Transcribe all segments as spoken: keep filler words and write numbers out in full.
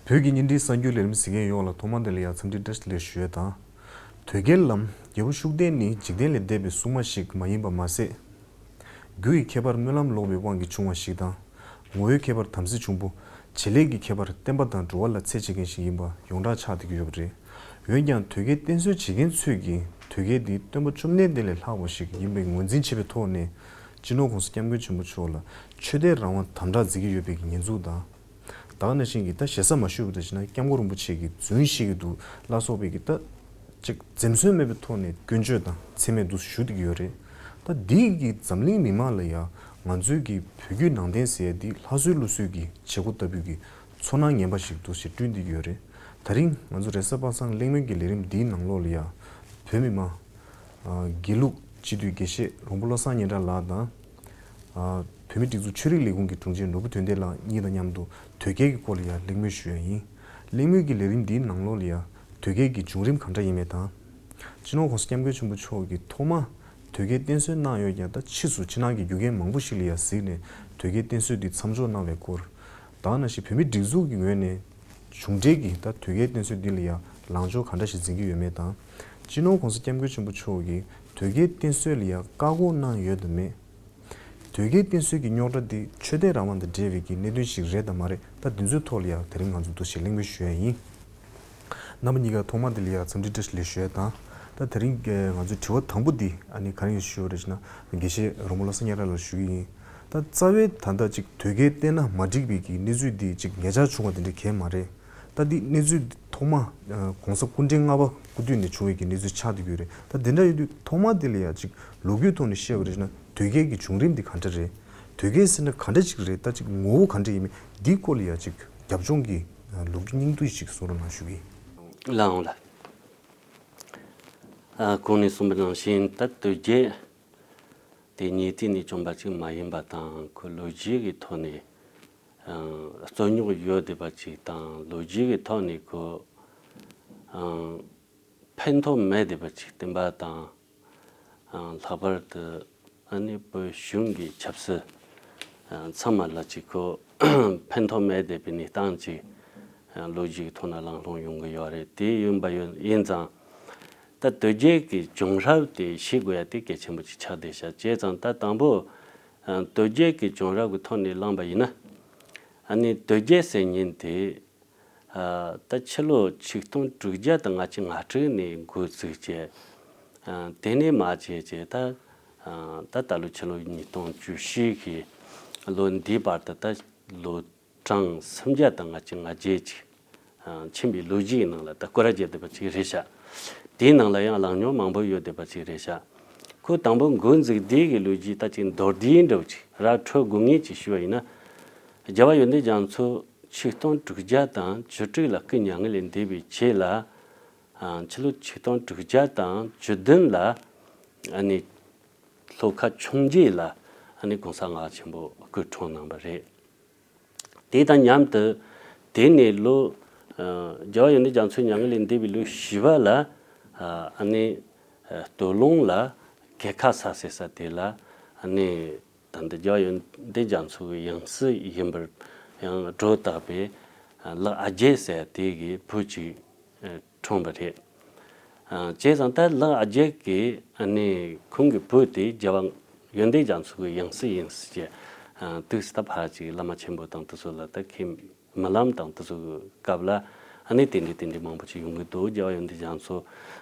བོད་ཀྱི་བརྙན་འཕྲིན་གསར་འགྱུར་ལས་རིམ་གཟིགས་མཁན་ཡོངས་ལ་ཐོག་མ་དེ་ལ་ཡང་འཚམས་འདྲི་བཀྲ་ཤིས་བདེ་ལེགས་ཞུ་ཡས་དང་། དོལ་རྒྱལ་ལམ། རྒྱལ་པོ་ཤུགས་ལྡན་ནི་འཇིག་རྟེན་ལས་འདས་པའི་སྲུང་མ་ཞིག་མ་ཡིན་པ་མ་ཟད། རྒྱུ་ཡི་ཁྱད་པར་སྨོན་ལམ་ལོག་པའི་དབང་གིས་བྱུང་བ་ཞིག་དང་། ངོ་བོའི་ཁྱད་པར་དམ་སྲི་འབྱུང་པོ། བྱེད་ལས་ཀྱི་ཁྱད་པར་བསྟན་པ་དང་འགྲོ་བ་ལ་འཚེ་བྱེད་མཁན་ཞིག་ཡིན་པ་ཡོངས་གྲགས་ཆགས་བསྡད་ཀྱི་ཡོད་པ་རེད། འོན་ཀྱང་དོལ་རྒྱལ་བསྟེན་གསོལ་བྱེད་མཁན་ཚོས་ཀྱིས་དོལ་རྒྱལ་འདི་སྟོན་པ་བཅོམ་ལྡན་འདས་ལས་ལྷག་པ་ཞིག་ཡིན་པའི་ངོས་འཛིན་བྱེད་པའི་ཐོག་ནས། སྤྱི་ནོར་༸གོང་ས་༸སྐྱབས་མགོན་ཆེན་པོ་མཆོག་ལ་ཆོས་དད་རང་དབང་དམ་དྲག་མཛད་ཀྱི་ཡོད་པའི་ཉེས་འཛུགས་དང་། ད་ག་ནང་བཞིན་གྱི་ད་ཞེ་ས་མ་ཞུས་པ་འདྲ་བྱས་ན་སྐྱབས་མགོན་རིན་པོ་ཆེ་གིས་རྫུན་བཤད་ཀྱི་འདུག་ལ་སོགས་པའི་གི་ད་ཅིག་འཛེམ་ཟོན་མེད་པའི་ཐོག་ནས་སྐྱོན་བརྗོད་དང་མཚན་སྨད་དུ་ཞུ་བསྡད་ཀྱི་ཡོད་རེད། ད་འདིས་གི་འཛམ་གླིང་མི་མང་ལ་ཡང་ང་ཚོའི་གི་བོད་བརྒྱུད་ནང་བསྟན་ཟེར་ཡ་འདི་ལྷ་གསོལ་ཀླུ་གསོལ་གྱི་བྱེད་སྒོ་ལྟ་བུའི་གི་ཚོར་སྣང་ངན་པ་ཞིག་འདུག་ཞེས་བསྐྲུན་བསྡད་ཀྱི་ཡོད་རེད། ད་རིང་ང་ཚོ་རེས་གཟའ་པ་སངས་གླེང་མོལ་གྱི་ལས་རིམ་འདིའི་ནང་ལོགས་ལ་ཡང་བོད་མི་མང་། ཨ། དགེ་ལུགས་སྤྱི་འཐུས་དགེ་བཤེས་རོང་པོ་བློ་བཟང་སྙན་གྲགས་ལགས་དང་། ཨ། བོད་མིའི་སྒྲིག་འཛུགས་ཆོས་རིག་ལས་ཁུངས་ཀྱི་དྲུང་ཆེ་ནོར་བུ་དོན་ལྡན་ལགས་གཉིས་དང་མཉམ་དུ་དོལ་རྒྱལ་གྱི་སྐོར་ལ་ཡང་གླེང་མོལ་ཞུ་ཡ་ཡིན། གླེང་མོལ་གྱི་ལས་རིམ་འདིའི་ནང་ལོགས་ལ་ཡང་དོལ་རྒྱལ་གྱི་བྱུང་རིམ་གང་འདྲ་ཡིན་མིན་དང་། སྤྱི་ནོར་༸གོང་ས་༸སྐྱབས་མགོན་ཆེན་པོ་མཆོག་གིས་ཐོག་མར་དོལ་རྒྱལ་བསྟེན་གསོལ་གནང་ཡོད་ཀྱང་ད་ཕྱིས་སུ་ཕྱི་ནང་གི་རྒྱུ་རྐྱེན་མང་པོ་ཞིག་ལ་ཡང་གཟིགས་ནས་དོལ་རྒྱལ་བསྟེན་གསོལ་འདི་མཚམས་འཇོག་གནང་བའི་སྐོར། ད་ག་ནང་བཞིན་བོད་མིའི་སྒྲིག་འཛུགས་ཀྱི་ངོས་ནས་གཞུང་འབྲེལ་གྱི་ད་དོལ་རྒྱལ་བསྟེན་གསོལ་འདི་ལ་ཡང་ལངས་ཕྱོགས་གང་འདྲ་ཞིག་འཛིན་གྱི་ཡོད་མེད་དང་། སྤྱི་ནོར་༸གོང་ས་༸སྐྱབས་མགོན་ཆེན་པོ་མཆོག་གིས་དོལ་རྒྱལ་བསྟེན་གསོལ་ལ་ཡང་བཀག་འགོག་གནང་ཡོད་དམ་མེད། དོལ་རྒྱལ་བསྟེན་གསོལ་གྱི་རྙོག་དྲ་འདི་ཆོས་དད་རང་དབང་དང་འབྲེལ་བའི་གི་གནད་དོན་ཞིག་རེད་དམ་མ་རེད། ད་འདི་ཚོའི་ཐོག་ལ་ཡང་དེ་རིང་ང་ཚོ་འདུ་ཞིག་གླེང་མོལ་ཞུ་ཡ་ཡིན། རྣམ་པ་གཉིས་ཀ་ཐོག་མ་དེ་ལ་ཡང་འཚམས་འདྲི་བཀྲ་ཤིས་བདེ་ལེགས་ཞུ་ཡ་དང་། ད་དེ་རིང་གི་ང་ཚོའི་དྲི་བ་དང་པོ་འདི་ཨ་ནི་ག་རེ་ཞུ་རེད་ཟེར་ན་དགེ་བཤེས་རོང་པོ་བློ་བཟང་སྙན་གྲགས་ལགས་ལ་ཞུ་གི་ཡིན། ད་རྩ་བའི་ད་ལྟ་ཅིག་དོལ་རྒྱལ་བསྟེན་ན་མ་འགྲིག་པའི་གི་གནས་ཚུལ་འདི་ཅིག་ཉེ་ཆར་བྱུང་བ་དེ་འདྲ་གང་ཡང་མ་རེད། ད་འདི་གནས་ཚུལ་འདི་ཐོག་མ་༸གོང་ས་སྐུ་ཕྲེང་ལྔ་པ་སྐུ་དུས་ནས་བྱུང་བའི་གི་གནས་ཚུལ་ཆགས་བསྡད་ཀྱི་ཡོད་རེད། ད་དེ་འདྲ་ཡོད་དུས་ཐོག་མ་དེ་ལ་ཡང་ཅིག་ལོ་རྒྱུས་ཐོག་ནས་བཤད་པ་རེད་ན་དོལ་རྒྱལ་གྱི་བྱུང་རིམ་འདི་ག་འདྲ་རེད། དོལ་རྒྱལ་ཟེར་ན་ག་འདྲ་ཅིག་རེད། ད་ཅིག་ངོ་བོ་ག་འདྲ་ཡིན་མིན་འདིའི་སྐོར་ལ་ཡང་ཅིག་རྒྱབ་ལྗོངས་ཀྱི་ལོ་རྒྱུས་སྙིང་བསྡུས་ཤིག་གསུང་རོགས་གནང་ཞུ་གི་ཡིན། ལགས་འོང་ལགས། ཨ། གོང་ནས་གསུངས་པ་ནང་བཞིན་ད་དོལ་རྒྱལ་དེ་ཉེ་དུས་ནས་བྱུང་བ་ཅིག་མ་ཡིན་པ་དང་ཁོ་ལོ་རྒྱུས་ཀྱི་ཐོག་ནས་ཨ་རྩོད་རྙོག་ཡོད་བསྡད་པ་ཅིག་དང་ལོ་རྒྱུས་ཀྱི་ཐོག་ནས་ཁོ་ཨ་ཕན་ཐོགས་མེད་བསྡད་པ་ཅིག་བསྟན་པ་དང་། ལྷག་པར་དུ་ཨ་ནི་བོད་གཞུང་གི་ཆབ་སྲིད་ཚང་མ་ལ་ཅིག་ཁོ་ཕན་ཐོགས་མེད་བསྡད་པའི་གནས་སྟངས་ཅིག་ལོ་རྒྱུས་ཀྱི་ཐོག་ན་ལམ་ལྷོང་ཡོང་གི་ཡོད་རེད། དེ་ཡིན་པ་ཡིན་ཙང་ད་དོལ་རྒྱལ་གྱི་བྱུང་རབས་དེ་ཤེས་དགོས་ཡ་དེ་གལ་ཆེན་པོ་ཅིག་ཆགས་བསྡད་ཤག་བྱས་ཙང་ད་དང་པོ་དོལ་རྒྱལ་གྱི་བྱུང་རབས་ཀྱི་ཐོག་ནས་གླེང་པ་ཡིན་ན་ཨ་ནི་དོལ་རྒྱལ་ཟེར་མཁན་དེ། ད་ཕྱི་ལོ་ཆིག་སྟོང་དྲུག་བརྒྱ་དང་ལྔ་བཅུ་ང་དྲུག་ནས་འགོ་བཙུགས་བྱས། དེ་ནས་མར་བྱས་བྱས་ད་ད་ད་ལོ་ཕྱི་ལོ་ཉིས་སྟོང་བཅུ་བཞི་གི་ལོ་འདིའི་བར་དུ་ད་ལོ་གྲངས་སུམ་བརྒྱ་དང་ལྔ་བཅུ་ང་བརྒྱད་ཅིག་ཕྱིན་པའི་ལོ་རྒྱུས་ཀྱི་ནང་ལ་ད་སྐོར་ར་བརྒྱབ་བསྡད་པ་ཅིག་རེད་ཤག་དེའི་ནང་ལ་ཡང་གླེང་རྙོག་མང་པོ་ཡོད་བསྡད་པ་ཅིག་རེད་ཤག་ཁོ་དང་པོ་འགོ་འཛུགས་དུས་ཀྱི་ལོ་རྒྱུས་ད་ཅིག་མདོར་བསྡུས་འདྲ་བོ་ཅིག་ར་འཕྲོད་དགོས་ངེས་ཅིག་ཞུ་བ་ཡིན་ན། རྒྱལ་བ་ཡོན་ཏན་རྒྱ་མཚོ་ཆིག་སྟོང་དྲུག་བརྒྱ་དང་བཅུ་དྲུག་ལ་སྐུ་མྱ་ངན་ལས་འདས་པའི་རྗེས་ལ། ཕྱི་ལོ་ཆིག་སྟོང་དྲུག་བརྒྱ་དང་བཅུ་བདུན་ལ་ཨ་ནི་ལྷོ་ཁ་འཕྱོངས་རྒྱས་ལ་ཨ་ནི་གོང་ས་ལྔ་པ་ཆེན་པོ་སྐུ་འཁྲུངས་གནང་བ་རེད། དེ་དང་མཉམ་དུ་དེ་ནས་ལོ་རྒྱལ་བ་ཡོན་ཏན་རྒྱ་མཚོ་མྱ་ངན་ལས་འདས་པའི་ལོ་བཞི་པ་ལ་ཨ་ནི་སྟོད་ལུང་ལ་གད་ཁ་ས་ཟེར་ས་དེ་ལ་ཨ་ནི། ད་ལྟ་རྒྱལ་བ་ཡོན་ཏན་རྒྱ་མཚོ་གི་ཡང་སྲིད་ཡིན་པར་ཡང་སྒྲོ་བཏགས་པའི་ལག་ཨ་རྒྱས་ཟེར་དེ་གི་བུ་གཅིག་འཁྲུངས་པ་རེད། བྱས་ཙང་ད་ལག་ཨ་རྒྱས་ཀྱི་ཨ་ནི་ཁོང་གི་བུ་དེ་རྒྱལ་བ་ཡོན་ཏན་རྒྱ་མཚོ་གི་ཡང་སྲིད་ཡིན་ཟེར་གྱི་དུས་སུ་ད་ཕར་ཅིག་བླ་མ་ཆེན་པོ་དང་དེ་ཚོ་ལ་ད་ཁས་མི་ལེན་དང་དེ་ཚོ་གི་སྐབས་ལ་ཨ་ནི་དེ་འདྲའི་དེ་འདྲའི་མང་པོ་ཅིག་ཡོང་གི་འདུག་རྒྱལ་བ་ཡོན་ཏན་རྒྱ་མཚོ་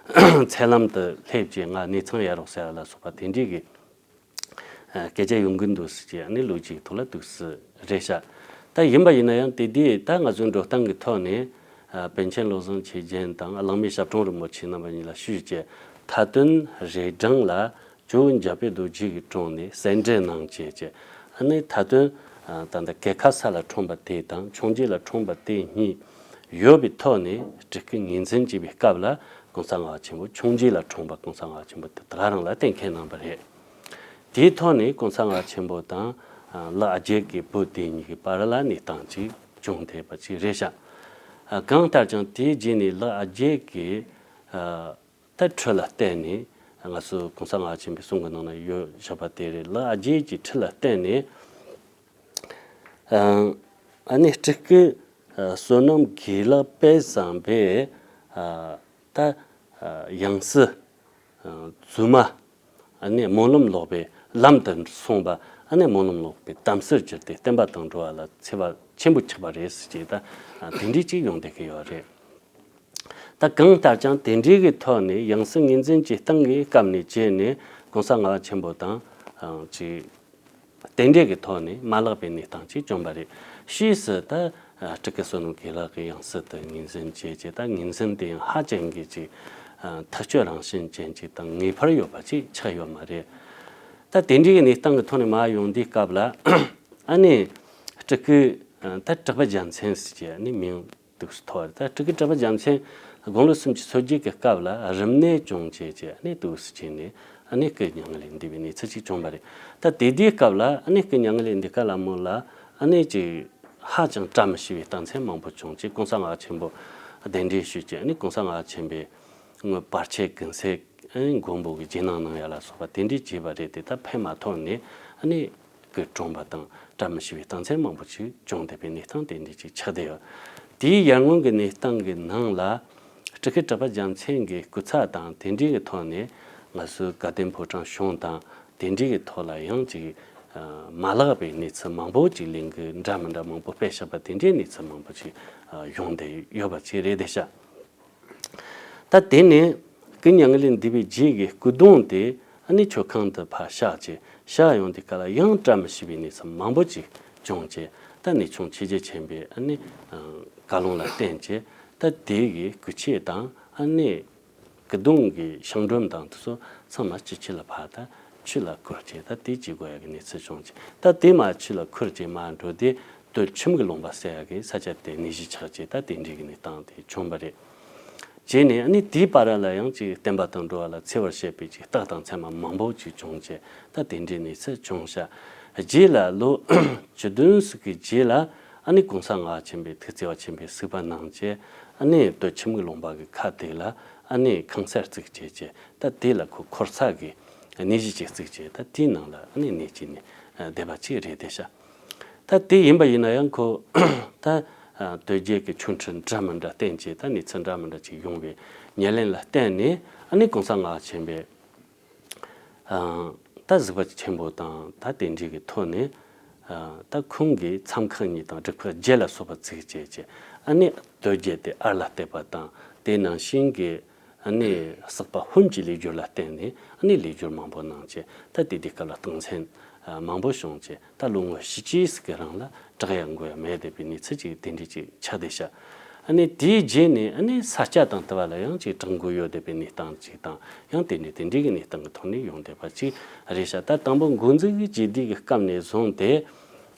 ཚེ་ལམ་དུ་སླེབས་བྱས་ང་གནས་ཚང་ཡར་རོགས་ཟེར་ལ་སོགས་པ་དེ་འདྲའི་གི་སྐད་ཆ་ཡོང་གི་འདུག་ཟེར་གྱི་ཨ་ནི་ལོ་གཅིག་ཐོག་ལ་འདུག་སེ་རེད་ཤག་ད་ཡིན་པ་ཡིན་ན་ཡང་དེ་དུས་ད་ང་ཚོའི་འགྲོ་སྟངས་ཀྱི་ཐོག་ནས་པཎ་ཆེན་བློ་བཟང་ཆོས་རྒྱན་དང་གླང་མའི་ཞབས་དྲུང་རིན་པོ་ཆེ་རྣམ་པ་གཉིས་ལ་ཞུས་བྱས་མཐའ་དོན་རེ་སྦྲང་ལ་ཇོ་བོ་འཇམ་དཔལ་རྡོ་རྗེ་གི་དྲུང་ནས་གསན་འགྲེལ་གནང་བྱས་བྱས་ཨ་ནི་མཐའ་དོན་ད་ལྟ་གད་ཁ་ས་ལ་འཁྲུངས་པ་དེ་དང་འཕྱོངས་རྒྱས་ལ་འཁྲུངས་པ་དེ་གཉིས་ཡོད་པའི་ཐོག་ནས་སྤྲུལ་སྐུ་ངོས་འཛིན་བྱེད་པའི་སྐབས་ལ་གོང་ས་ལྔ་པ་ཆེན་པོ་འཕྱོངས་རྒྱས་ལ་འཁྲུངས་པ་གོང་ས་ལྔ་པ་ཆེན་པོ་དེ་ད་ག་རང་ལ་གཏན་འཁེལ་གནང་བ་རེད། དེའི་ཐོག་ནས་གོང་ས་ལྔ་པ་ཆེན་པོ་དང་ལག་ཨ་རྒྱས་ཀྱི་བུ་དེ་གཉིས་ཀྱི་བར་ལ་གནས་སྟངས་ཅིག་བྱུང་བསྡད་པ་ཅིག་རེད་ཤག་གང་ལྟར་ཀྱང་དེའི་རྗེས་ནས་ལག་ཨ་རྒྱས་ཀྱི་ད་ཁྲི་ལ་བརྟེན་ནས་ང་ཚོ་གོང་ས་ལྔ་པ་ཆེན་པོའི་གསུང་གི་ནང་ན་ཡོད་བཞག་པ་དེ་རེད། ལག་ཨ་རྒྱས་ཀྱི་ཁྲི་ལ་བརྟེན་ནས་ཨ་ནི་སྤྲུལ་སྐུ་ བསོད་ནམས་དགེ་ལེགས་དཔལ་བཟང་པོས་ད་ཡང་སྲིད་རྫུན་མ་ཨ་ནི་སྨོན་ལམ་ལོག་པའི་ལམ་དུ་སོང་བ། ཨ་ནི་སྨོན་ལམ་ལོག་པའི་དམ་སྲིར་གྱུར་ཏེ་བསྟན་པ་དང་འགྲོ་བ་ལ་འཚེ་བ་ཆེན་པོ་ཆགས་པ་རེད་ཟེར་གྱི་ད་དེ་འདྲའི་ཅིག་ཡོང་བསྡད་ཀྱི་ཡོད་རེད། ད་གང་ལྟར་ཀྱང་དེ་འདྲའི་གི་ཐོག་ནས་ཡང་སྲིད་ངོས་འཛིན་གྱི་སྟངས་ཀྱི་སྐབས་ནས་བྱས་ནས་གོང་ས་ལྔ་པ་ཆེན་པོ་དང་ཅིག་རྟེན་འབྲེལ་གྱི་ཐོག་ནས་མ་ལག་པའི་གནས་སྟངས་ཅིག་བྱུང་བ་རེད། ཕྱིས་སུ་ད་སྤྲུལ་སྐུ་བསོད་ནམས་དགེ་ལེགས་ཀྱིས་ཡང་སྲིད་དུ་ངོས་འཛིན་བྱས་རྗེས་ད་ངོས་འཛིན་དེ་ཡང་ཧ་ཅང་གི་ཅིག་ཐག་གཅོད་རང་བཞིན་ཅན་ཅིག་དང་ངེས་པར་ཡོད་པ་ཅིག་ཆགས་ཡོད་མ་རེད། ད་དེ་འདྲའི་གནས་སྟངས་ཀྱི་ཐོག་ནས་མར་ཡོང་དུས་སྐབས་ལ་ཨ་ནི་སྤྲུལ་སྐུ་ད་གྲགས་པ་རྒྱལ་མཚན་ཟེར་གྱི་ཨ་ནི་མིང་དུ་ཐོགས་རེད། ད་སྤྲུལ་སྐུ་གྲགས་པ་རྒྱལ་མཚན་དགུང་ལོ་སུམ་ཅུ་སོ་བརྒྱད་ཀྱི་སྐབས་ལ་རིམས་ནད་བྱུང་བྱས་རྗེས་ཨ་ནི་དུས་སུ་ཕྱིན་ནས་ཨ་ནི་སྐུ་མྱ་ངན་ལས་འདས་པའི་གནས་ཚུལ་ཅིག་བྱུང་བ་རེད། ད་དེ་དུས་སྐབས་ལ་ཨ་ནི་སྐུ་མྱ་ངན་ལས་འདས་སྐབས་ལ་མོ་ལ་ཨ་ནི་ཅིག་ཧ་ཅང་བཀྲ་མི་ཤིས་པའི་རྟགས་མཚན་མང་པོ་བྱུང་རྗེས་གོང་ས་ལྔ་པ་ཆེན་པོ་གདན་འདྲེན་ཞུས་རྗེས་ཨ་ནི་གོང་ས་ལྔ་པ་ཆེན་པོས་བར་ཆད་ཀུན་སེལ་ཨ་ནི་མགོན་པོ་གི་རྗེས་གནང་གནང་ཡ་ལ་སོགས་པ་དེ་འདྲའི་བྱས་པ་རེད་དེ། ད་ཕན་མ་ཐོགས་ནས་ཨ་ནི་སྐུ་གྲོངས་པ་དང་བཀྲ་མི་ཤིས་པའི་རྟགས་མཚན་མང་པོ་ཞིག་བྱུང་བསྡད་པའི་གནས་སྟངས་དེ་འདྲ་ཅིག་ཆགས་བསྡད་ཡོད། དེའི་ཡར་སྔོན་གྱི་གནས་སྟངས་ཀྱི་ནང་ལ་སྤྲུལ་སྐུ་གྲགས་པ་རྒྱལ་མཚན་གྱི་སྐུ་ཚབ་དང་དེ་འདྲའི་གི་ཐོག་ནས་ང་ཚོའི་དགའ་ལྡན་ཕོ་བྲང་གཞུང་དང་དེ་འདྲའི་གི་ཐོག་ལ་ཡང་ཅིག་མ་ལགས་པའི་གནས་ཚུལ་མང་པོ་ཅིག་ལས་འགུལ་འདྲ་མི་འདྲ་མང་པོ་སྤེལ་བཞག་པ་དེ་འདྲའི་གནས་ཚུལ་མང་པོ་ཅིག་ཡོང་བསྡད་ཡོད་པ་ཅིག་རེད་བསྡད་ཤག་ད་དེ་ནས་སྐུ་མྱ་ངན་ལས་འདས་པའི་རྗེས་ཀྱི་སྐུ་གདུང་དེ་ཨ་ནི་མཆོད་ཁང་དུ་ཕར་བཞག་བྱས་བཞག་ཡོང་དུས་སྐབས་ལ་ཡང་བཀྲ་མི་ཤིས་པའི་གནས་ཚུལ་མང་པོ་ཅིག་བྱུང་བྱས། ད་གནས་ཆུང་ཆོས་རྗེ་ཆེན་པོས་ཨ་ནི་བཀའ་ལུང་ལ་བརྟེན་བྱས་ད་དེ་གི་སྐུ་ཆས་དང་ཨ་ནི་སྐུ་གདུང་གི་ཤིང་སྒྲོམ་དང་དེ་ཚོ་ཚང་མ་ཕྱི་ཕྱི་ལ་ཕར་ད་ཆུ་ལ་ཁུར་བྱས་ད་དེ་བྱེད་དགོས་ཡ་གི་གནས་ཚུལ་བྱུང་བྱས། ད་དེ་མར་ཆུ་ལ་ཁུར་བྱས་མར་འགྲོ་དུས་སྟོད་ཁྱིམ་གྱི་ལུང་པ་ཟེར་ཡ་གི་ས་ཆ་དེ་ནད་གཞི་ཆགས་བྱས་ད་དེ་འདྲའི་གི་གནས་སྟངས་དེ་བྱུང་བ་རེད། བྱས་ནས་ཨ་ནི་དེའི་བར་ལ་ཡང་ཅིག་བསྟན་པ་དང་འགྲོ་བ་ལ་འཚེ་བར་བྱེད་པའི་ཅིག་རྟགས་དང་མཚན་མ་མང་པོ་ཅིག་བྱུང་བྱས་ད་དེ་འདྲའི་གནས་ཚུལ་བྱུང་ཤག་རྗེས་ལ་ལོ་བཅུ་བདུན་ཙམ་གྱི་རྗེས་ལ་ཨ་ནི་གོང་ས་ལྔ་པ་ཆེན་པོས་ཐུགས་བརྩེ་བ་ཆེན་པོས་གཟིགས་པ་གནང་བྱས་ཨ་ནི་སྟོད་ཁྱིམ་གྱི་ལུང་པ་གི་ཁ་དེ་ལ་ཨ་ནི་ཁང་གསར་བརྩིགས་བྱས་བྱས་ད་དེ་ལ་ཁོ་འཁོར་ས་གི་གནས་གཞི་ཅིག་བརྩིགས་བྱས་ད་དེའི་ནང་ལ་ཨ་ནི་གནས་བཅས་ནས་བསྡད་པ་ཅིག་རེད་བསྡད་ཤག་ད་དེ་ཡིན་པ་ཡིན་ན་ཡང་ཁོ་ད་དོལ་རྒྱལ་གྱི་ཆོས་ཁྲིད་འདྲ་མི་འདྲ་བསྟེན་བྱས་ད་གནས་ཚུལ་འདྲ་མི་འདྲ་ཅིག་ཡོང་བའི་ཉེར་ལེན་ལ་བརྟེན་ནས་ཨ་ནི་གོང་ས་ལྔ་པ་ཆེན་པོས་ད་གཟིགས་པ་ཆེན་པོ་དང་ད་དེ་འདྲའི་གི་ཐོག་ནས་ད་ཁོང་གིས་མཚམས་ཁང་གཉིས་དང་སྒྲུབ་ཁང་བརྒྱད་ལ་སོགས་པ་བརྩིགས་བྱས་བྱས་ཨ་ནི་དོལ་རྒྱལ་དེ་ཨར་ལ་གཏད་པ་དང་དེ་ནང་བཞིན་གྱི། ཨ་ནི་བསགས་པ་ཧོམ་གྱི་ལས་སྦྱོར་ལ་བརྟེན་ནས་ཨ་ནི་ལས་སྦྱོར་མང་པོ་གནང་བྱས་ད་དེ་དུས་སྐབས་ལ་རྟགས་མཚན་མང་པོ་བྱུང་བྱས་ད་ལོ་ངོ་བཞི་བཅུ་ཟིག་གི་རིང་ལ་དྲག་ཡང་འགོ་ཡང་མེད་བསྡད་པའི་གནས་ཚུལ་ཅིག་དེ་འདྲ་ཅིག་ཆགས་བསྡད་ཤག་ཨ་ནི་དེའི་རྗེས་ནས་ཨ་ནི་ས་སྐྱ་དང་དེ་བ་ལ་ཡང་ཅིག་དྲག་འགོ་ཡོད་བསྡད་པའི་གནས་སྟངས་ཅིག་དང་ཡང་དེ་འདྲའི་དེ་འདྲའི་གི་གནས་སྟངས་ཀྱི་ཐོག་ནས་ཡོང་བསྡད་པ་ཅིག་རེད་ཤག་ད་དང་པོ་འགོ་འཛུགས་ཀྱི་རྗེས་དུས་ཀྱི་སྐབས་ནས་བཟུང་སྟེ་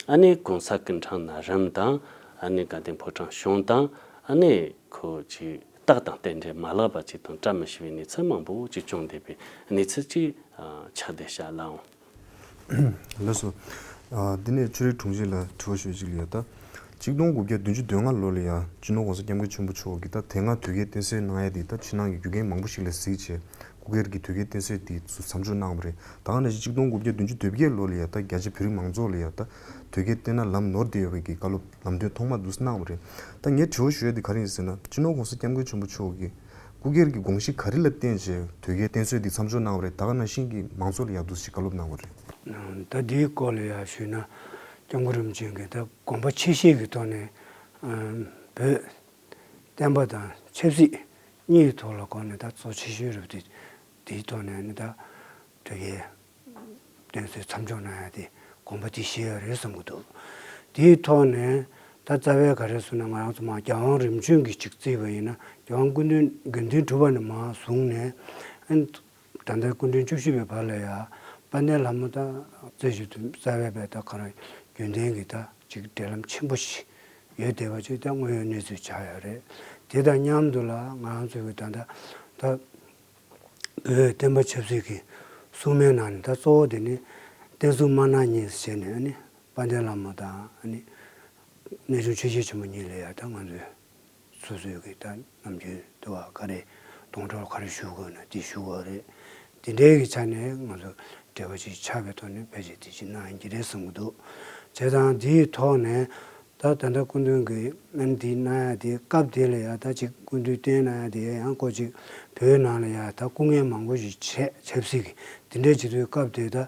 ཨ་ནི་གོང་ས་སྐུ་ཕྲེང་ན་རིམ་དང་ཨ་ནི་དགའ་ལྡན་ཕོ་བྲང་གཞུང་དང་ཨ་ནི་ཁོ་ཅིག་རྟགས་དང་རྟེན་འབྲེལ་མ་ལགས་པ་ཅིག་དང་བཀྲ་མི་ཤིས་པའི་གནས་ཚུལ་མང་པོ་ཅིག་བྱུང་བསྡད་པའི་གནས་ཚུལ་ཅིག་ཆགས་བསྡད་ཤག་ལགས། ལགས་སོ། འདི་ནས་ཆོས་རིག་དྲུང་ཆེ་ལ་དྲི་བ་ཞུ་ཅིག་ཡོད་ད། གཅིག་སྟོང་དགུ་བརྒྱ་བདུན་ཅུ་དོན་ལྔ་ལོ་ལ་ཡ་སྤྱི་ནོར་༸གོང་ས་༸སྐྱབས་མགོན་ཆེན་པོ་མཆོག་གིས་ད་དེ་སྔ་དོལ་རྒྱལ་བསྟེན་གསོལ་གནང་ཡ་དེ་ད་ཕྱི་ནང་གི་རྒྱུ་རྐྱེན་མང་པོ་ཞིག་ལ་གཟིགས་བྱས་སྐུ་སྒེར་གྱི་དོལ་རྒྱལ་བསྟེན་གསོལ་དེ་ཚོ་མཚམས་འཇོག་གནང་བ་རེད། ད་ག་ནང་བཞིན་གཅིག་སྟོང་དགུ་བརྒྱ་བདུན་ཅུ་དོན་བརྒྱད་ལོ་ལ་ཡ་ད་རྒྱ་ཆེ་བོད་རིགས་མང་ཚོགས་ལ་ཡ་ད་དོལ་རྒྱལ་བསྟེན་ན་ལམ་ནོར་བསྡད་ཡོད་པའི་གི་བཀའ་སློབ་ལམ་སྟོན་ཐོག་མ་འདུག་སེ་གནང་བ་རེད། ད་ངས་དྲི་བ་ཞུ་ཡ་དེ་ག་རེ་ཡིན་ཟེར་ན་སྤྱི་ནོར་༸གོང་ས་༸སྐྱབས་མགོན་ཆེན་པོ་མཆོག་གིས་སྐུ་སྒེར་གྱི་དགོངས་གཞི་ག་རེ་ལ་བརྟེན་བྱས་དོལ་རྒྱལ་བསྟེན་གསོལ་འདི་མཚམས་འཇོག་གནང་བ་རེད། ད་ག་ནང་བཞིན་གྱི་མང་ཚོགས་ལ་ཡག་འདུག་ཞེས་བཀའ་སློབ་གནང་བ་རེད། ད་འདིའི་སྐོར་ལ་ཡང་ཞུས་ན་༸སྐྱབས་མགོན་རིན་པོ་ཆེ་གིས་ད་དགོངས་པ་ཆེ་བཞེས་ཀྱི་ཐོག་ནས་བོད་བསྟན་པ་དང་ཆབ་སྲིད་གཉིས་ཐོག་ལ་གོ་ནས་ད་གཙོ་ཆེ་ཤོས་རེད་དེ། དེའི་ཐོག་ནས་ནི་ད་དོལ་རྒྱལ་བསྟེན་གསོལ་མཚམས་འཇོག་གནང་ཡ་དེ་དགོངས་པ་དེ་བཞེས་ཡ་རེད་བསམ་གྱི་འདུག་དེའི་ཐོག་ནས་ད་རྩ་བའི་ག་རེ་ཟེར་ན་ང་རང་ཚོ་མར་རྒྱལ་དབང་རིམ་བྱོན་གྱི་ཅིག་བརྩིས་པ་ཡིན་ན་རྒྱལ་དབང་སྐུ་ཕྲེང་དགུ་ཐེར་དྲུག་པ་ནས་མར་བཟུང་ནས་ཨ་ནི་ད་ལྟ་སྐུ་ཕྲེང་བཅུ་བཞི་པའི་བར་ལ་ཡ་དཔལ་ལྡན་ལྷ་མོ་ད་རྩ་བཞིན་དུ་རྩ་བའི་བའི་ད་ག་རེ་རྒྱུན་ལྡན་གྱི་ད་ཅིག་འབྲེལ་ལམ་ཆེན་པོ་ཞིག་ཡོད་བསྡད་པ་ཅིག་ད་དངོས་ཡོད་གནས་ཚུལ་ཆགས་ཡོད་རེད། དེ་དང་མཉམ་དུ་ལ་ང་རང་ཚོ་གི་ད་ལྟ་ད། བོད་བསྟན་པ་ཆབ་སྲིད་ཀྱི་སྲུང་མའི་ནང་ནས་ད་གཙོ་བོ་དེ་ནི་བསྟན་སྲུང་དམར་ནག་གཉིས་ཟེར་ནས་ཨ་ནི་དཔལ་ལྡན་ལྷ་མོ་དང་ཨ་ནི་གནས་ཆུང་ཆོས་རྒྱལ་ཆེན་པོ་གཉིས་ལ་ཡ་ད་ང་ཚོས་སོ་སོའི་གི་ད་ནམ་རྒྱུན་དུ་བ་ག་རེ་སྡོང་གྲོགས་ག་རེ་ཞུ་དགོས་ན་དེ་ཞུ་དགོས་རེད། དེ་འདྲའི་གི་ཆ་ནས་ང་ཚོ་འབྲེལ་བ་ཅིག་ཆགས་པའི་ཐོག་ནས་ཕལ་ཆེར་དེ་ཅིག་གནང་ཡིན་གྱི་རེད་བསམ་གྱི་འདུག་བྱས་ཙང་དེའི་ཐོག་ནས་ད་ ད་ད་ལྟ་སྐུ་མདུན་གྱིས་ཨ་ནི་འདི་གནང་ཡ་དེ་སྐབས་དེ་ལ་ཡ་ད་ཅིག་སྐུ་མདུན་བསྟན་གནང་ཡ་དེ་ཡང་ཁོ་ཅིག་བོད་ནང་ལ་ཡ་ད་སྐུ་ངལ་མང་པོ་ཞིག་བྱས་ཆབ་སྲིད་ཀྱི་དེ་འདྲའི་བྱེད་དུས་སྐབས་དེ་ད་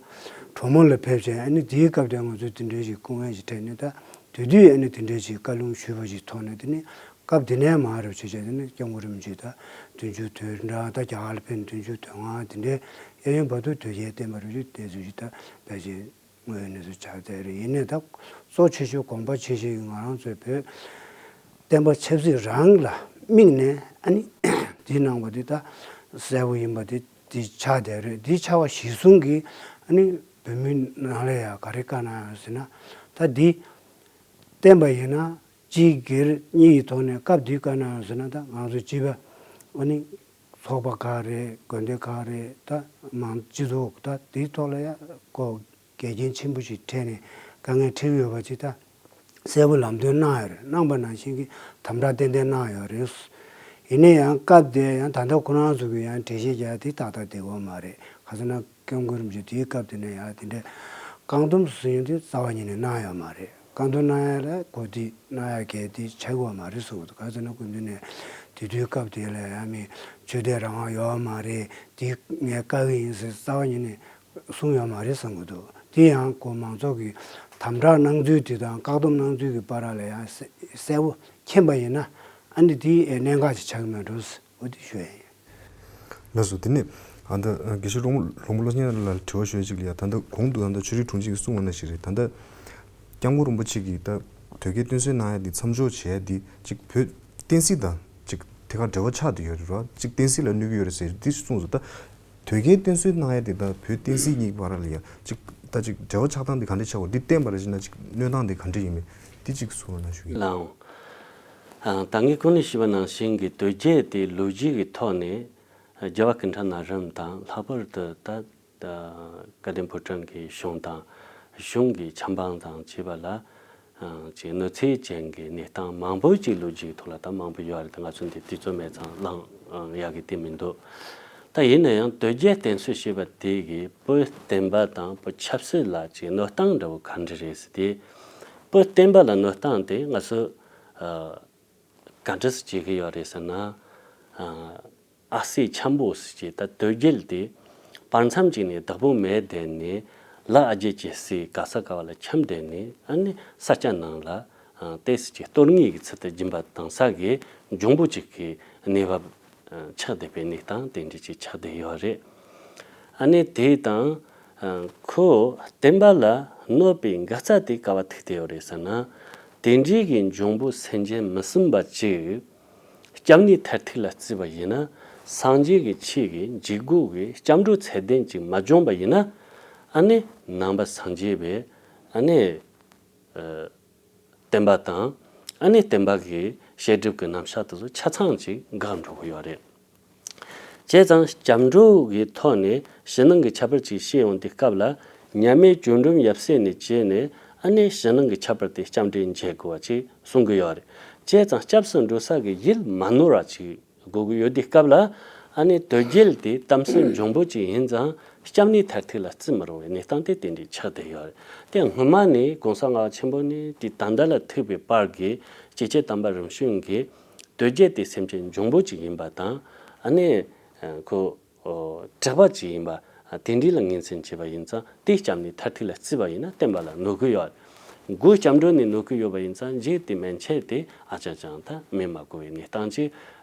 གྲོ་མོ་ལ་ཕེབས་བྱས་ཨ་ནི་དེའི་སྐབས་དེ་ང་ཚོས་དེ་འདྲའི་ཞིག་སྐུ་ངལ་ཞིག་འཕྲད་ནས་ད་དེ་དུས་ཨ་ནི་དེ་འདྲའི་ཞིག་བཀའ་ལུང་ཞུས་པ་ཞིག་ཐོག་ནས་དེ་ནི་སྐབས་དེ་ནས་མ་རབས་བྱས་བྱས་དེ་ནི་སྐྱབས་མགོན་རིན་པོ་ཆེ་ད་བདུན་ཅུ་དོན་གྲངས་ད་རྒྱ་གར་ལ་ཕེབས་ནས་བདུན་ཅུ་དོན་ལྔ་དེ་འདྲའི་གཡས་གཡོན་བར་དུ་དོལ་རྒྱལ་བསྟན་པ་རུ་ཞིག་བསྟན་ཚུལ་ཞིག་ད་ཕལ་ཆེར། དངོས་ཡོད་གནས་ཚུལ་ཆགས་བསྡད་རེད། ཡིན་ནའི་ད་གཙོ་ཆེ་ཤོས་དགོངས་པ་ཆེ་ཤོས་ང་རང་ཚོའི་བོད་བསྟན་པ་ཆབ་སྲིད་རང་ལ་དམིགས་ནས་ཨ་ནི་འདི་གནང་བ་འདི་ད་གསལ་པོ་ཡིན་པ་འདི་འདི་ཆགས་བསྡད་རེད། འདི་ཆགས་པ་གཞི་བཟུང་གིས་ཨ་ནི་བོད་མི་ནང་ལ་ཡང་ག་རེ་བཀའ་གནང་ཡོད་ཟེར་ན་ད་འདི་བསྟན་པ་ཡིན་ན་སྤྱི་སྒེར་གཉིས་ཀྱི་ཐོག་ནས་སྐབས་འདི་བཀའ་གནང་ཡོད་ཟེར་ན་ད་ང་ཚོ་སྤྱི་པ་ཨ་ནི་ཚོགས་པ་ཁག་རེད། དགོན་སྡེ་ཁག་རེད། ད་མང་སྤྱི་ཚོགས་ད་འདིའི་ཐོག་ལ་ཡང་ཁོ། འགལ་རྐྱེན་ཆེན་པོ་ཞིག་འཕྲད་ནས་དཀའ་ངལ་འཕྲད་ཀྱི་ཡོད་པ་ཅིག་ད་གསལ་པོ་ལམ་སྟོན་གནང་ཡོད་རེད། གནང་པ་ནང་བཞིན་གྱི་དམ་དྲག་ཏན་ཏན་གནང་ཡོད་རེད། ཡིན་ན་ཡང་སྐབས་དེ་ཡང་ད་ལྟ་ཁོ་རང་ཚོ་གི་ཡང་འགྲེལ་བཤད་རྒྱག་དེ་ཏག་ཏག་བསྡད་ཡོད་མ་རེད། ག་ཟེར་ན་སྐྱབས་མགོན་རིན་པོ་ཆེ་དེའི་སྐབས་དེ་ནས་ཡང་དེ་འདྲའི་བཀག་སྡོམ་ཟེར་ཡོང་དུས་རྩ་བ་ཉིད་ནས་གནང་ཡོད་མ་རེད། བཀག་སྡོམ་གནང་ཡ་ལ་གོ་དེ་གནང་ཡ་གལ་དེ་ཆགས་ཡོད་མ་རེད་གསུངས་འདུག་ག་ཟེར་ན་སྐུ་མདུན་ནས་དེ་དུས་སྐབས་དེ་ལ་ཡང་མི་ཆོས་དད་རང་དབང་ཡོད་མ་རེད། དེ་ངས་བཀག་གི་ཡིན་ཟེར་རྩ་བ་ཉིད་ནས། གསུངས་ཡོད་མ་རེད་བསམ་གྱི་འདུག་དེ་ཡང་ཁོ་མང་ཚོགས་ཀྱི་དམ་དྲག་གནང་ཚུལ་དེ་དང་བཀག་སྡོམ་གནང་ཚུལ་གྱི་བར་ལ་ཡང་གསལ་པོ་མཁྱེན་པ་ཡིན་ན་ཨ་ནི་དེ་གནད་འགག་ཅིག་ཆགས་ཀྱི་མེད་འགྲོ་འོ་དེ་ཞུ་ཡ་ཡིན། ལགས་སོ། དེ་ནས་ཨ་ད་དགེ་བཤེས་རོང་པོ་རོང་པོ་བློ་སྙན་ལགས་ལ་དྲི་བ་ཞུ་ཡ་ཅིག་ལ་ཡ། ད་ལྟ་གོང་དུ་ད་ལྟ་ཆོས་རིག་དྲུང་ཆེ་གིས་གསུངས་པ་ནང་བཞིན་རེད། ད་ལྟ་སྐྱབས་མགོན་རིན་པོ་ཆེ་གིས་ད་དོལ་རྒྱལ་བསྟེན་གསོལ་གནང་ཡ་དེ་མཚམས་འཇོག་བྱས་ཡ་དེ་ཅིག་བོད་བསྟན་སྲིད་དང་ཅིག་དེ་ག་འབྲེལ་བ་ཆགས་བསྡད་ཡོད་རེད་བ། ཅིག་བསྟན་སྲིད་ལ་གནོད་ཀྱི་ཡོད་རེད་ཟེར་འདི་གསུངས་སོང་། ད་དོལ་རྒྱལ་བསྟེན་གསོལ་གནང་ཡ་དེ་དང་བོད་བསྟན་སྲིད་གཉིས་བར་ལ་ཡ་ཅིག་ད་ཅིག་འབྲེལ་བ་ཆགས་སྟངས་དེ་ག་འདྲ་ཆགས་པ། འདི་བསྟན་པ་རེད་ཅེ་ན་ཅིག་གནོད་སྟངས་དེ་ག་འདྲ་ཡིན་མིན་དེ་ཅིག་གསུང་རོགས་གནང་ཞུ་གི་ཡིན། ལགས་འོང་། ཨ། ད་ངས་གོང་ནས་ཞུས་པ་ནང་བཞིན་གྱི་དོལ་རྒྱལ་དེ་ལོ་རྒྱུས་ཀྱི་ཐོག་ནས་རྒྱལ་བ་སྐུ་ཕྲེང་ན་རིམ་དང་ལྷག་པར་དུ་ད་ད་དགའ་ལྡན་ཕོ་བྲང་གི་གཞུང་དང་གཞུང་གི་ཆབ་འབངས་དང་བཅས་པ་ལ། ཨ། ཅིག་གནོད་འཚེ་ཅན་གྱི་གནས་སྟངས་མང་པོ་ཅིག་ལོ་རྒྱུས་ཐོག་ལ་ད་མང་པོ་ཡོད་རེད། ད་ང་ཚོ་འདི་དུས་ཚོད་མེད་ཙང་གླེང་ཡག་གི་དེ་མི་འདུག་ད་ཡིན་ན་ཡང་དོལ་རྒྱལ་བསྟེན་གསོལ་ཞེས་པ་དེ་གིས་བོད་བསྟན་པ་དང་བོད་ཆབ་སྲིད་ལ་ཅིག་གནོད་སྟངས་འདྲ་བོ་ག་འདྲ་རེད་ཟེར་དུས། བོད་བསྟན་པ་ལ་གནོད་སྟངས་དེ་ང་ཚོ་ཨ་ག་འདྲ་སེ་བྱེད་ཀྱི་ཡོད་རེད་ཟེར་ན། ཨ། ཨ་སྲས་འཆམ་པོ་ཟེར་གྱི་ད་དོལ་རྒྱལ་དེ་བར་མཚམས་ཅིག་ནས་བདག་པོ་མེད་བསྡད་ནས་ལ་ཨ་རྒྱལ་གྱི་སྲས་ག་ས་ག་བ་ལ་འཆམ་བསྡད་ནས་ཨ་ནི་ས་སྐྱ་ནང་ལ་ཨ་ཏོག་ཙམ་ཅིག་གཏོར་བརླག་གི་ཚུལ་དུ་སྦྱིན་པ་བཏང་ས་གི་འབྱུང་པོ་ཅིག་གི་གནས་བབ་ཨ་ཆགས་བསྡད་པའི་གནས་སྟངས་དེ་འདྲ་ཅིག་ཆགས་བསྡད་ཡོད་རེད། ཨ་ནི་དེ་དང་ཨ་ཁོ་བསྟན་པ་ལ་གནོད་པའི་འགག་རྩ་དེ་ག་བ་ཐུག་བསྡད་ཡོད་རེད་ཟེར་ན། དེ་འདྲའི་གི་འབྱུང་པོ་སེམས་ཅན་མི་སྲུན་པ་ཅིག་སྐྱབས་གནས་མཐར་ཐུག་ལ་བརྩིས་པ་ཡིན་ན། སངས་རྒྱས་ཀྱི་ཆོས་ཀྱི་འཇུག་སྒོ་གི་སྐྱབས་འགྲོ་ཚད་ལྡན་ཅིག་མ་བྱུང་བ་ཡིན་ན། ཨ་ནི་ནང་པ་སངས་རྒྱས་པའི་ཨ་ནི་ཨ་བསྟན་པ་དང་། ཨ་ནི་བསྟན་པ་གི་བཤད་སྒྲུབ་ཀྱི་རྣམ་གཞག་དེ་ཚོ་ཆ་ཚང་ཅིག་འགག་འགྲོ་གི་ཡོད་རེད། བྱས་ཙང་སྐྱབས་འགྲོ་གི་ཐོག་ནས་ཕྱི་ནང་གི་ཁྱད་པར་ཅིག་ཤེས་ཡོང་དུས་སྐབས་ལ། མཉམ་མེད་ཇོ་འབྲོམ་ཡབ་སྲས་ནས་བྱས་ནས་ཨ་ནི་ཕྱི་ནང་གི་ཁྱད་པར་དེ་སྐྱབས་འགྲོས་འབྱེད་དགོས་པ་ཅིག་གསུང་གི་ཡོད་རེད། བྱས་ཙང་སྐྱབས་སུ་འགྲོ་ས་གི་ཡིད་མ་ནོར་བ་ཅིག་དགོས་ཀྱི་ཡོད་དུས་སྐབས་ལ། ཨ་ནི་དོལ་རྒྱལ་དེ་དམ་སྲི་འབྱུང་པོ་ཅིག་ཡིན་ཙང་སྐྱབས་གནས་མཐར་ཐུག་ལ་བརྩི་མི་རུང་བའི་གནས་སྟངས་དེ་དེ་འདྲའི་ཆགས་བསྡད་ཡོད་རེད། དེ་སྔོན་མ་ནས་གོང་ས་ལྔ་པ་ཆེན་པོ་ནས་དེ་ད་ལྟ་ལ་ཐུག་པའི་བར་གྱི་སྐྱེས་ཆེན་དམ་པ་རིམ་བྱོན་གྱིས་དོལ་རྒྱལ་དེ་སེམས་ཅན་འབྱུང་པོ་ཅིག་ཡིན་པ་དང་། ཨ་ནི་ཁོ་དྲེགས་པ་ཅིག་ཡིན་པ་དེ་འདྲའི་ལ་ངོས་འཛིན་བྱས་པ་ཡིན་ཙང་། དེ་སྐྱབས་གནས་མཐར་ཐུག་ལ་བརྩིས་པ་ཡིན་ན་བསྟན་པ་ལ་གནོད་ཀྱི་ཡོད། མགོ་སྐྱབས་འགྲོ་ནས་གནོད་ཀྱི་ཡོད་པ་ཡིན་ཙང་། རྗེས་དེ་མན་ཆད་དེ་ཨ་ཅང་ཅང་ད་མེད་མ་དགོས་པའི་གནས་སྟངས་ཅིག་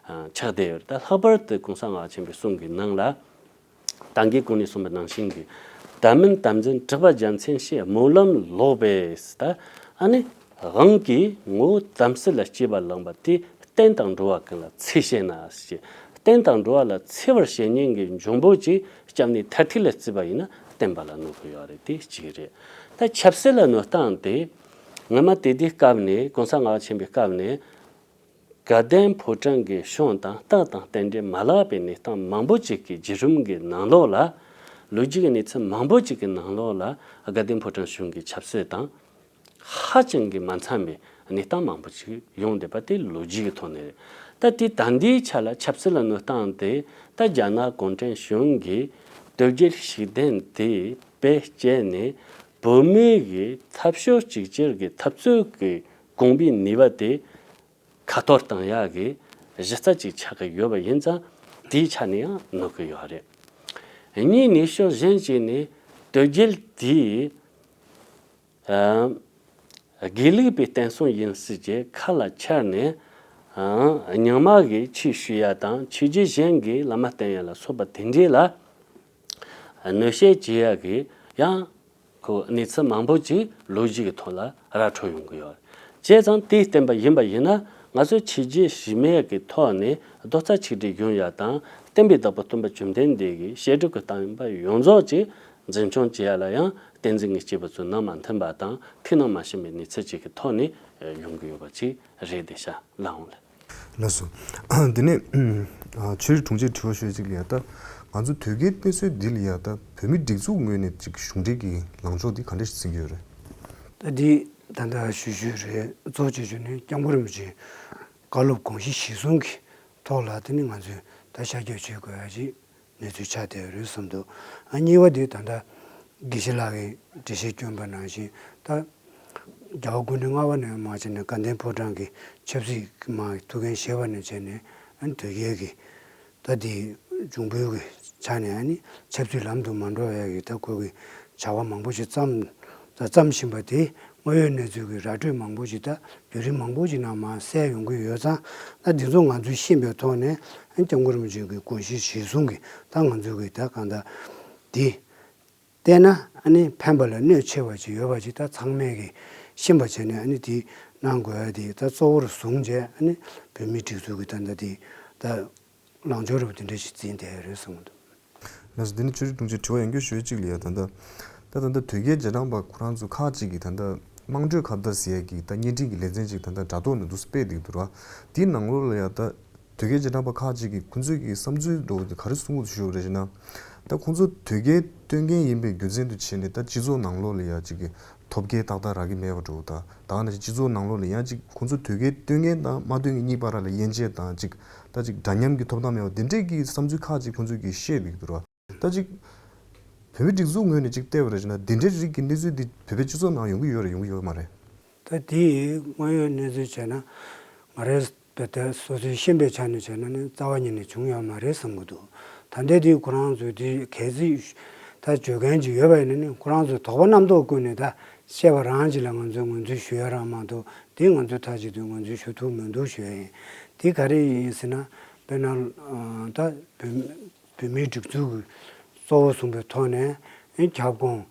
ཆགས་བསྡད་ཡོད། ད་ལྷག་པར་དུ་གོང་ས་ལྔ་པ་ཆེན་པོའི་གསུང་གི་ནང་ལ། ད་གིན་གོང་ནས་གསུངས་པ་ནང་བཞིན་གྱི། དམ་མིན་དམ་འཛིན་དྲེགས་པ་རྒྱལ་མཚན་ཞེས། སྨོན་ལམ་ལོག་པས་ད། ཨ་ནི་དབང་གིས་ངོ་བོ་དམ་སྲི་ལ་སྐྱེས་པ་བླངས་པ་དེ། བསྟན་དང་འགྲོ་བ་ཀུན་ལ་འཚེ་བྱེད་ན་ཞེས། བསྟན་དང་འགྲོ་བ་ལ་འཚེ་བར་བྱེད་མཁན་གྱི་འབྱུང་པོ་ཅིག་སྐྱབས་གནས་མཐར་ཐུག་ལ་བརྩིས་པ་ཡིན་ན་བསྟན་པ་ལ་གནོད་ཀྱི་ཡོད་རེད། དེ་གཅིག་རེད། ད་ཆབ་སྲིད་ལ་གནོད་སྟངས་དེ། སྔོན་མ་དེ་དུས་སྐབས་ནས་གོང་ས་ལྔ་པ་ཆེན་པོའི་སྐབས་ནས། དགའ་ལྡན་ཕོ་བྲང་གི་གཞུང་དང་རྟགས་དང་རྟེན་འབྲེལ་མ་ལགས་པའི་གནས་སྟངས་མང་པོ་ཅིག་གི་བརྒྱུད་རིམ་གྱི་ནང་ལོགས་ལ། ལོ་རྒྱུས་ཀྱི་གནས་ཚུལ་མང་པོ་ཅིག་གི་ནང་ལོགས་ལ་དགའ་ལྡན་ཕོ་བྲང་གཞུང་གི་ཆབ་སྲིད་དང་ཧ་ཅང་གི་མ་འཚམ་པའི་གནས་སྟངས་མང་པོ་ཅིག་ཡོང་བསྡད་པ་དེ་ལོ་རྒྱུས་ཀྱི་ཐོག་ནས་རེད། ད་དེ་ད་ལྟའི་ཆ་ལ་ཆབ་སྲིད་ལ་གནོད་སྟངས་དེ། ད་རྒྱ་ནག་གུང་ཁྲན་གཞུང་གིས་དོལ་རྒྱལ་བཤིག་གདན་དེ་བེད་སྤྱད་ནས་བོད་མི་གི་འཐབ་ཕྱོགས་གཅིག་གྱུར་གྱི་འཐབ་རྩོད་ཀྱི་ གོང་བུའི་ནུས་པ་དེ་ཁ་གཏོར་བཏང་ཡག་གི་གཞི་རྩ་ཅིག་ཆགས་ཀྱི་ཡོད་པ་ཡིན་ཙང་དེའི་ཆ་ནས་ཡང་གནོད་ཀྱི་ཡོད་རེད། གཉིས་ནས་ཕྱོགས་གཞན་ཅིག་ནས་དོལ་རྒྱལ་དེས་ཨ་དགེ་ལུགས་པའི་བསྟན་སྲུང་ཡིན་སྲིད་ཀྱི་ཁ་ལ་འཆར་ནས་ཨ་རྙིང་མ་གི་ཆོས་ཞུ་ཡ་དང་ཆོས་བརྒྱུད་གཞན་གྱི་བླ་མ་བསྟེན་ཡ་ལ་སོགས་པ་དེ་འདྲས་ལ་གནོད་བྱེད་བྱེད་ཡ་གི་ཡང་ཁོ་གནས་ཚུལ་མང་པོ་ཅིག་ལོ་རྒྱུས་ཀྱི་ཐོག་ལ་ར་འཕྲོད་ཡོང་གི་ཡོད། བྱས་ཙང་དེའི་བསྟན་པ་ཡིན་པ་ཡིན་ན་ང་ཚོས་ཆོས་བརྒྱུད་ཕྱི་མའི་གི་ཐོག་ནས་རྡོག་རྩ་གཅིག་སྒྲིལ་ཡོང་ཡ་དང་བསྟན་པའི་བདག་པོ་སྟོན་པ་བཅོམ་ལྡན་འདས་ཀྱི་བཤད་སྒྲུབ་ཀྱི་གཏམ་དཔེ་ཡོངས་རྫོགས་ཀྱི་འཛིན་སྐྱོང་བྱེད་ཡ་ལ་ཡང་བསྟན་འཛིན་གྱི་སྐྱེས་བུ་ཚོའི་ནང་མ་མཐུན་པ་དང་ཐུགས་སྣང་མ་ཕྱིན་པའི་གནས་ཚུལ་ཅིག་གི་ཐོག་ནས་ཡོང་གི་ཡོད་པ་ཅིག་རེད་དེ་ཤ་ལགས་འོང་ལགས། ལགས་སོ། དེ་ནས་ཨ་ཆོས་རིག་དྲུང་ཆེ་དྲི་བ་ཞུ་ཡ་གཅིག་ལ་ཡ་ད་ང་ཚོ་དོལ་རྒྱལ་གནས་ཚུལ་འདི་ལ་ཡ་ད་བོད་མི་སྒྲིག་འཛུགས་ངོས་ནས་ཅིག་གཞུང་འབྲེལ་གྱི་ལངས་ཕྱོགས་འདི་ག་འདྲ་ཞིག་འཛིན་གྱི་ཡོད་རེད། ད་འདི་ད་ལྟ་ཞུ་ཞུས་རེད། གཙོ་ཆེ་ཤོས་ནི་སྐྱབས་མགོན་རིན་པོ་ཆེའི་བཀའ་སློབ་དགོངས་གཞི་གཞིར་བཟུང་གི་ཐོག་ལ་དེ་ནི་ང་ཚོས་ད་ཤར་རྒྱག་བྱེད་དགོས་ཡ་ཅིག་གནས་ཚུལ་ཆགས་བསྡད་ཡོད་རེད་བསམ་འདུག་ཨ་གཉིས་པ་དེ་ད་ལྟ་དགེ་བཤེས་ལགས་ཀྱིས་འགྲེལ་བཤད་བསྐྱོན་པ་ནང་བཞིན་ད་རྒྱལ་བ་སྐུ་ཕྲེང་ལྔ་པ་ནས་མར་བྱས་ནས་དགའ་ལྡན་ཕོ་བྲང་གི་ཆབ་སྲིད་མ་ཐུགས་འགན་བཞེས་པ་ནས་བྱས་ནས་ཨ་ནི་དོལ་རྒྱལ་གྱི་ད་དེ་འབྱུང་པོའི་གི་ཆ་ནས་ཨ་ནི་ཆབ་སྲིད་ལམ་དུ་མ་འགྲོ་ཡ་གི་ད་ཁོ་གི་བྱ་བ་མང་པོ་ཞིག་བརྩམས་ད་བརྩམས་བཞིན་པ་དེ་དངོས་ཡོད་གནས་ཚུལ་གྱི་ར་སྤྲོད་མང་པོ་ཞིག་ད་བརྒྱུད་རིམ་མང་པོ་ཞིག་ནང་མར་གསལ་ཡོང་གི་ཡོད་ཙང་ད་འདི་ཚོ་ང་ཚོས་ཤེས་པའི་ཐོག་ནས་ཨ་ནི་སྐྱབས་མགོན་རིན་པོ་ཆེ་གི་དགོངས་གཞི་གཞིར་བཟུང་གི་ད་ང་ཚོ་གི་ད་གང་ལྟར་འདི་བལྟས་ན་ཨ་ནི་ཕན་པ་ལས་གནོད་ཆེ་བ་ཅིག་ཡོད་པ་ཅིག་ད་ཚང་མས་གི་ཤེས་པ་བྱས་ནས་ཨ་ནི་དེ་གནང་དགོས་ཡ་དེ་ད་གཙོ་བོར་བཟུང་བྱས་ཨ་ནི་བོད་མིའི་སྒྲིག་འཛུགས་ཀྱི་ད་ལྟ་དེ་ད་ལངས་ཕྱོགས་རེད་པ་དེ་འདྲ་ཞིག་འཛིན་བསྡད་ཡོད་རེད་བསམ་གྱི་འདུག་ལགས་སོ། འདི་ནི་ཆོས་རིག་དྲུང་ཆེ་དྲི་བ་ཡང་བསྐྱར་ཞུ་ཡ་གཅིག་ལ་ཡ་ད་ལྟ་ད་ད་ལྟ་དོལ་རྒྱལ་རྗེས་འབྲང་པ་ཁོ་རང་ཚོ་ཁག་ཅིག་གིས་ད་ལྟ་དམངས་ཁྲོད་ཁ་བརྡ་ཟེར་ཡ་གི་ད་བརྙན་འཕྲིན་གྱི་ལེ་ཚན་ཅིག་ད་ལྟ་དྲ་ཐོག་ནས་འདུག་སེ་སྤེལ་བསྡད་ཀྱི་འདུག་ར། དེའི་ནང་ལོགས་ལ་ཡ་ད་དོལ་རྒྱལ་རྗེས་འབྲང་པ་ཁག་ཅིག་གིས་ཁོ་ཚོས་ཀྱི་བསམ་ཚུལ་འདྲ་བོ་དེ་ག་རེ་གསུང་གི་འདུག་ཞུ་བ་རེད་ཟེར་ན། ད་ཁོང་ཚོ་དོལ་རྒྱལ་སྟོན་མཁན་ཡིན་པའི་རྒྱུ་མཚན་དུ་བྱས་ནས་ད་སྤྱི་ཚོགས་ནང་ལོགས་ལ་ཡ་ཅིག་གི་ཐོབ་སྐལ་ཏག་ཏག་རག་གི་མེད་པ་འདྲ་བོ་དང་ད་ག་ནང་བཞིན་སྤྱི་ཚོགས་ནང་ལོགས་ལ་ཡང་ཅིག་ཁོང་ཚོ་དོལ་རྒྱལ་སྟོན་མཁན་དང་མ་སྟོན་མཁན་གཉིས་བར་ལ་དབྱེ་འབྱེད་དང་ཅིག་ད་ཅིག་འདྲ་མཉམ་གྱི་ཐོབ་ཐང་མེད་པ་འདི་འདྲས་ཀྱི་བསམ་ཚུལ་ཁག་ཅིག་ཁོང་ཚོས་ཀྱིས་བཤད་བསྡད་ཀྱི་འདུག་ར། ད་ཅིག་བོད་མི་སྒྲིག་འཛུགས་ངོས་ནས་ཅིག་བལྟས་པ་རེད་ཅེ་ན་འདི་འདྲའི་རིགས་ཀྱི་གནས་ཚུལ་འདི་བོད་པའི་སྤྱི་ཚོགས་ནང་ཡོང་གི་ཡོད་རེད་ཡོང་གི་ཡོད་མ་རེད། ད་དེ་དངོས་ཡོད་གནས་ཚུལ་བྱས་ན་ང་རའི་བལ་ཏེ་སོ་སོའི་ཤེས་པའི་ཆ་ནས་བྱས་ན་ནི་རྩ་བ་ཉིད་ནས་བྱུང་ཡོད་མ་རེད་བསམ་གྱི་འདུག་ད་ལྟའི་དུས་ཁོ་རང་ཚོས་དེ་གལ་སྲིད་ད་བརྗོད་མཁན་ཅིག་ཡོད་པ་ཡིན་ན་ནི་ཁོ་རང་ཚོས་དོགས་པ་རྣམ་རྟོག་ཀུན་ནས་ད་བཤད་པ་རང་ཅིག་ལ་ང་ཚོས་ངོས་འཛིན་ཞུ་ཡ་རང་མ་གཏོགས་དེ་ང་ཚོས་མཐའ་གཅིག་ཏུ་ངོས་འཛིན་ཞུ་ཐུབ་མི་འདུག་ཞུ་ཡ་ཡིན། དེ་ག་རེ་ཡིན་ཟེར་ན་དཔེར་ན་ད་བོད་བོད་མིའི་སྒྲིག་འཛུགས་ཀྱི་གཙོ་བོ་བཟུང་བའི་ཐོག་ནས་ཁྱབ་ཁོངས་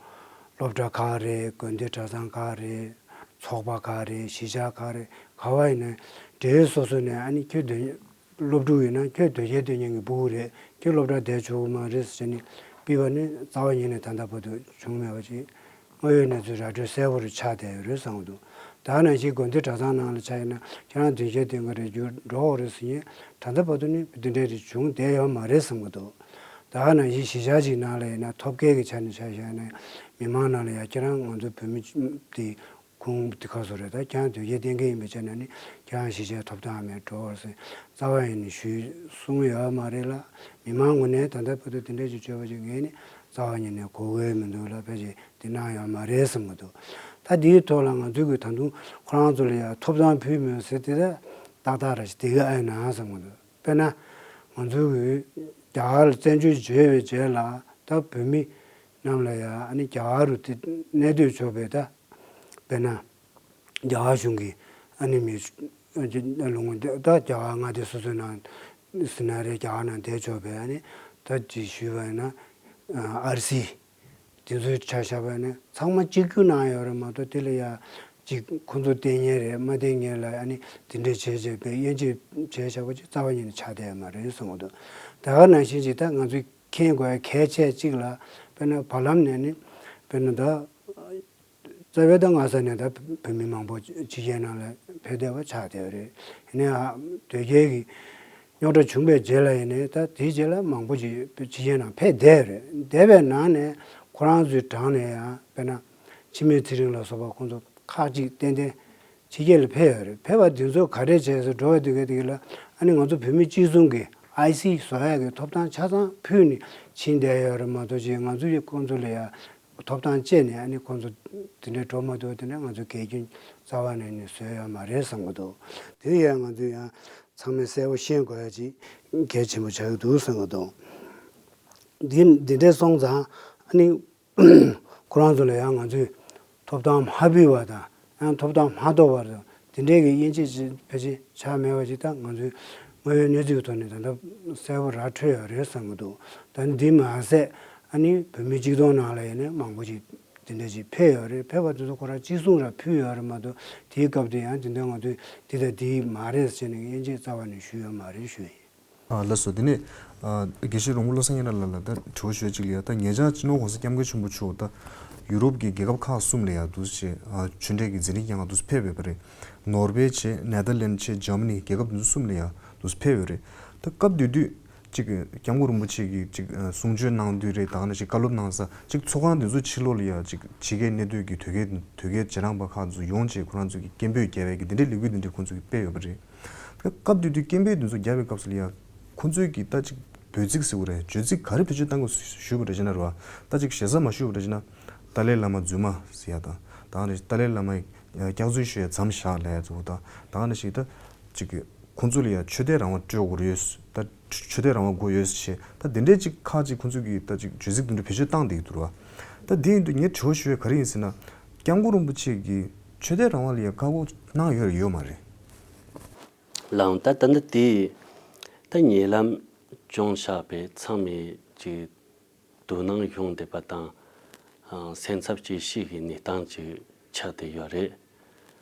སློབ་གྲྭ་ཁག་རེད། དགོན་སྡེ་གྲྭ་ཚང་ཁག་རེད། ཚོགས་པ་ཁག་རེད། གཞིས་ཆགས་ཁག་རེད། ག་བ་ཡིན་ན་འབྲེལ་ཡོད་སོ་སོ་ནས་ཨ་ནི་ཁྱོད་དོན་སློབ་ཕྲུག་ཡིན་ན་ཁྱོད་དོལ་རྒྱལ་སྟོན་མཁན་གྱི་སྤུ་གུ་རེད། ཁྱོད་སློབ་གྲྭ་བསྡད་ཆོག་གི་མ་རེད་ཟེར་ནས་ཕུད་པ་ནི་རྩ་བ་ཉིད་ནས་ད་ལྟ་བར་དུ་བྱུང་མེད་པ་ཅིག་དངོས་ཡོད་གནས་ཚུལ་ར་སྤྲོད་གསལ་པོ་རུ་ཆགས་བསྡད་ཡོད་རེད་བསམ་གྱི་འདུག་ད་ག་ནང་བཞིན་དགོན་སྡེ་གྲྭ་ཚང་ནང་ལ་ཆ་ཡིན་ན་ཁྱེད་རང་དོལ་རྒྱལ་སྟོན་མཁན་རེད་རྒྱུ་འགྲོ་འོ་རེད་ཟེར་ཡིན་ད་ལྟ་བར་དུ་ནི་དེ་འདྲའི་རིགས་བྱུང་བསྡད་ཡོད་མ་རེད་བསམ་གྱི་འདུག་ད་ག་ནང་བཞིན་གཞིས་ཆགས་ཅིག་ནང་ལ་ཡིན་ན་ཐོབ་སྐལ་གྱི་ཆ་ནས་ཆ་བཞག་ན་མི་མང་ནང་ལ་ཡ་ཁྱེད་རང་ང་ཚོ་བོད་མི་དེ་ཁུངས་དེ་ག་སོ་རེད། ད་ཁྱེད་རང་དོལ་རྒྱལ་སྟོན་མཁན་ཡིན་པའི་ཆ་ནས་ནི་ཁྱེད་རང་གཞིས་ཆགས་ཐོབ་ཐང་མེད་འགྲོ་བར་ཟེར་རྩ་བ་ཡིན་ནས་ཞུས་གསུངས་ཡོད་མ་རེད་ལ། མི་མང་ངོས་ནས་ད་ལྟ་བར་དུ་དེ་འདྲ་ཞིག་བརྗོད་པ་ཞིག་ངས་ནི་རྩ་བ་ཉིད་ནས་གོ་གི་མི་འདུག་ལ་ཕལ་ཆེར་དེ་གནང་ཡོད་མ་རེད་བསམ་གྱི་འདུག་ད་དེའི་ཐོག་ལ་ང་ཚོས་ཀྱི་ད་དུང་ཁོ་རང་ཚོ་ལ་ཡང་ཐོབ་ཐང་ཕུལ་མེད་ཟེར་དེ་ད་ཏག་ཏག་ར་ཞིག་དེ་ག་ཨེ་ན་བསམ་གྱི་འདུག་དཔེར་ན་ང་ཚོའི་རྒྱ་གར་ལ་བཙན་བྱོལ་བྱས་པའི་རྗེས་ལ་ད་བོད་མི་རྣམས་ལ་ཡང་ཨ་ནི་རྒྱ་གར་རུ་དེ་གནས་སྡོད་ཆོག་པའི་ད་དཔེར་ན་རྒྱ་གར་གཞུང་གི་ཨ་ནི་མི་ལོ་ངོ་ད་རྒྱ་གར་མངའ་སྡེ་སོ་སོའི་ནང་ཟིན་ན་རེད། རྒྱ་གར་ནང་བསྡད་ཆོག་པའི་ཨ་ནི་ད་ཅིག་ཞུས་པ་ཡིན་ན་ཨར་སི་དེ་ཚོའི་ཆ་བཞག་པ་ཡིན་ན་ཚང་མ་གཅིག་གྱུར་གནང་ཡོད་རེད་མ་གཏོགས་དེ་ལ་ཡ་ཅིག་ཁོང་ཚོ་བསྟེན་མཁན་རེད་མ་བསྟེན་མཁན་ལ་ཨ་ནི་དེ་འདྲས་བྱས་བྱས་པའི་དབྱེ་འབྱེད་བྱས་བཞག་པ་ཅིག་རྩ་བ་ཉིད་ནས་ཆགས་བསྡད་ཡོད་མ་རེད་བསམ་གྱི་འདུག་ད་ག་ནང་བཞིན་ཅིག་ད་ང་ཚོས་མཁྱེན་དགོས་ཡ་གལ་ཆེ་གཅིག་ལ་དཔེར་ན་བར་ལམ་ནས་ནི་དཔེར་ན་ད་རྩ་བའི་ད་སྔ་ས་ནས་ད་བོད་མི་མང་པོ་ཕྱི་རྒྱལ་ནང་ལ་ཕེབས་བསྡད་པ་ཆགས་བསྡད་པ་རེད། ཡིན་ནའི་ཨ་དོལ་རྒྱལ་གྱི་རྙོག་དྲ་བྱུང་བའི་རྗེས་ལ་ཡིན་ནའི་ད་དེའི་རྗེས་ལ་མང་པོ་ཅིག་ཕྱི་རྒྱལ་ནང་ཕེབས་བསྡད་པ་རེད། བསྡད་པའི་ནང་ནས་ཁོ་རང་ཚོའི་གྲས་ནས་ཡང་དཔེར་ན་འཆི་མེད་ཚེ་རིང་ལ་སོགས་པ་ཁོང་ཚོ་ཁག་ཅིག་ཏན་ཏན་ཕྱི་རྒྱལ་ལ་ཕེབས་ཡོད་རེད། ཕེབས་པ་དེ་ཚོ་ག་རེ་བྱས་སོང་འགྲོ་བའི་དུས་སྐབས་དེ་ག་ལ་ཨ་ནི་ང་ཚོ་བོད་མི་སྤྱི་མཚུངས་ཀྱི་ཨའི་སི་བཟོ་ཡག་གི་ཐོབ་ཐང་ཆ་ཚང་ཕུལ་ནས་ཕྱིན་བསྡད་ཡོད་རེད་མ་གཏོགས་ཅིག་ང་ཚོ་ཡི་ཁོང་ཚོ་ལ་ཡ་ ཐོབ་ཐང་སྤྱད་ནས་ཨ་ནི་ཁོང་ཚོ་དེ་འདྲའི་འགྲོ་མ་ཐུབ་པ་དེ་འདྲ་ང་ཚོས་འགལ་རྐྱེན་རྩ་བ་ནས་ནས་བཟོས་ཡོད་མ་རེད་བསམ་གྱི་འདུག་དེ་ཡང་ང་ཚོས་ཡང་ཚང་མས་གསལ་པོ་ཤེས་དགོས་ཡ་ཅིག་གལ་ཆེན་པོ་ཆགས་ཀྱི་འདུག་བསམ་གྱི་འདུག་འདི་འདི་འདྲའི་སོང་ཙང་ཨ་ནི་ཁོ་རང་ཚོ་ལ་ཡང་ང་ཚོས་ཐོབ་ཐང་མ་ཕུལ་བ་དང་ཡང་ཐོབ་ཐང་མ་ཐོབ་པ་དང་དེ་འདྲའི་གི་དབྱེ་འབྱེད་ཅིག་ཕལ་ཆེར་ཆགས་མེད་པ་ཅིག་ད་ང་ཚོའི་དངོས་ཡོད་གནས་ཚུལ་གྱི་ཐོག་ནས་ད་ལྟ་གསལ་པོ་ར་འཕྲོད་ཡོད་རེད་བསམ་གྱི་འདུག་ད་འདི་མ་ཟད་ཨ་ནི་བོད་མི་སྤྱི་ཚོགས་ནང་ལ་ཡིན་ན་མང་པོ་ཅིག་དེ་འདྲ་ཅིག་ཕེབས་ཡོད་རེད། ཕེབས་པ་དེ་ཚོ་ཁོ་རང་ཅི་གསུང་ར་ཕུལ་ཡོད་རེད་མ་གཏོགས་དེའི་སྐབས་དེ་ཡང་དེ་འདྲ་ང་ཚོས་འདི་དང་འདི་མ་རེད་ཟེར་ནས་དབྱེ་འབྱེད་རྩ་བ་ནས་ཞུས་ཡོད་མ་རེད་ཞུ་ཡིན། ཨ་ལགས་སོ། དེ་ནས་ཨ་དགེ་བཤེས་རོང་པོ་བློ་བཟང་སྙན་གྲགས་ལགས་ལ་ད་དྲི་བ་ཞུ་ཡ་གཅིག་ལ་ཡ། ད་ཉེ་ཆར་སྤྱི་ནོར་༸གོང་ས་༸སྐྱབས་མགོན་ཆེན་པོ་མཆོག་ད་ཡུ་རོབ་ཀྱི་རྒྱལ་ཁབ་ཁག་གསུམ་ལ་ཡ་འདུག་སེ་ཨ་ཆོས་འབྲེལ་གྱི་མཛད་འཕྲིན་རྐྱང་ག་འདུག་སེ་ཕེབས་ཡོད་པ་རེད། ནོར་ཝེ་བྱས། ནེ་དར་ལེན་བྱས། འཇར་མ་ནི། རྒྱལ་ཁབ་འདི་ཚོ་གསུམ་ལ་ཡ་འདུག་སེ་ཕེབས་ཡོད་རེད། ད་སྐབས་དེ་དུས་གཅིག་སྐྱབས་མགོན་རིན་པོ་ཆེ་གིས་གཅིག་གསུང་ཆོས་གནང་དུས་རེད། ད་ག་ནང་བཞིན་བཀའ་སློབ་གནང་ས་གཅིག་ཚོགས་ཁང་འདི་ཚོ་ཕྱི་ལོགས་ལ་ཡ་གཅིག་ཕྱི་རྒྱལ་གནས་སྡོད་ཀྱི་དོལ་རྒྱལ་དོལ་རྒྱལ་རྗེས་འབྲང་པ་ཁག་ཚོ་ཡོང་བྱས་ཁོ་རང་ཚོ་གི་སྐད་འབོད་རྒྱག་ཡ་གི་འདི་འདྲའི་ལས་འགུལ་འདི་འདྲའི་ཁོང་ཚོ་གིས་སྤེལ་ཡོད་པ་རེད། ད་སྐབས་དེ་དུས་སྐད་འབོད་འདི་ཚོ་རྒྱག་པའི་སྐབས་སུ་ལ་ཡ་ཁོང་ཚོས་གི་ད་གཅིག་འབོད་ཚིག་ཟེར་དགོས་རེད། བརྗོད་ཚིག་ག་རེ་བེད་སྤྱོད་བཏང་དགོས་ཞུས་པ་རེད་ཅེ་ན་རེད་བ། ད་གཅིག་ཞེ་ས་མ་ཞུས་པ་རེད་ཅེ་ན། ཏཱ་ལའི་བླ་མ་རྫུན་མ་ཟེར་ཡ་དང་། ད་ག་ནང་བཞིན་ཏཱ་ལའི་བླ་མ་ཡི་སྐྱག་རྫུན་ཤོད་ཡ་མཚམས་བཞག་ལབ་ཡ་ཚོ་དང་། ད་ག་ནང་བཞིན་ད་གཅིག་གི་ཁོང་ཚོ་ལ་ཡ་ཆོས་དད་རང་དབང་སྤྲོད་དགོས་རེད། ད་ཆོས་དད་རང་དབང་དགོས་ཡོད་ཞེས་ད་དེ་འདྲའི་གཅིག་ཁག་ཅིག་ཁོང་ཚོ་གིས་ད་གཅིག་བརྗོད་ཚིག་དེ་འདྲ་བེད་སྤྱོད་བཏང་བསྡད་ཀྱི་འདུག་ར། ད་དེ་ཡིན་དུས་ངས་དྲི་བ་ཞུ་ཡ་ག་རེ་ཡིན་ཟེར་ན། སྐྱབས་མགོན་རིན་པོ་ཆེ་གིས་ཆོས་དད་རང་དབང་ལ་ཡ་བཀག་འགོག་གནང་ཡོད་རེད་ཡོད་མ་རེད། ལགས་འོང་། ད་ད་འདི་དེ་ད་ཉེ་ལམ་བྱུང་བཞག་པའི་ཚང་མས་ཀྱི་དོ་སྣང་ཡོང་བསྡད་པ་དང་། ཨ་སེམས་འཚབ་སྐྱེ་གཞི་གི་གནས་སྟངས་ཅིག་ཆགས་བསྡད་ཡོད་རེད།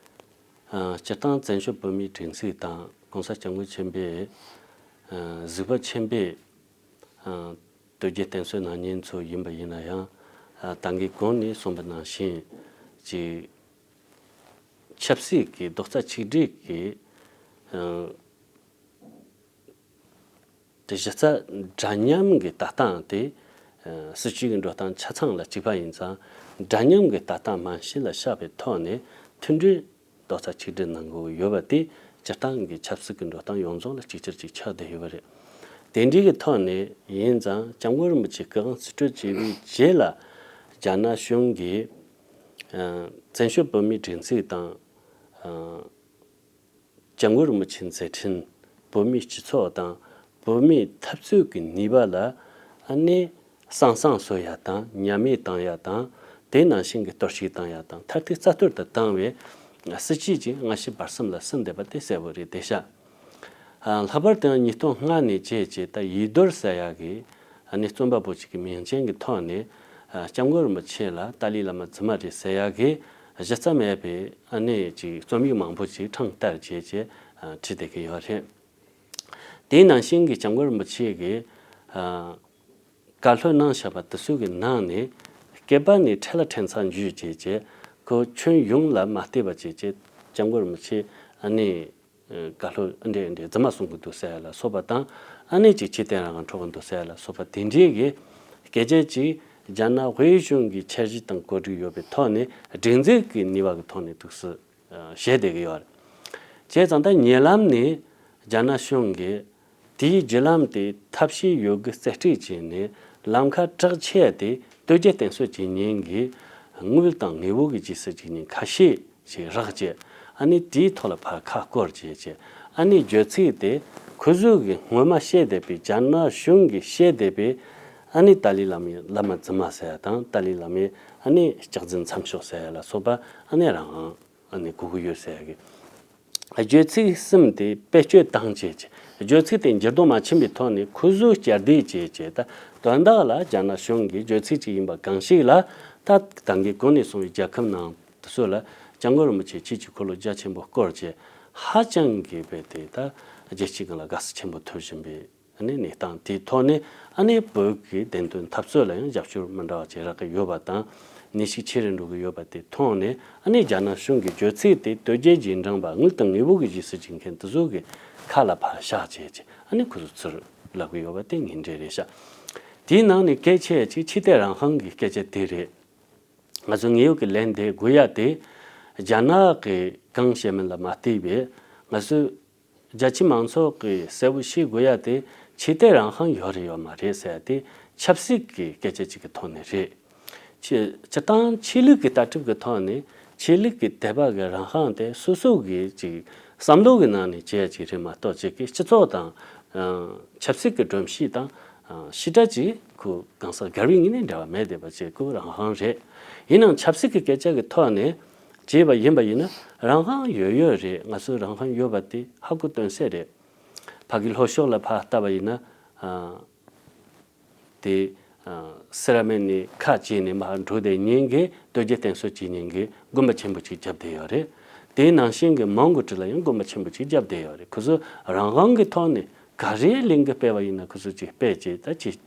ཨ་སྤྱིར་བཏང་བཙན་བྱོལ་བོད་མིའི་སྒྲིག་འཛུགས་དང་༸གོང་ས་༸སྐྱབས་མགོན་ཆེན་པོའི་ཨ་གཟིགས་པ་ཆེན་པོས་ཨ་དོལ་རྒྱལ་བསྟེན་གསོལ་གནང་མཁན་ཚོ་ཡིན་པ་ཡིན་ན་ཡང་། ཨ་ད་གིན་གོང་ནས་གསུངས་པ་ནང་བཞིན་གྱི་ཆབ་སྲིད་ཀྱི་རྡོག་རྩ་གཅིག་སྒྲིལ་གྱི་ཨ་དེ་གཞི་རྩ་འདྲ་མཉམ་གྱི་ལྟ་སྟངས་དེ་ཨ་སྲིད་བྱུས་ཀྱི་འགྲོ་སྟངས་ཆ་ཚང་ལ་གཅིག་པ་ཡིན་ཙང་། འདྲ་མཉམ་གྱི་ལྟ་སྟངས་རྨང་གཞི་ལ་བཞག་པའི་ཐོག་ནས་མཐུན་སྒྲིལ་རྡོག་རྩ་གཅིག་སྒྲིལ་གནང་དགོས་ཡོད་པ་དེ་སྤྱིར་བཏང་གི་ཆབ་སྲིད་ཀྱི་འགྲོ་སྟངས་ཡོངས་རྫོགས་ལ་གཅིག་གྱུར་ཅིག་ཆགས་བསྡད་ཡོད་པ་རེད། དེ་འདྲའི་གི་ཐོག་ནས་ཡིན་ཙང་སྐྱབས་མགོན་རིན་པོ་ཆེ་སྐུ་དབང་རྩིས་སྤྲོད་བྱས་པའི་རྗེས་ལ་རྒྱ་ནག་གཞུང་གིས་ཨ་བཙན་བྱོལ་བོད་མིའི་སྒྲིག་འཛུགས་དང་། ཨ་སྐྱབས་མགོན་རིན་པོ་ཆེའི་མཛད་འཕྲིན། བོད་མིའི་སྤྱི་ཚོགས་དང་བོད་མིའི་འཐབ་རྩོད་ཀྱི་ནུས་པ་ལ་ཨ་ནི་སང་སང་བཟོ་ཡ་དང་ཉམས་དམས་བཏང་ཡ་དང་། དེ་ནང་བཞིན་གྱི་གཏོར་བཤིག་བཏང་ཡ་དང་མཐར་ཐུག་རྩ་གཏོར་དུ་བཏང་བའི་སྲིད་བྱུས་ཀྱི་སྔ་ཕྱི་བར་གསུམ་ལ་ཟིན་བསྡད་པ་དེ་གསལ་པོ་རེད་བསྡད་ཤག་ཨ་ལྷག་པར་དུ་ཉིས་སྟོང་ལྔ་ནས་བྱས་རྗེས་ད་ཡིག་རྡོར་ཟེར་ཡ་གི་ཨ་ནི་རྩོམ་པ་པོ་ཅིག་གི་མིང་ཅན་གྱི་ཐོག་ནས་ཨ་སྐྱབས་མགོན་རིན་པོ་ཆེ་ལ་ཏཱ་ལའི་བླ་མ་རྫུན་མ་རེད་ཟེར་ཡ་གི་གཞི་རྩ་མེད་པའི་ཨ་ནི་ཅིག་རྩོམ་ཡིག་མང་པོ་ཅིག་ཕྲེང་བསྟར་བྱས་རྗེས་ཨ་བྲིས་བསྡད་ཀྱི་ཡོད་རེད། དེའི་ནང་བཞིན་གྱི་སྐྱབས་མགོན་རིན་པོ་ཆེ་གིས་ཨ་བཀའ་སློབ་གནང་བཞག་པ་དེ་ཚོ་གི་ནང་ནས་སྐེད་པ་ནས་ཁྲི་ལ་ཕྲན་ཚེགས་འཇུས་བྱས་རྗེས་ཁོ་ཁྱོན་ཡོངས་ལ་མ་བལྟས་པ་བྱས་རྗེས་སྐྱབས་མགོན་རིན་པོ་ཆེ་ཨ་ནི་བཀའ་སློབ་འདྲ་འདྲ་རྫུན་མ་གསུང་གི་འདུག་ཟེར་ཡ་ལ་སོགས་པ་དང་། ཨ་ནི་ཅིག་ཆོས་དད་རང་དབང་འཕྲོག་གི་འདུག་ཟེར་ཡ་ལ་སོགས་པ་དེ་འདྲའི་གི་སྐད་ཆ་ཅིག་རྒྱ་ནག་དབུས་གཞུང་གི་འཆར་གཞི་དང་གོ་སྒྲིག་ཡོད་པའི་ཐོག་ནས་སྒྲིག་འཛུགས་ཀྱི་ནུས་པ་གི་ཐོག་ནས་འདུག་སེ་བྱས་བསྡད་ཀྱི་ཡོད་རེད། བྱས་ཙང་ད་ཉེ་ལམ་ནས་རྒྱ་ནག་གཞུང་གིས་དེའི་བརྒྱུད་ལམ་དེ་ཐབས་ཤེས་ཡོད་རྒུ་རྩལ་སྤྲུགས་བྱས་ནས་ལམ་ཁ་དྲག་ཆེ་དེ་དོལ་རྒྱལ་བསྟེན་གསོལ་བྱེད་མཁན་གྱི་དངུལ་དང་དངོས་པོ་གི་རྗེས་སུ་འཇུག་མཁན་ཁ་ཤས་ཤིག་རག་བྱས། ཨ་ནི་དེའི་ཐོག་ལ་ཕར་ཁ་སྐོར་བྱས་བྱས། ཨ་ནི་བརྗོད་ཚིག་དེ་ཁོ་ཚོ་གི་སྔོན་མ་བཤད་བསྡད་པའི་རྒྱ་ནག་གཞུང་གིས་བཤད་བསྡད་པའི་ཨ་ནི་ཏཱ་ལའི་བླ་མའི་བླ་མ་རྫུན་མ་ཟེར་ཡ་དང་ཏཱ་ལའི་བླ་མའི་ཨ་ནི་སྐྱག་རྫུན་མཚམས་ཞོག་ཟེར་ཡ་ལ་སོགས་པ་ཨ་ནི་རང་ཨ་ནི་གོ་གི་ཡོད་ཟེར་ཡ་གི་བརྗོད་ཚིག་གསུམ་དེ་བེད་སྤྱོད་བཏང་བྱས་ཀྱི་བརྗོད་ཚིག་དེ་འགྱུར་ལྡོག་མ་ཕྱིན་པའི་ཐོག་ནས་ཁོ་ཚོས་བསྐྱར་ཟློས་བྱས་བྱས། ད་དོན་དག་ལ་རྒྱ་ནག་གཞུང་གི་བརྗོད་ཚིག་ཅིག་ཡིན་པ་གང་ཞིག་ལ་ད་ད་གིན་གོང་ནས་གསུངས་པའི་རྒྱལ་ཁབ་ནང་དེ་ཚོ་ལ་སྐྱབས་མགོན་རིན་པོ་ཆེ་ཆོས་ཀྱི་འཁོར་ལོ་རྒྱ་ཆེན་པོ་བསྐོར་བྱས། ཧ་ཅང་གི་རྦད་དེ་ད་རྒྱལ་སྤྱིའི་སྒང་ལ་དགའ་བསུ་ཆེན་པོ་ཐོབ་བཞིན་པའི་ཨ་ནི་གནས་སྟངས་དེའི་ཐོག་ནས་ཨ་ནི་བོད་ཀྱི་བདེན་དོན་འཐབ་རྩོད་ལ་ཡང་རྒྱབ་སྐྱོར་མི་འདྲ་བ་ཅིག་རག་གི་ཡོད་པ་དང་། གནས་ཤུགས་ཆེ་རུ་འགྲོ་གི་ཡོད་པ་དེ་མཐོང་ནས་ཨ་ནི་རྒྱ་ནག་གཞུང་གི་བརྗོད་ཚིག་དེ་དོལ་རྒྱལ་རྗེས་འབྲང་པ་དངུལ་དང་དངོས་པོ་གི་རྗེས་སུ་འཇུག་མཁན་དེ་ཚོ་གི་ཁ་ལ་ཕར་བཞག་བྱས་བྱས། ཨ་ནི་ཁོ་ཚོ་ཚུར་ལབ་གི་ཡོད་པ་དེ་ངན་འབྲས་རེད་ཤག་དེའི་ནང་ནས་གལ་ཆེ་ཡ་ཅིག་ཆོས་དད་རང་དབང་གི་སྐད་ཆ་དེ་རེད། ང་ཚོ་ངེས་ཡོད་ཀྱི་ལན་དེ་དགོས་ཡ་དེ་རྒྱ་ནག་གི་གང་བཤད་མིན་ལ་མ་བལྟས་པས་ང་ཚོས་རྒྱ་ཆེ་མང་ཚོགས་ཀྱིས་གསལ་པོ་ཤེས་དགོས་ཡ་དེ་ཆོས་དད་རང་དབང་ཡོད་རེད་ཡོད་མ་རེད་ཟེར་ཡ་དེ་ཆབ་སྲིད་ཀྱི་སྐད་ཆ་ཅིག་གི་ཐོག་ནས་རེད། ཆེ་སྤྱིར་བཏང་ཆོས་ལུགས་ཀྱི་ལྟ་གྲུབ་ཀྱི་ཐོག་ནས་ཆོས་ལུགས་ཀྱི་དད་པ་གི་རང་དབང་དེ་སོ་སོ་གི་ཅིག་བསམ་བློ་གི་ནང་ནས་བྱེད་ཡ་ཅིག་རེད་མ་གཏོགས། ཅིག་གི་སྤྱི་ཚོགས་དང་ཨ་ཆབ་སྲིད་ཀྱི་སྒྲོམ་གཞི་དང་ཨ་ཞེ་དྲག་ཅིག་ཁོ་གང་ཟག་སྒེར་བའི་ངོས་ནས་འབྲེལ་བ་མེད་བསྡད་པ་ཅིག་ཁོ་རང་དབང་རེད། ཡིན་ནའང་ཆབ་སྲིད་ཀྱི་སྐད་ཆ་གི་ཐོག་ནས་བྱས་པ་ཡིན་པ་ཡིན་ན་རང་དབང་ཡོད་ཡོད་རེད། ང་ཚོ་རང་དབང་ཡོད་པ་དེ་ཧ་གོ་དོན་གསལ་རེད། ཕ་གི་ལྷོ་ཕྱོགས་ལ་ཕར་ལྟ་བ་ཡིན་ན་ཨ། དེ་ཨ་སེ་ར་སྨད་ནས་ཁ་བྱས་ནས་མར་འགྲོ་བསྡད་མཁན་གྱི་སྟོད་རྒྱལ་བསྟེན་གསོལ་བྱེད་མཁན་གྱི་དགོན་པ་ཆེན་པོ་ཅིག་བརྒྱབ་བསྡད་ཡོད་རེད། དེ་ནང་བཞིན་གྱི་མོན་གྷོ་ཁྲི་ལ་ཡང་དགོན་པ་ཆེན་པོ་ཅིག་བརྒྱབ་བསྡད་ཡོད་རེད། ཁོ་ཚོ་རང་དབང་གི་ཐོག་ནས་ག་རེ་ལས་འགུལ་སྤེལ་བ་ཡིན་ན་ཁོ་ཚོ་ཅིག་སྤེལ་བྱས། ད་ཅིག་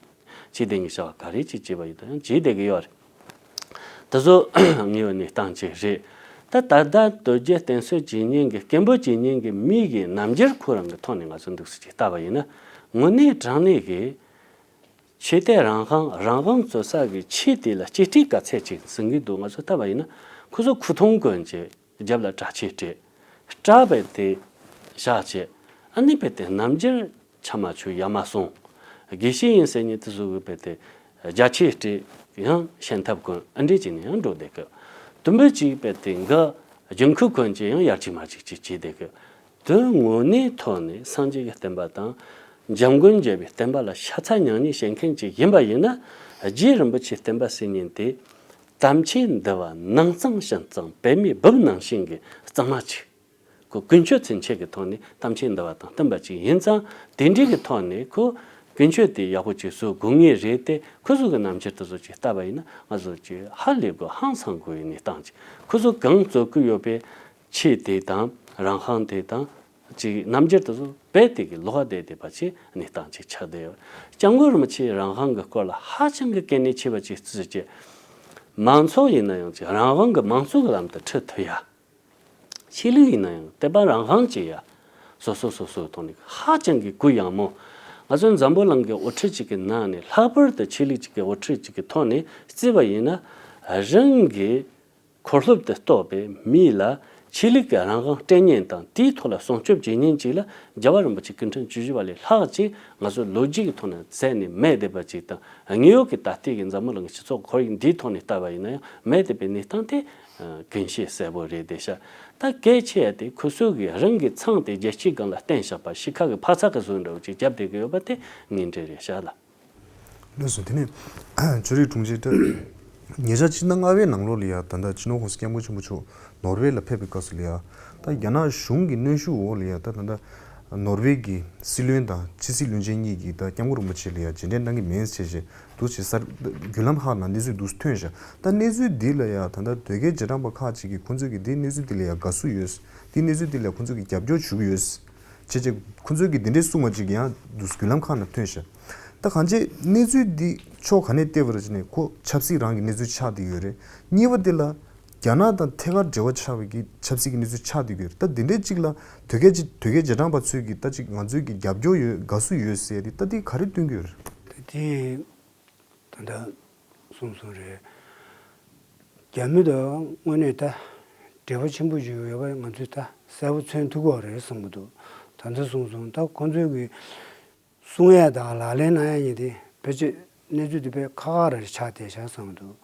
བྱེད་བསྡད་མཁན་བྱ་བ་ག་རེ་ཅིག་བྱས་པ་ཡིན་ན་ཡང་བྱེད་བསྡད་ཀྱི་ཡོད་རེད། དེ་ཚོ་ངེས་པའི་གནས་སྟངས་ཅིག་རེད། ད་ད་ལྟ་སྟོད་རྒྱལ་བསྟེན་གསོལ་བྱེད་མཁན་གྱི་སྐད་འབོད་བྱེད་མཁན་གྱི་མི་གི་རྣམ་འགྱུར་ཁོ་རང་གི་ཐོག་ནས་ང་ཚོ་འདུག་སེ་ཅིག་ལྟ་བ་ཡིན་ན། དངོས་གནས་དྲང་གནས་ཀྱི་ཆོས་དད་རང་དབང་རང་དབང་རྩོད་ས་གི་ཆོས་དེ་ལ་གཅེས་སྤྲས་ག་ཚད་ཅིག་འཛིན་གྱི་འདུག་ང་ཚོ་ལྟ་བ་ཡིན་ན་ཁོ་ཚོ་ཁུ་ཐུང་གོན་བྱས། རྒྱབ་ལ་གྲྭ་ཆས་སྤྲས། སྐྲ་བས་དེ་བཞག་བྱས། ཨ་ནི་བས་དེ་རྣམ་འགྱུར་ཆ་མ་ཆོད་ཡ་མ་སོང་། དགེ་བཤེས་ཡིན་ཟེར་མཁན་དེ་ཚོ་གིས་བས་དེ་རྒྱ་ཆས་སྤྲས། ཡང་ཤམ་ཐབས་གོན། ཨ་འདྲས་བྱས་ནས་ཡང་འགྲོ་བསྡད་གི། དུམ་བུ་གཅིག་བས་དེ་འགའ་རྒྱན་ཁུག་གོན་བྱས་ཡང་ཡར་གཅིག་མར་གཅིག་ཅིག་བྱས་བསྡད་གི། དོན་དངོས་གནས་ཐོག་ནས་སངས་རྒྱས་ཀྱི་བསྟན་པ་དང་། འཇམ་མགོན་རྒྱལ་བའི་བསྟན་པ་ལ་ཤ་ཚ་མྱ་ངན་བྱེད་མཁན་ཅིག་ཡིན་པ་ཡིན་ན། རྗེ་རིན་པོ་ཆེའི་བསྟན་པ་ཟེར་མཁན་དེ། དམ་ཆོས་འདུལ་བ་ནང་གཙང་ཞིང་གཙང་། པདྨའི་སྦུབས་ནང་བཞིན་གྱི་གཙང་མ་ཅིག་ཁོ་ཀུན་སྤྱོད་ཚུན་ཆད་ཀྱི་ཐོག་ནས་དམ་ཆོས་འདུལ་བ་དང་བསྟུན་པ་ཅིག་ཡིན་ཙང་། དེ་འདྲའི་གི་ཐོག་ནས་ཁོ་ཀུན་སྤྱོད་དེ་ཡག་པོ་ཅིག་བཟོ་དགོས་ངེས་རེད་དེ། ཁོ་ཚོ་གི་རྣམ་འགྱུར་དེ་ཚོ་ཅིག་ལྟ་བ་ཡིན་ན་ང་ཚོ་ཅིག་ཧ་ལས་དགོས། ཧང་སང་དགོས་ཡོད་གནས་སྟངས་ཅིག་ཁོ་ཚོ་གང་རྩོད་ཀྱི་ཡོད་པའི་ཆོས་དེ་དང་རང་དབང་དེ་དང་། ཅིག་རྣམ་འགྱུར་དེ་ཚོ་རྦད་དེ་གི་ལོག་བསྡད་བསྡད་པ་ཅིག་གནས་སྟངས་ཅིག་ཆགས་བསྡད་ཡོད། སྐྱབས་མགོན་རིན་པོ་ཆེའི་རང་དབང་གི་སྐོར་ལ་ཧ་ཅང་གི་གལ་གནད་ཆེ་བ་ཅིག་བརྩིས་བྱས། མང་ཚོགས་ཡིན་ན་ཡང་ཅིག་རང་དབང་གི་མང་གཙོ་གི་ལམ་དུ་ཁྲིད་ཐུབ་ཡ། ཆོས་ལུགས་ཡིན་ན་ཡང་དད་པ་རང་དབང་བྱེད་ཡ། སོ་སོ་སོ་སོའི་ཐོག་ནས་ཧ་ཅང་གི་གུ་ཡངས་མོ། ང་ཚོའི་འཛམ་བུ་གླིང་གི་དབུ་ཁྲིད་ཅིག་གི་ནང་ནས་ལྷག་པར་དུ་ཆོས་ལུགས་ཅིག་གི་དབུ་ཁྲིད་ཅིག་གི་ཐོག་ནས་བརྩིས་པ་ཡིན་ན། རང་གི་གོ་སློབ་ཏུ་གཏོགས་པའི་མི་ལ་ཆོས་ལུགས་ཀྱི་རང་དབང་སྤྲད་མཁན་དང་དེའི་ཐོག་ལ་སྲུང་སྐྱོབ་བྱེད་མཁན་ཅིག་ལ་རྒྱལ་བ་རིན་པོ་ཆེ་སྐུ་ཕྲེང་བཅུ་བཞི་པ་ལས་ལྷག་ཅིག་ང་ཚོ་ལོ་རྒྱུས་ཀྱི་ཐོག་ནས་མཛད་ནས་མེད་བསྡད་པ་ཅིག་དང་། དངོས་ཡོད་ཀྱི་ད་ལྟའི་གི་འཛམ་བུ་གླིང་གི་སྤྱི་ཚོགས་ཁོར་ཡུག་འདིའི་ཐོག་ནས་ལྟ་བ་ཡིན་ན་ཡང་མེད་བསྡད་པའི་གནས་སྟངས་དེ་ཨ་ཀུན་ཤེས་གསལ་པོ་རེད་བསྡད་ཤག་ད་གལ་ཆེ་ཡ་དེ་ཁོ་ཚོ་གིས་རང་གི་མཚང་དེ་རྒྱལ་སྤྱིའི་སྒང་ལ་བསྟན་བཞག་པ། ཤི་ཁ་གི་འཕག་འཚག་གི་བཟོ་འདྲ་བོ་ཅིག་རྒྱབ་བསྡད་ཀྱི་ཡོད་པ་དེ་ངན་འབྲས་རེད་ཤག་ལ། ལགས་སོ། དེ་ནས་ཆོས་རིག་དྲུང་ཆེ་ད་ཉེ་ཆར་ཕྱི་ཟླ་ལྔ་པའི་ནང་ལོགས་ལ་ཡ་ད་ལྟ་སྤྱི་ནོར་༸གོང་ས་༸སྐྱབས་མགོན་ཆེན་པོ་མཆོག་ནོར་ཝེ་ལ་ཕེབས་པའི་སྐབས་སུ་ལ་ཡ། ད་རྒྱ་ནག་གཞུང་གི་གནོན་ཤུགས་འོག་ལ་ཡ་ད་ད་ལྟ་ནོར་ཝེ་གི་སྲིད་བློན་དང་ཕྱི་སྲིད་བློན་ཆེན་གཉིས་ཀྱིས་ད་༸སྐྱབས་མགོན་རིན་པོ་ཆེ་ལ་ཡ་རྗེས་དྲན་གནང་གི་མིན་ཟེར་བྱས་འདུག་ཅེས་གསར་བརྒྱུད་ལམ་ཁག་ནང་གནས་ཚུལ་འདུག་ཐོན་ཤག་ད་གནས་ཚུལ་འདི་ལ་ཡ་ད་ལྟ་དོལ་རྒྱལ་རྗེས་འབྲང་པ་ཁག་ཅིག་གིས་ཁོང་ཚོས་ཀྱི་འདི་གནས་ཚུལ་འདི་ལ་ཡ་དགའ་བསུ་ཡོད། འདི་གནས་ཚུལ་འདི་ལ་ཁོང་ཚོས་ཀྱི་རྒྱབ་སྐྱོར་ཞུ་གི་ཡོད། བྱས་རྗེས་ཁོང་ཚོས་ཀྱི་འདི་འདྲའི་གསུང་བ་ཅིག་ཡང་འདུག་བརྒྱུད་ལམ་ཁག་ནང་ཐོན་ཤག་ད་གང་ཅི་གནས་ཚུལ་འདི་ཕྱོགས་ག་ནས་བལྟས་པ་རེད་ཟེར་ནས་ཁོ་ཆབ་སྲིད་རང་གི་གནས་ཚུལ་ཆགས་བསྡད་ཡོད་རེད། གཉིས་པ་འདི་ལ་རྒྱ་ནག་དང་ཐད་ཀར་འབྲེལ་བ་ཆགས་པའི་གི་ཆབ་སྲིད་ཀྱི་གནས་ཚུལ་ཆགས་བསྡད་ཡོད་རེད། ད་འདི་འདྲའི་ཅིག་ལ་དོལ་རྒྱལ་ཅིག་དོལ་རྒྱལ་རྗེས་འབྲང་པ་ཚོས་ཀྱི་ད་ཅིག་ང་ཚོས་ཀྱི་རྒྱབ་སྐྱོར་ཡོད། དགའ་བསུ་ཡོད་ཟེར་ཏེ་ད་འདི་ག་རེ་སྟོན་གྱི་ཡོད་རེད། ད་དེ་ད་ལྟ་གསུངས་སོང་རེད། རྒྱ་མི་དང་དངོས་གནས་ད་འབྲེལ་བ་ཆེན་པོ་ཞིག་ཡོད་པ་ང་ཚོས་ད་གསལ་པོ་མཚོན་ཐུབ་ཀྱི་རེད་བསམ་གྱི་འདུག་ད་ལྟ་གསུངས་སོང་། ད་ཁོང་ཚོས་ཀྱི་གསུང་ཡས་དང་ལག་ལེན་གནང་ཡས་གཉིས་དེ་ཕལ་ཆེར་གནས་ཚུལ་དེ་དཔེ་ཁག་ཁག་རེ་ཆགས་བསྡད་ཤག་བསམ་གྱི་འདུག་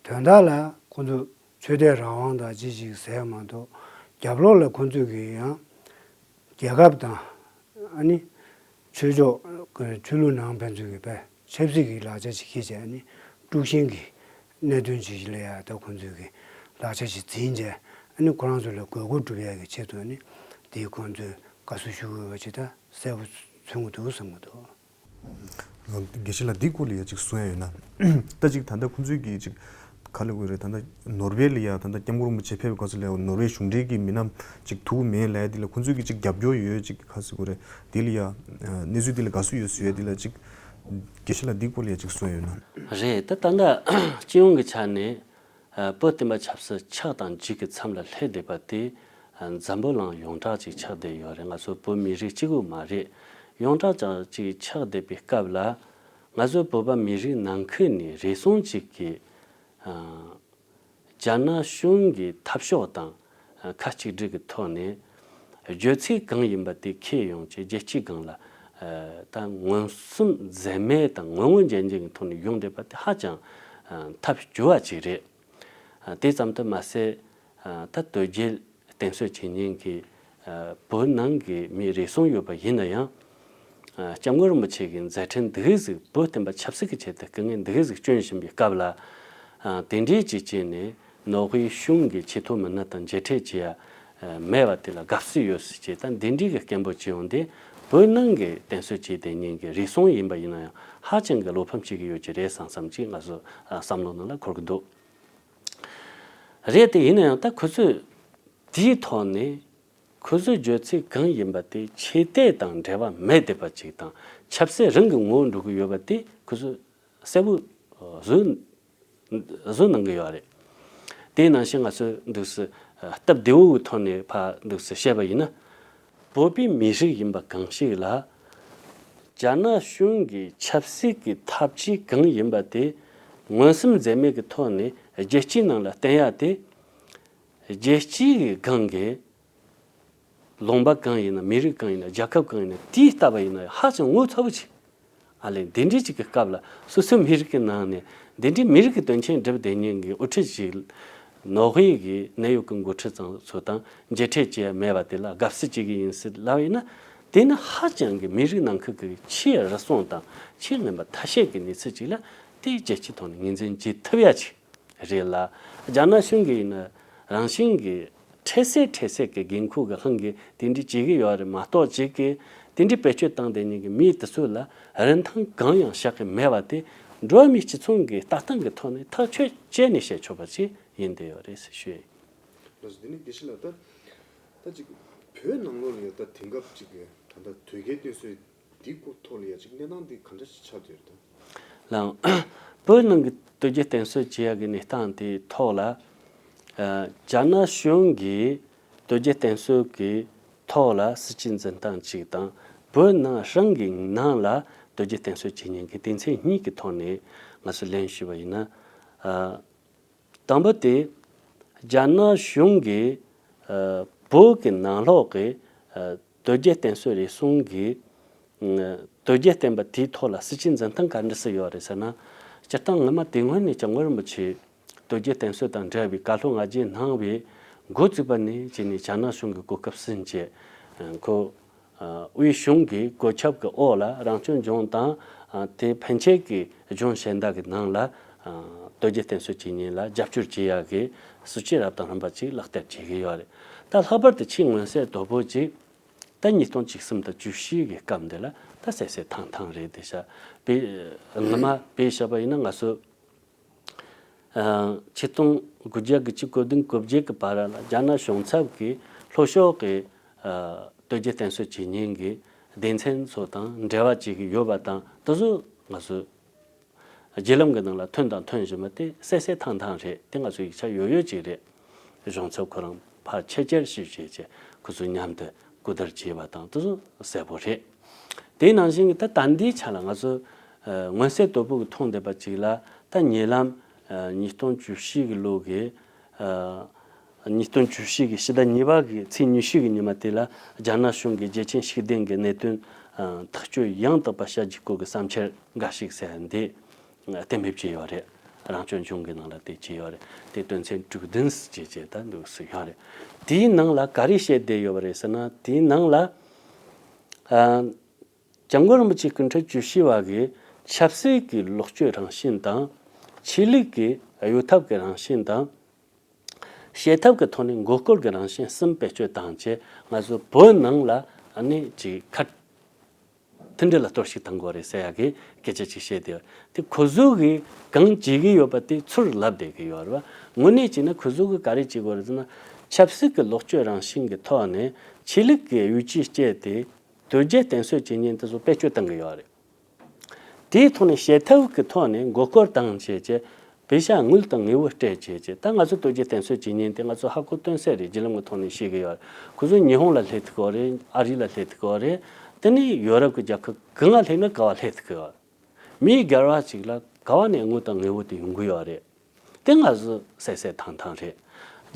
དོན་དག་ལ་ཁོང་ཚོ་ཆོས་དད་རང་དབང་དང་ཅི་ཞིག་ཟེར་མ་གཏོགས། རྒྱབ་ལོགས་ལ་ཁོང་ཚོས་ཀྱི་ཡང་རྒྱལ་ཁབ་དང་ཨ་ནི་ཆོས་ཕྱོགས་ཆོས་ལུགས་ནང་ཕན་ཚུན་གྱི་དཔེ་ཆབ་སྲིད་ཀྱི་ལག་ཆ་ཞིག་འཁྱེར་བྱས། ཨ་ནི་དཀྲུག་ཤིང་གི་གནད་དོན་ཅིག་ལ་ཡང་ད་ཁོང་ཚོས་ཀྱི་ལག་ཆ་ཞིག་འཛིན་བྱས། ཨ་ནི་ཁོ་རང་ཚོ་ལ་དགོས་མཁོ་སྒྲུབ་ཡག་གི་ཆེད་དུ་ཨ་ནི་དེ་ཁོང་ཚོས་དགའ་བསུ་ཞུ་དགོས་པ་ཅིག་ད་གསལ་པོ་མཚོན་གྱི་འདུག་བསམ་གྱི་འདུག་དགེ་བཤེས་ལགས་འདི་སྐོར་ལ་ཡ་ཅིག་གསུང་ཡ་ཡོད་ན། ད་ཅིག་ད་ལྟ་ཁོང་ཚོས་ཀྱི་ཅིག་ག་ལ་དགོས་རེད། ད་ལྟ་ནོར་ཝེ་ལ་ཡ་ད་ལྟ་སྐྱབས་མགོན་རིན་པོ་ཆེ་ཕེབས་པའི་སྐབས་སུ་ལ་ཡ་ནོར་ཝེ་གཞུང་འབྲེལ་གྱི་མི་སྣ་ཅིག་ཐུག་མེད་ལབ་ཡ་འདི་ལ་ཁོང་ཚོས་ཀྱི་ཅིག་རྒྱབ་སྐྱོར་ཡོད། ཅིག་ག་ཟེར་དགོས་རེད། འདི་ལ་ཡ་གནས་ཚུལ་འདི་ལ་དགའ་བསུ་ཡོད་ཟེར་ཡ་འདི་ལ་ཅིག་དགེ་བཤེས་ལགས་འདི་སྐོར་ལ་ཡ་ཅིག་གསུང་ཡ་ཡོད་ན། རེད། ད་ད་ལྟ་སྤྱི་ཡོངས་ཀྱི་ཆ་ནས། ཨ། བོད་བསྟན་པ་ཆབ་སྲིད་ཆགས་དང་འཇིག་གི་མཚམས་ལ་སླེབས་བསྡད་པ་དེ། ཨ། འཛམ་བུ་གླིང་ཡོངས་གྲགས་ཅིག་ཆགས་བསྡད་ཡོད་རེད། ང་ཚོ་བོད་མི་རིགས་གཅིག་པུ་མ་རེད། ཡོངས་གྲགས་ཅིག་ཆགས་བསྡད་པའི་སྐབས་ལ། ང་ཚོ་བོད་པ་མི་རིགས་ནང་ཁུལ་ནས་རེ་ཟུང་ཅིག་གིས། ཨ། རྒྱ་ནག་གཞུང་གི་འཐབ་ཕྱོགས་དང་། ཨ། ཁ་གཅིག་སྒྲིལ་གྱི་ཐོག་ནས། བརྗོད་ཚིག་གང་ཡིན་པ་དེ་འཁྱེར་ཡོང་བྱས་རྒྱལ་སྤྱིའི་སྒང་ལ། ཨ། ད་མངོན་སུམ་འཛེམ་མེད་དང་ངོ་ངོ་འཇལ་འཇལ་གྱི་ཐོག་ནས་ཡོང་བསྡད་པ་དེ་ཧ་ཅང་ ཐབས་སྐྱོ་བ་ཅིག་རེད། དེ་ཙམ་དུ་མ་ཟད། ད་དོལ་རྒྱལ་བསྟེན་གསོལ་བྱེད་མཁན་གྱི་བོད་ནང་གི་མི་རེ་ཟུང་ཡོད་པ་ཡིན་ན་ཡང་། སྐྱབས་མགོན་རིན་པོ་ཆེ་གི་མཛད་འཕྲིན་འདི་ག་ཟིག་བོད་བསྟན་པ་ཆབ་སྲིད་ཀྱི་ཆེད་དུ་སྐུ་ངལ་འདི་ག་ཟིག་བསྐྱོན་བཞིན་པའི་སྐབས་ལ། དེ་འདྲའི་ཅིག་བྱས་ནས་ནོར་ཝེ་གཞུང་གི་ཆེས་མཐོ་མི་སྣ་དང་མཇལ་འཕྲད་བྱེད་ཡ་མེད་པ་དེ་ལ་དགའ་བསུ་ཡོད་ཟེར་བྱས། ད་འདི་འདྲའི་གི་སྐད་འབོད་བྱེད་ཡོང་དུས་བོད་ནང་གི་བསྟེན་གསོལ་བྱེད་བསྡད་མཁན་གྱི་རེ་ཟུང་ཡིན་པ་ཡིན་ན་ཡང་ཧ་ཅང་གི་བློ་ཕམ་བྱེད་ཀྱི་ཡོད་ཀྱི་རེད་བསམ་བསམ་ཅིག་ང་ཚོ་བསམ་བློ་ནང་ལ་འཁོར་གྱི་འདུག་རེད་དེ། ཡིན་ན་ཡང་ད་ཁོ་ཚོས་དེའི་ཐོག་ནས་ཁོ་ཚོའི་བརྗོད་ཚིག་གང་ཡིན་པ་དེ་ཆོས་དད་དང་འབྲེལ་བ་མེད་བསྡད་པ་ཅིག་དང་། ཆབ་སྲིད་རང་གི་ངོ་བོ་འགྲོ་གི་ཡོད་པ་དེ་ཁོ་ཚོས་གསལ་པོ་བཟོས་བཟོས་གནང་གི་ཡོད་རེད། དེ་ནང་བཞིན་ང་ཚོས་འདུག་སེ་སྟབས་བདེ་བོའི་ཐོག་ནས་ཕར་འདུག་སེ་བཤད་པ་ཡིན་ན། བོད་པའི་མི་རིགས་ཡིན་པ་གང་ཞིག་ལ་རྒྱ་ནག་གཞུང་གི་ཆབ་སྲིད་ཀྱི་ཐབས་ཇུས་གང་ཡིན་པ་དེ་མངོན་སུམ་འཛེམ་མེད་ཀྱི་ཐོག་ནས་རྒྱལ་སྤྱིའི་ནང་ལ་བསྟན་ཡ་དེ། རྒྱལ་སྤྱིའི་སྒང་གི་ལུང་པ་གང་ཡིན་ན། མི་རིགས་གང་ཡིན་ན། རྒྱལ་ཁབ་གང་ཡིན་ན། དེའི་ལྟ་བ་ཡིན་ན་ཧ་ཅང་ངོ་ཚ་བོ་ཅིག་ཨ་ལས། འདི་འདྲའི་ཅིག་གི་སྐབས་ལ་སོ་སོའི་མི་རིགས་ཀྱི་ནང་ནས་འདི་འདྲའི་མི་རིགས་ཀྱི་དོན་ཆེན་སྒྲུབ་བསྡད་མཁན་གྱི་དབུ་ཁྲིད་ཅིག་ནོར་ཝེ་གི་གནད་ཡོད་ཀྱི་འགོ་ཁྲིད་ཚང་ཚོ་དང་མཇལ་འཕྲད་བྱས་མེད་པ་དེ་ལ་དགའ་བསུ་བྱེད་ཀྱི་ཡིན་ཟེར་ལབ་ཡིན་ན། དེ་ནི་ཧ་ཅང་གི་མི་རིགས་ནང་ཁུལ་གྱི་ཆེས་རུལ་སུངས་དང་ཆེས་ངན་པ་ཐ་ཤལ་གྱི་གནས་ཚུལ་ཅིག་ལ་དེ་རྒྱལ་སྤྱིའི་ཐོག་ནས་ངོས་འཛིན་བྱེད་ཐུབ་ཡ་ཅིག་རེད་ལ། རྒྱ་ནག་གཞུང་གིས་ཡིན་ན་རང་བཞིན་གྱི་འཕྲལ་སེལ་འཕྲལ་སེལ་གྱི་འགན་ཁུར་གྱི་དབང་གིས་དེ་འདྲ་བྱེད་ཀྱི་ཡོད་རེད་མ་གཏོགས། ཅིག་གིས་དེ་འདྲ་བེད་སྤྱོད་བཏང་བསྡད་མཁན་གྱི་མི་དེ་ཚོ་ལ་རིན་ཐང་གང་ཡང་བཞག་གི་མེད་པ་དེ་འགྲོ་བ་མིའི་སྤྱི་ཚོགས་ཀྱི་ལྟ་སྟངས་ཀྱི་ཐོག་ནས་ཐག་གཅོད་བྱས་ནས་བཤད་ཆོག་པ་ཅིག་ཡིན་བསྡད་ཡོད་རེད་ཟེར་ཞུ་ཡ་ཡིན། ལགས་སོ། དེ་ནས་དགེ་བཤེས་ལགས། ད་ད་ཅིག་བོད་ནང་ལོགས་ལ་ཡ་ད་དེང་སྐབས་ཅིག་གི་ད་ལྟ་དོལ་རྒྱལ་བསྟེན་གསོལ་འདི་སྐོར་ཐོག་ལ་ཡ་ཅིག་གནས་སྟངས་འདི་ག་འདྲ་ཞིག་ཆགས་བསྡད་ཡོད་དམ། ལགས། བོད་ནང་གི་དོལ་རྒྱལ་བསྟེན་གསོལ་བྱེད་ཡག་གི་གནས་སྟངས་དེའི་ཐོག་ལ། ཨ། རྒྱ་ནག་གཞུང་གིས་དོལ་རྒྱལ་བསྟེན་གསོལ་གྱི་ཐོག་ལ་སྲིད་ཇུས་འཛིན་སྟངས་གཅིག་དང་། བོད་ནང་རང་གི་ནང་ལ་དོལ་རྒྱལ་བསྟེན་གསོལ་བྱེད་མཁན་གྱི་སྡེ་ཚན་གཉིས་ཀྱི་ཐོག་ནས་ང་ཚོས་ལན་ཞུས་པ་ཡིན་ན། ཨ། དང་པོ་དེ། རྒྱ་ནག་གཞུང་གིས། ཨ། བོད་ཀྱི་ནང་ལོགས་ཀྱི། ཨ། དོལ་རྒྱལ་བསྟེན་གསོལ་རེ་ཟུང་གིས། ཨ། དོལ་རྒྱལ་བསྟེན་པ་དེའི་ཐོག་ལ་སྲིད་ཇུས་འཛིན་སྟངས་ག་འདྲ་སེ་ཡོད་རེད་ཟེར་ན། སྤྱིར་བཏང་སྔོན་མ་དེ་སྔོན་ནས་སྐྱབས་མགོན་རིན་པོ་ཆེ་དོལ་རྒྱལ་བསྟེན་གསོལ་དང་འབྲེལ་བའི་བཀའ་སློབ་སྔ་རྗེས་གནང་བའི་འགོ་བཙུགས་པ་ནས་བྱས་ནས་རྒྱ་ནག་གཞུང་གི་གོ་སྐབས་ཟིན་བྱས། ཨ། ཁོ། ཨ། དབུས་གཞུང་གི་གོ་ཁྱབ་ཀྱི་འོག་ལ་རང་སྐྱོང་ལྗོངས་དང་། ཨ། དེ་ཕན་ཆད་ཀྱི་ལྗོངས་གཞན་དག་གི་ནང་ལ། ཨ། དོལ་རྒྱལ་བསྟེན་གསོལ་བྱེད་མཁན་ལ་རྒྱབ་སྐྱོར་བྱེད་ཡག་གི་སྲིད་ཇུས་རབ་དང་རིམ་པ་ཅིག་ལག་བསྟར་བྱེད་ཀྱི་ཡོད་རེད། ད་ལྷག་པར་དུ་ཆེས་མངོན་གསལ་དོད་པོ་ཅིག་ད་ཉིས་སྟོང་བཅུ་གསུམ་དང་བཅུ་བཞི་གི་སྐབས་འདི་ལ་ད་གསལ་གསལ་ཐང་ཐང་རེད་དེ་ཤག་དཔེ། སྔོན་མ་དཔེ་བཞག་པ་ཡིན་ན་ང་ཚོ། ཨ། ཆིག་སྟོང་དགུ་བརྒྱ་དགུ་བཅུ་གོ་བདུན་གོ་བརྒྱད་ཀྱི་བར་ལ་རྒྱ་ནག་གཞུང་ཚབ་ཀྱིས་ལྷོ་ཕྱོགས་ཀྱི། ཨ། དོལ་རྒྱལ་བསྟེན་གསོལ་བྱེད་མཁན་གྱི་སྡེ་ཚན་ཚོ་དང་འབྲེལ་བ་བྱེད་ཀྱི་ཡོད་པ་དང་། དེ་ཚོ་ང་ཚོས་བརྒྱུད་ལམ་གྱི་ནང་ལ་ཐོན་དང་ཐོན་བཞིན་པ་དེ་གསལ་གསལ་ཐང་ཐང་རེད། དེ་ང་ཚོ་ཡིག་ཆ་ཡོད་ཡོད་ཅིག་རེད། གཞུང་ཚབ་ཁོ་རང་ཕར་ཆེད་བཅར་ཞིག་བྱས་བྱས་ཁོ་ཚོ་མཉམ་དུ་གོ་བསྡུར་བྱས་པ་དང་དེ་ཚོ་གསལ་པོ་རེད། དེའི་ནང་བཞིན་གྱི་ད་ད་ལྟའི་ཆ་ལ་ང་ཚོ། ཨ། མངོན་གསལ་དོད་པོ་གི་མཐོང་བསྡད་པ་ཅིག་ལ། ད་ཉེ་ལམ། ཨ། ཉིས་སྟོང་བཅུ་བཞི་གི་ལོ་གི། ཨ། ཉིས་སྟོང་བཅུ་བཞི་གི་ཕྱི་ཟླ་གཉིས་པ་གི་ཚེས་ཉི་ཤུ་གི་ཉི་མ་དེ་ལ་རྒྱ་ནག་གཞུང་གིས་རྒྱལ་ཆེན་བཤིག་གདན་གྱི་གནད་དོན། ཨ། ཐག་གཅོད་ཡང་དག་པ་བྱ་རྒྱུའི་སྐོར་གྱི་བསམ་འཆར་འགའ་ཞིག་ཟེར་འདི། གཏན་འབེབས་བྱས་ཡོད་རེད། རང་སྐྱོང་ལྗོངས་ཀྱི་ནང་ལ་དེ་བྱས་ཡོད་རེད། དེ་དོན་ཚན་དྲུག་བདུན་ཟེར་བྱས་བྱས་ད་འདུག་སེ་ཡོད་རེད། དེའི་ནང་ལ་ག་རེ་བཤད་བསྡད་ཡོད་པ་རེད་ཟེར་ན། དེའི་ནང་ལ། ཨ། སྐྱབས་མགོན་རིན་པོ་ཆེ་སྐུ་ཕྲེང་བཅུ་བཞི་པ་གིས་ཆབ་སྲིད་ཀྱི་ལོག་སྤྱོད་རང་བཞིན་དང་། ཆོས་ལུགས་ཀྱི་གཡོ་ཐབས་ཀྱི་རང་བཞིན་དང་། བྱེད་ཐབས་ཀྱི་ཐོག་ནས་མགོ་སྐོར་གྱི་རང་བཞིན་གསུམ་བེད་སྤྱོད་བཏང་བྱས་ང་ཚོ་བོད་ནང་ལ་ཨ་ནི་ཅིག་ཁ་མཐུན་སྒྲིལ་ལ་གཏོར་བཤིག་བཏང་དགོས་རེད་ཟེར་ཡག་གི་སྐད་ཆ་ཅིག་བཤད་དེ། དེ་ཁོ་ཚོ་གིས་གང་བྱེད་ཀྱི་ཡོད་པ་དེ་ཚུར་ལབ་བསྡད་ཀྱི་ཡོད་རེད་བ། དངོས་གནས་བྱས་ན་ཁོ་ཚོ་གིས་ག་རེ་བྱེད་དགོས་རེད་ཟེར་ན། ཆབ་སྲིད་ཀྱི་ལོག་སྤྱོད་རང་བཞིན་གྱི་ཐོག་ནས་ཆོས་ལུགས་ཀྱི་གཡོ་ཇུས་སྤྱད་དེ་དོལ་རྒྱལ་བསྟེན་གསོལ་བྱེད་མཁན་དེ་ཚོ་བེད་སྤྱོད་བཏང་གི་ཡོད་རེད། དེའི་ཐོག་ནས་བྱེད་ཐབས་ཀྱི་ཐོག་ནས་མགོ་སྐོར་བཏང་བྱས་བྱས་བོད་ཤ་དངུལ་དང་དངོས་པོ་སྤྲད་བྱས་བྱས། ད་ང་ཚོ་དོལ་རྒྱལ་བསྟེན་གསོལ་བྱེད་མཁན་དེ་ང་ཚོ་ཧ་གོ་སྟོན་གསལ་རེད། བརྒྱུད་ལམ་གྱི་ཐོག་ནས་ཤེས་ཀྱི་ཡོད་རེད། ཁོ་ཚོ་ཉི་ཧོང་ལ་སླེབས་ཐུབ་ཀྱི་ཡོད་རེད། ཨ་རི་ལ་སླེབས་ཐུབ་ཀྱི་ཡོད་རེད། དེ་ནས་ཡོ་རོབ་ཀྱི་རྒྱལ་ཁབ་གང་ལ་སླེབས་ན་ག་བ་སླེབས་ཐུབ་ཀྱི་ཡོད་རེད། མི་སྒེར་བ་ཅིག་ལ་ག་བ་ནས་དངུལ་དང་དངོས་པོ་དེ་ཡོང་གི་ཡོད་རེད། དེ་ང་ཚོ་གསལ་གསལ་ཐང་ཐང་རེད།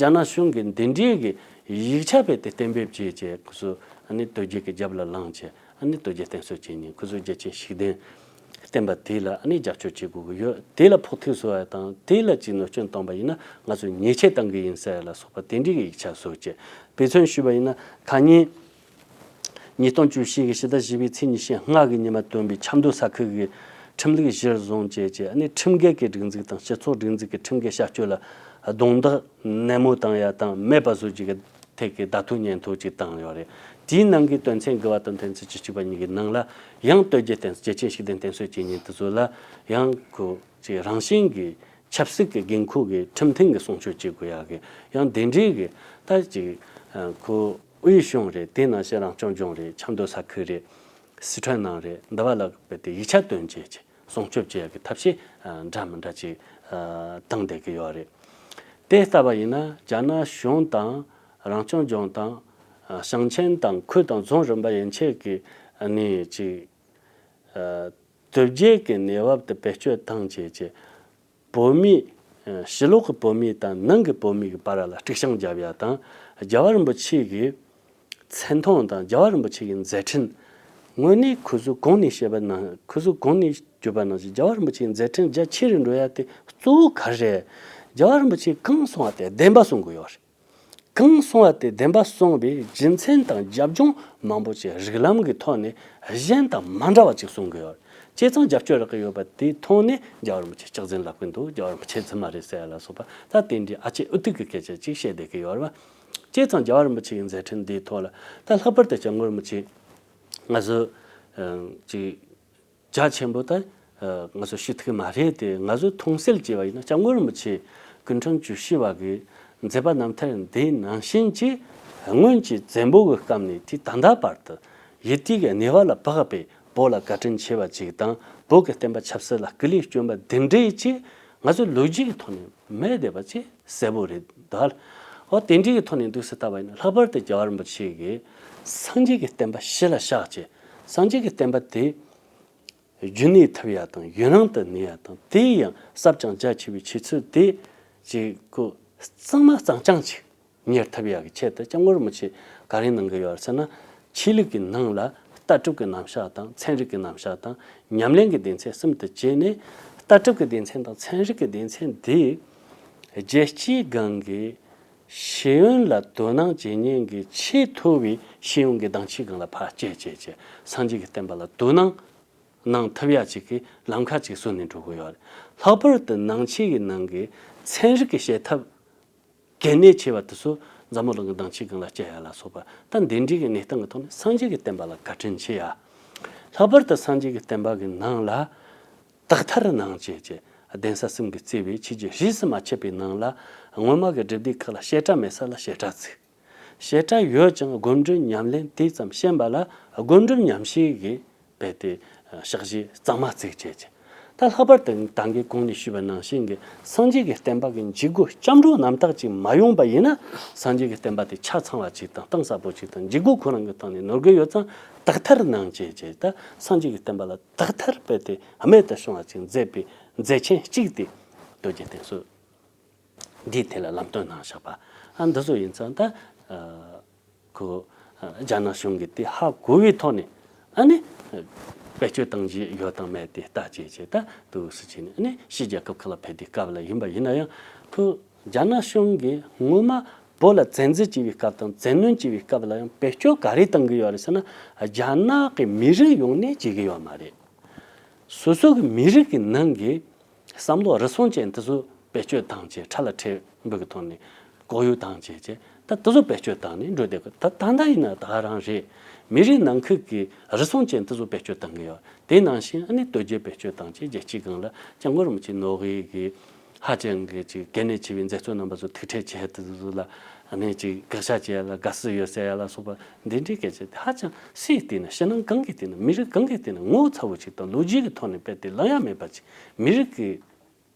རྒྱ་ནག་གཞུང་གིས་འདི་འདྲའི་གི་ཡིག་ཆ་རྦད་དེ་གཏན་འབེབས་བྱས་བྱས། ཁོ་ཚོ་ཨ་ནི་དོལ་རྒྱལ་གྱི་རྒྱབ་ལ་ལངས་བྱས། ཨ་ནི་དོལ་རྒྱལ་བསྟེན་གསོལ་བྱེད་མཁན། ཁོ་ཚོ་རྒྱལ་ཆེན་བཤིག་གདན་ བསྟན་པ་དེ་ལ་ཨ་ནི་རྒྱབ་སྐྱོར་བྱེད་དགོས་ཀྱི་ཡོད། དེ་ལ་ཕོག་ཐུག་བཟོ་བ་དང་དེ་ལ་ཅིག་གནོད་སྐྱོན་བཏང་པ་ཡིན་ན་ང་ཚོས་ཉེས་ཆད་གཏང་གི་ཡིན་ཟེར་ལ་སོགས་པ་དེ་འདྲའི་གི་ཡིག་ཆ་བཟོ་བྱས། དཔེ་མཚོན་ཞུས་པ་ཡིན་ན་ཁ་ཉིན་ཉིས་སྟོང་བཅུ་བཞི་གི་ཕྱི་ཟླ་བཞི་པའི་ཚེས་ཉི་ཤུ་ལྔ་གི་ཉི་མ་བཏོན་པའི་ཆབ་མདོ་ས་ཁུལ་གྱི་ཁྲིམས་ལུགས་གཞིར་བཟུང་བྱས་བྱས་ཨ་ནི་ཁྲིམས་འགལ་གྱི་སྒྲིག་འཛུགས་དང་སྤྱི་ཚོགས་སྒྲིག་འཛུགས་ཀྱི་ཁྲིམས་འགལ་བྱ་སྤྱོད་ལ་རྡུང་རྡེག་ནན་མོ་བཏང་ཡ་དང་མེད་པ་བཟོ་རྒྱུ་གི་ཐད་ཀྱི་བརྡ་ཐོ་སྙན་ཐོ་ཅིག་བཏང་ཡོད་རེད། དེའི་ནང་གི་དོན་ཚན་དགུ་པ་དང་དོན་ཚན་བཅུ་གཅིག་པ་གཉིས་ཀྱི་ནང་ལ་ཡང་སྟོད་རྒྱལ་བསྟེན་རྒྱལ་ཆེན་ཞིག་ལྡན་བསྟེན་གསོལ་བྱེད་མཁན་དེ་ཚོ་ལ་ཡང་ཁོ་ཅིག་རང་བཞིན་གྱི་ཆབ་སྲིད་ཀྱི་དགོས་མཁོ་གི་ཁྲིམས་མཐུན་གྱི་སྲུང་སྐྱོབ་བྱེད་དགོས་ཡག་གི་ཡང་དེ་འདྲའི་གི་ད་ཅིག་ཁོ་དབུས་གཞུང་རེད། དེ་ནང་བཞིན་རང་སྐྱོང་ལྗོངས་རེད། ཆབ་མདོ་ས་ཁུལ་རེད། སི་ཁྲོན་ནང་རེད། འདི་བ་ལ་དཔེ་དེ་ཡིག་ཆ་བཏོན་བྱས་ཀྱི་སྲུང་སྐྱོབ་བྱེད་ཡག་གི་ཐབས་ཤེས་འདྲ་མི་འདྲ་ཅིག་བཏང་བསྡད་ཀྱི་ཡོད་རེད། དེ་ལྟ་བ་ཡིན་ན་རྒྱ་ནག་གཞུང་དང་རང་སྐྱོང་ལྗོངས་དང་ཞིང་ཆེན་དང་ཁུལ་དང་རྫོང་རིམ་པ་ཡན་ཆད་ཀྱི་ནས་ཅིག་ཨ་དོལ་རྒྱལ་གྱི་གནས་བབ་དེ་བེད་སྤྱོད་བཏང་བྱས་ཀྱི་བོད་མི་ཨ་ཕྱི་ལོགས་ཀྱི་བོད་མི་དང་ནང་གི་བོད་མི་གི་བར་ལ་དཀྲུག་ཤིང་བརྒྱབ་ཡ་དང་རྒྱལ་བ་རིན་པོ་ཆེ་གི་མཚན་མཐོང་དང་རྒྱལ་བ་རིན་པོ་ཆེ་གི་མཛད་འཕྲིན། དངོས་གནས་ཁོ་ཚོས་གོང་ནས་བཤད་པ་ནང་ཁོ་ཚོས་གོང་ནས་བརྗོད་པ་ནང་བཞིན་རྒྱལ་བ་རིན་པོ་ཆེའི་མཛད་འཕྲིན་རྒྱ་ཆེ་རུ་འགྲོ་ཡ་དེ་གཙོ་བོ་ག་རེ་རེད། རྒྱལ་བ་རིན་པོ་ཆེས་གང་གསུངས་པ་དེ་བདེན་པ་གསུང་གི་ཡོད་རེད། གང་གསུངས་པ་དེ་བདེན་པ་གསུངས་པའི་རྒྱུ་མཚན་དང་རྒྱབ་ལྗོངས་མང་པོ་ཅིག་རིགས་ལམ་གྱི་ཐོག་ནས་གཞན་དང་མ་འདྲ་བ་ཅིག་གསུང་གི་ཡོད། བྱས་ཙང་རྒྱབ་སྐྱོར་རག་གི་ཡོད་པ་དེ་མཐོང་ནས་རྒྱལ་བ་རིན་པོ་ཆེ་སྐྱག་རྫུན་ལབ་ཀྱི་འདུག་རྒྱལ་བ་རིན་པོ་ཆེ་རྫུན་མ་རེད་ཟེར་ཡ་ལ་སོགས་པ་ད་དེ་འདྲའི་ཨ་ཅེ་ཨུ་ཐུག་གི་སྐད་ཆ་ཅིག་བཤད་བསྡད་ཀྱི་ཡོད་རེད་བ། བྱས་ཙང་རྒྱལ་བ་རིན་པོ་ཆེ་གི་མཛད་འཕྲིན་འདིའི་ཐོག་ལ་ད་ལྷག་པར་དུ་སྐྱབས་མགོན་རིན་པོ་ཆེ་ང་ཚོ་ཅིག་རྒྱ་ཆེན་པོ་ད་ང་ཚོ་ཞུ་ཐུབ་ཀྱི་མ་རེད་དེ། ང་ཚོས་མཐོང་གསལ་བྱས་པ་ཡིན་ན་སྐྱབས་མགོན་རིན་པོ་ཆེ་སྐུ་ཕྲེང་བཅུ་བཞི་པ་གི་མཛད་པ་རྣམ་ཐར་འདི་ནང་བཞིན་གྱི་སྔོན་གྱི་བཙན་པོ་གི་སྐབས་ནས་དེ་ད་ལྟ་བར་དུ་ཡུལ་དེ་གི་གནས་བབ་ལ་བབས་པའི་བོད་ལ་བཀའ་དྲིན་ཆེ་བ་ཅིག་དང་བོད་ཀྱི་བསྟན་པ་ཆབ་སྲིད་ལ་སྐུ་ལས་བསྐྱོན་པ་འདི་འདྲའི་ཅིག་ང་ཚོའི་ལོ་རྒྱུས་ཀྱི་ཐོག་ནས་མེད་བསྡད་པ་ཅིག་གསལ་པོ་རེད་ད། འོ་དེ་འདྲའི་གི་ཐོག་ནས་འདུག་སེ་ལྟ་བ་ཡིན་ན་ལྷག་པར་དུ་རྒྱལ་བ་རིན་པོ་ཆེ་གིས་སངས་རྒྱས་ཀྱི་བསྟན་པ་གཞི་ལ་བཞག་བྱས་སངས་རྒྱས་ཀྱི་བསྟན་པ་དེ་རྒྱུན་གནས་ཐུབ་ཡ་དང་ཡུན་རིང་དུ་གནས་ཡ་དང་དེ་ཡང་ཟབ་ཅིང་རྒྱ་ཆེ་བའི་ཆོས་ཚུལ་དེ་ཅིག་གོ་གཙང་མ་གཙང་རྐྱང་ཅིག་གཉེར་ཐུབ་ཡ་གི་ཆེད་དུ་སྐྱབས་མགོན་རིན་པོ་ཆེ་ག་རེ་གནང་གི་ཡོད་ཟེར་ན། ཆོས་ལུགས་ཀྱི་ནང་ལ་ལྟ་གྲུབ་ཀྱི་རྣམ་གཞག་དང་ཚན་རིག་གི་རྣམ་གཞག་དང་ཉམས་ལེན་གྱི་སྡེ་ཚན་གསུམ་དུ་བྱས་ནས་ལྟ་གྲུབ་ཀྱི་སྡེ་ཚན་དང་ཚན་རིག་གི་སྡེ་ཚན་དེ་རྒྱལ་སྤྱིའི་སྒང་གི་ཤེས་ཡོན་ལ་དོ་སྣང་བྱེད་མཁན་གྱི་ཆེས་མཐོ་བའི་ཤེས་ཡོན་གྱི་སྡིངས་ཆའི་སྒང་ལ་ཕར་བསྐྱལ་བྱས་བྱས་སངས་རྒྱས་ཀྱི་བསྟན་པ་ལ་དོ་སྣང་གནང་ཐུབ་ཡ་ཅིག་གི་ལམ་ཁ་ཅིག་བཟོས་ནས་འགྲོ་གི་ཡོད་རེད། ལྷག་པར་དུ་ནང་ཆོས་ཀྱི་ནང་གི་ཚན་རིག་གི་བྱེད་ཐབས་གལ་གནད་ཆེ་བ་དེ་ཚོ་འཛམ་བུ་གླིང་གི་སྡིངས་ཆའི་སྒང་ལ་བསྐྱལ་ཡ་ལ་སོགས་པ་ད་འདི་འདྲའི་གི་གནས་སྟངས་ཀྱི་ཐོག་ནས་སངས་རྒྱས་ཀྱི་བསྟན་པ་ལ་བཀའ་དྲིན་ཆེ་ཡ། ལྷག་པར་དུ་སངས་རྒྱས་ཀྱི་བསྟན་པ་གི་ནང་ལ་དག་ཐེར་གནང་བྱས་བྱས་གདན་ས་གསུམ་གྱིས་གཙོས་པའི་ཆོས་བརྒྱུད་རིས་སུ་མ་ཆད་པའི་ནང་ལ་སྔོན་མ་གི་སྒྲུབ་སྡེ་ཁག་ལ་བཤད་གྲྭ་མེད་ས་ལ་བཤད་གྲྭ་བཙུགས། བཤད་གྲྭ་ཡོད་ཀྱང་སྒོམ་སྒྲུབ་ཉམས་ལེན་དེ་ཙམ་ཤེས་པ་ལ་སྒོམ་སྒྲུབ་ཉམས་བཞེས་ཀྱི་རྦད་དེ་ཕྱག་བཞེས་གཙང་མ་བཙུགས་བྱས་ཀྱི། ད་ལྷག་པར་དུ་ད་གིན་གོང་ནས་ཞུས་པ་ནང་བཞིན་གྱི་སངས་རྒྱས་ཀྱི་བསྟན་པ་གི་འཇུག་སྒོ་སྐྱབས་འགྲོ་རྣམ་དག་ཅིག་མ་ཡོང་པ་ཡིན་ན་སངས་རྒྱས་ཀྱི་བསྟན་པ་དེ་ཆ་ཚང་བ་ཅིག་དང་གཏིང་ཟབ་པོ་ཅིག་དང་འཇུག་སྒོ་ཁོ་རང་གི་ཐོག་ནས་ནོར་གྱི་ཡོད་ཙང་དག་ཐེར་གནང་བྱས་བྱས་ད་སངས་རྒྱས་ཀྱི་བསྟན་པ་ལ་དག་ཐེར་རྦད་དེ་རྨད་དུ་བྱུང་བ་ཅིག་མཛད་པའི་མཛད་ཆེན་གཅིག་དེ་སྟོད་རྒྱལ་བསྟེན་གསོལ། འདིའི་ཐད་ལ་ལམ་སྟོན་གནང་བཞག་པ། ཨ་འདི་ཚོ་ཡིན་ཙང་ད་ཨ་ཁོ་ཨ་རྒྱ་ནག་གཞུང་གིས་དེ་ཧ་གོ་བའི་ཐོག་ནས་ཨ་ནི་བེད་སྤྱོད་བཏང་རྒྱུ་ཡོད་དང་མེད་དེ་ལྟ་བྱས་བྱས་ད་འདུག་སེ་བྱས་ནས་ཨ་ནི་ཕྱི་རྒྱལ་ཁབ་ཁག་ལ་ཕེབས་དུས་སྐབས་ལ་ཡིན་པ་ཡིན་ན་ཡང་ཁོ་རྒྱ་ནག་གཞུང་གིས་སྔོན་མ་བོད་ལ་བཙན་འཛུལ་བྱས་པའི་སྐབས་དང་བཙན་གནོན་བྱས་པའི་སྐབས་ལ་ཡང་བེད་སྤྱོད་ག་རེ་བཏང་གི་ཡོད་རེད་ཟེར་ན་རྒྱ་ནག་གི་མི་རིགས་ཡོང་ནས་བྱེད་ཀྱི་ཡོད་མ་རེད། སོ་སོ་གི་མི་རིགས་ཀྱི་ནང་གི་བསམ་བློ་རུལ་སུངས་ཅན་དེ་ཚོ་བེད་སྤྱོད་བཏང་བྱས་ཁྲ་ལ་ཁྲལ་འབུལ་གི་ཐོག་ནས་ལྐོག་གཡོ་བཏང་བྱས་བྱས་ད་དེ་ཚོ་བེད་སྤྱོད་བཏང་ནས་འགྲོ་བསྡད་གི། ད་ད་ལྟ་ཡིན་ན་ད་ག་རང་རེད། མི་རིགས་ནང་ཁུལ་གྱི་རུལ་སུངས་ཅན་དེ་ཚོ་བེད་སྤྱོད་བཏང་གི་ཡོད། དེ་ནང་བཞིན་ཨ་ནི་སྟོད་རྒྱལ་བེད་སྤྱོད་བཏང་བྱས་རྒྱལ་སྤྱིའི་སྒང་ལ་སྐྱབས་མགོན་རིན་པོ་ཆེ་ནོར་གྱི་ཧ་ཅང་གི་ཅིག་གལ་གནད་ཆེ་བའི་མཛད་གཙོ་རྣམ་པ་ཚོ་ཐུག་འཕྲད་བྱས་དེ་ཚོ་ལ་ཨ་ནི་ཅིག་དགག་བྱ་བྱས་ལ་དགའ་བསུ་ཡོད་ཟེར་ཡ་ལ་སོགས་པ་འདི་འདྲའི་སྐད་ཆ་དེ་ཧ་ཅང་སུས་བལྟས་ན་ཕྱི་ནང་གང་གིས་བལྟས་ན་མི་རིགས་གང་གིས་བལྟས་ན་ངོ་ཚ་བོ་ཅིག་དང་ལོ་རྒྱུས་ཀྱི་ཐོག་ནས་དཔེ་དེ་ལང་ཡ་མེད་པ་ཅིག་མི་རིགས་ཀྱི་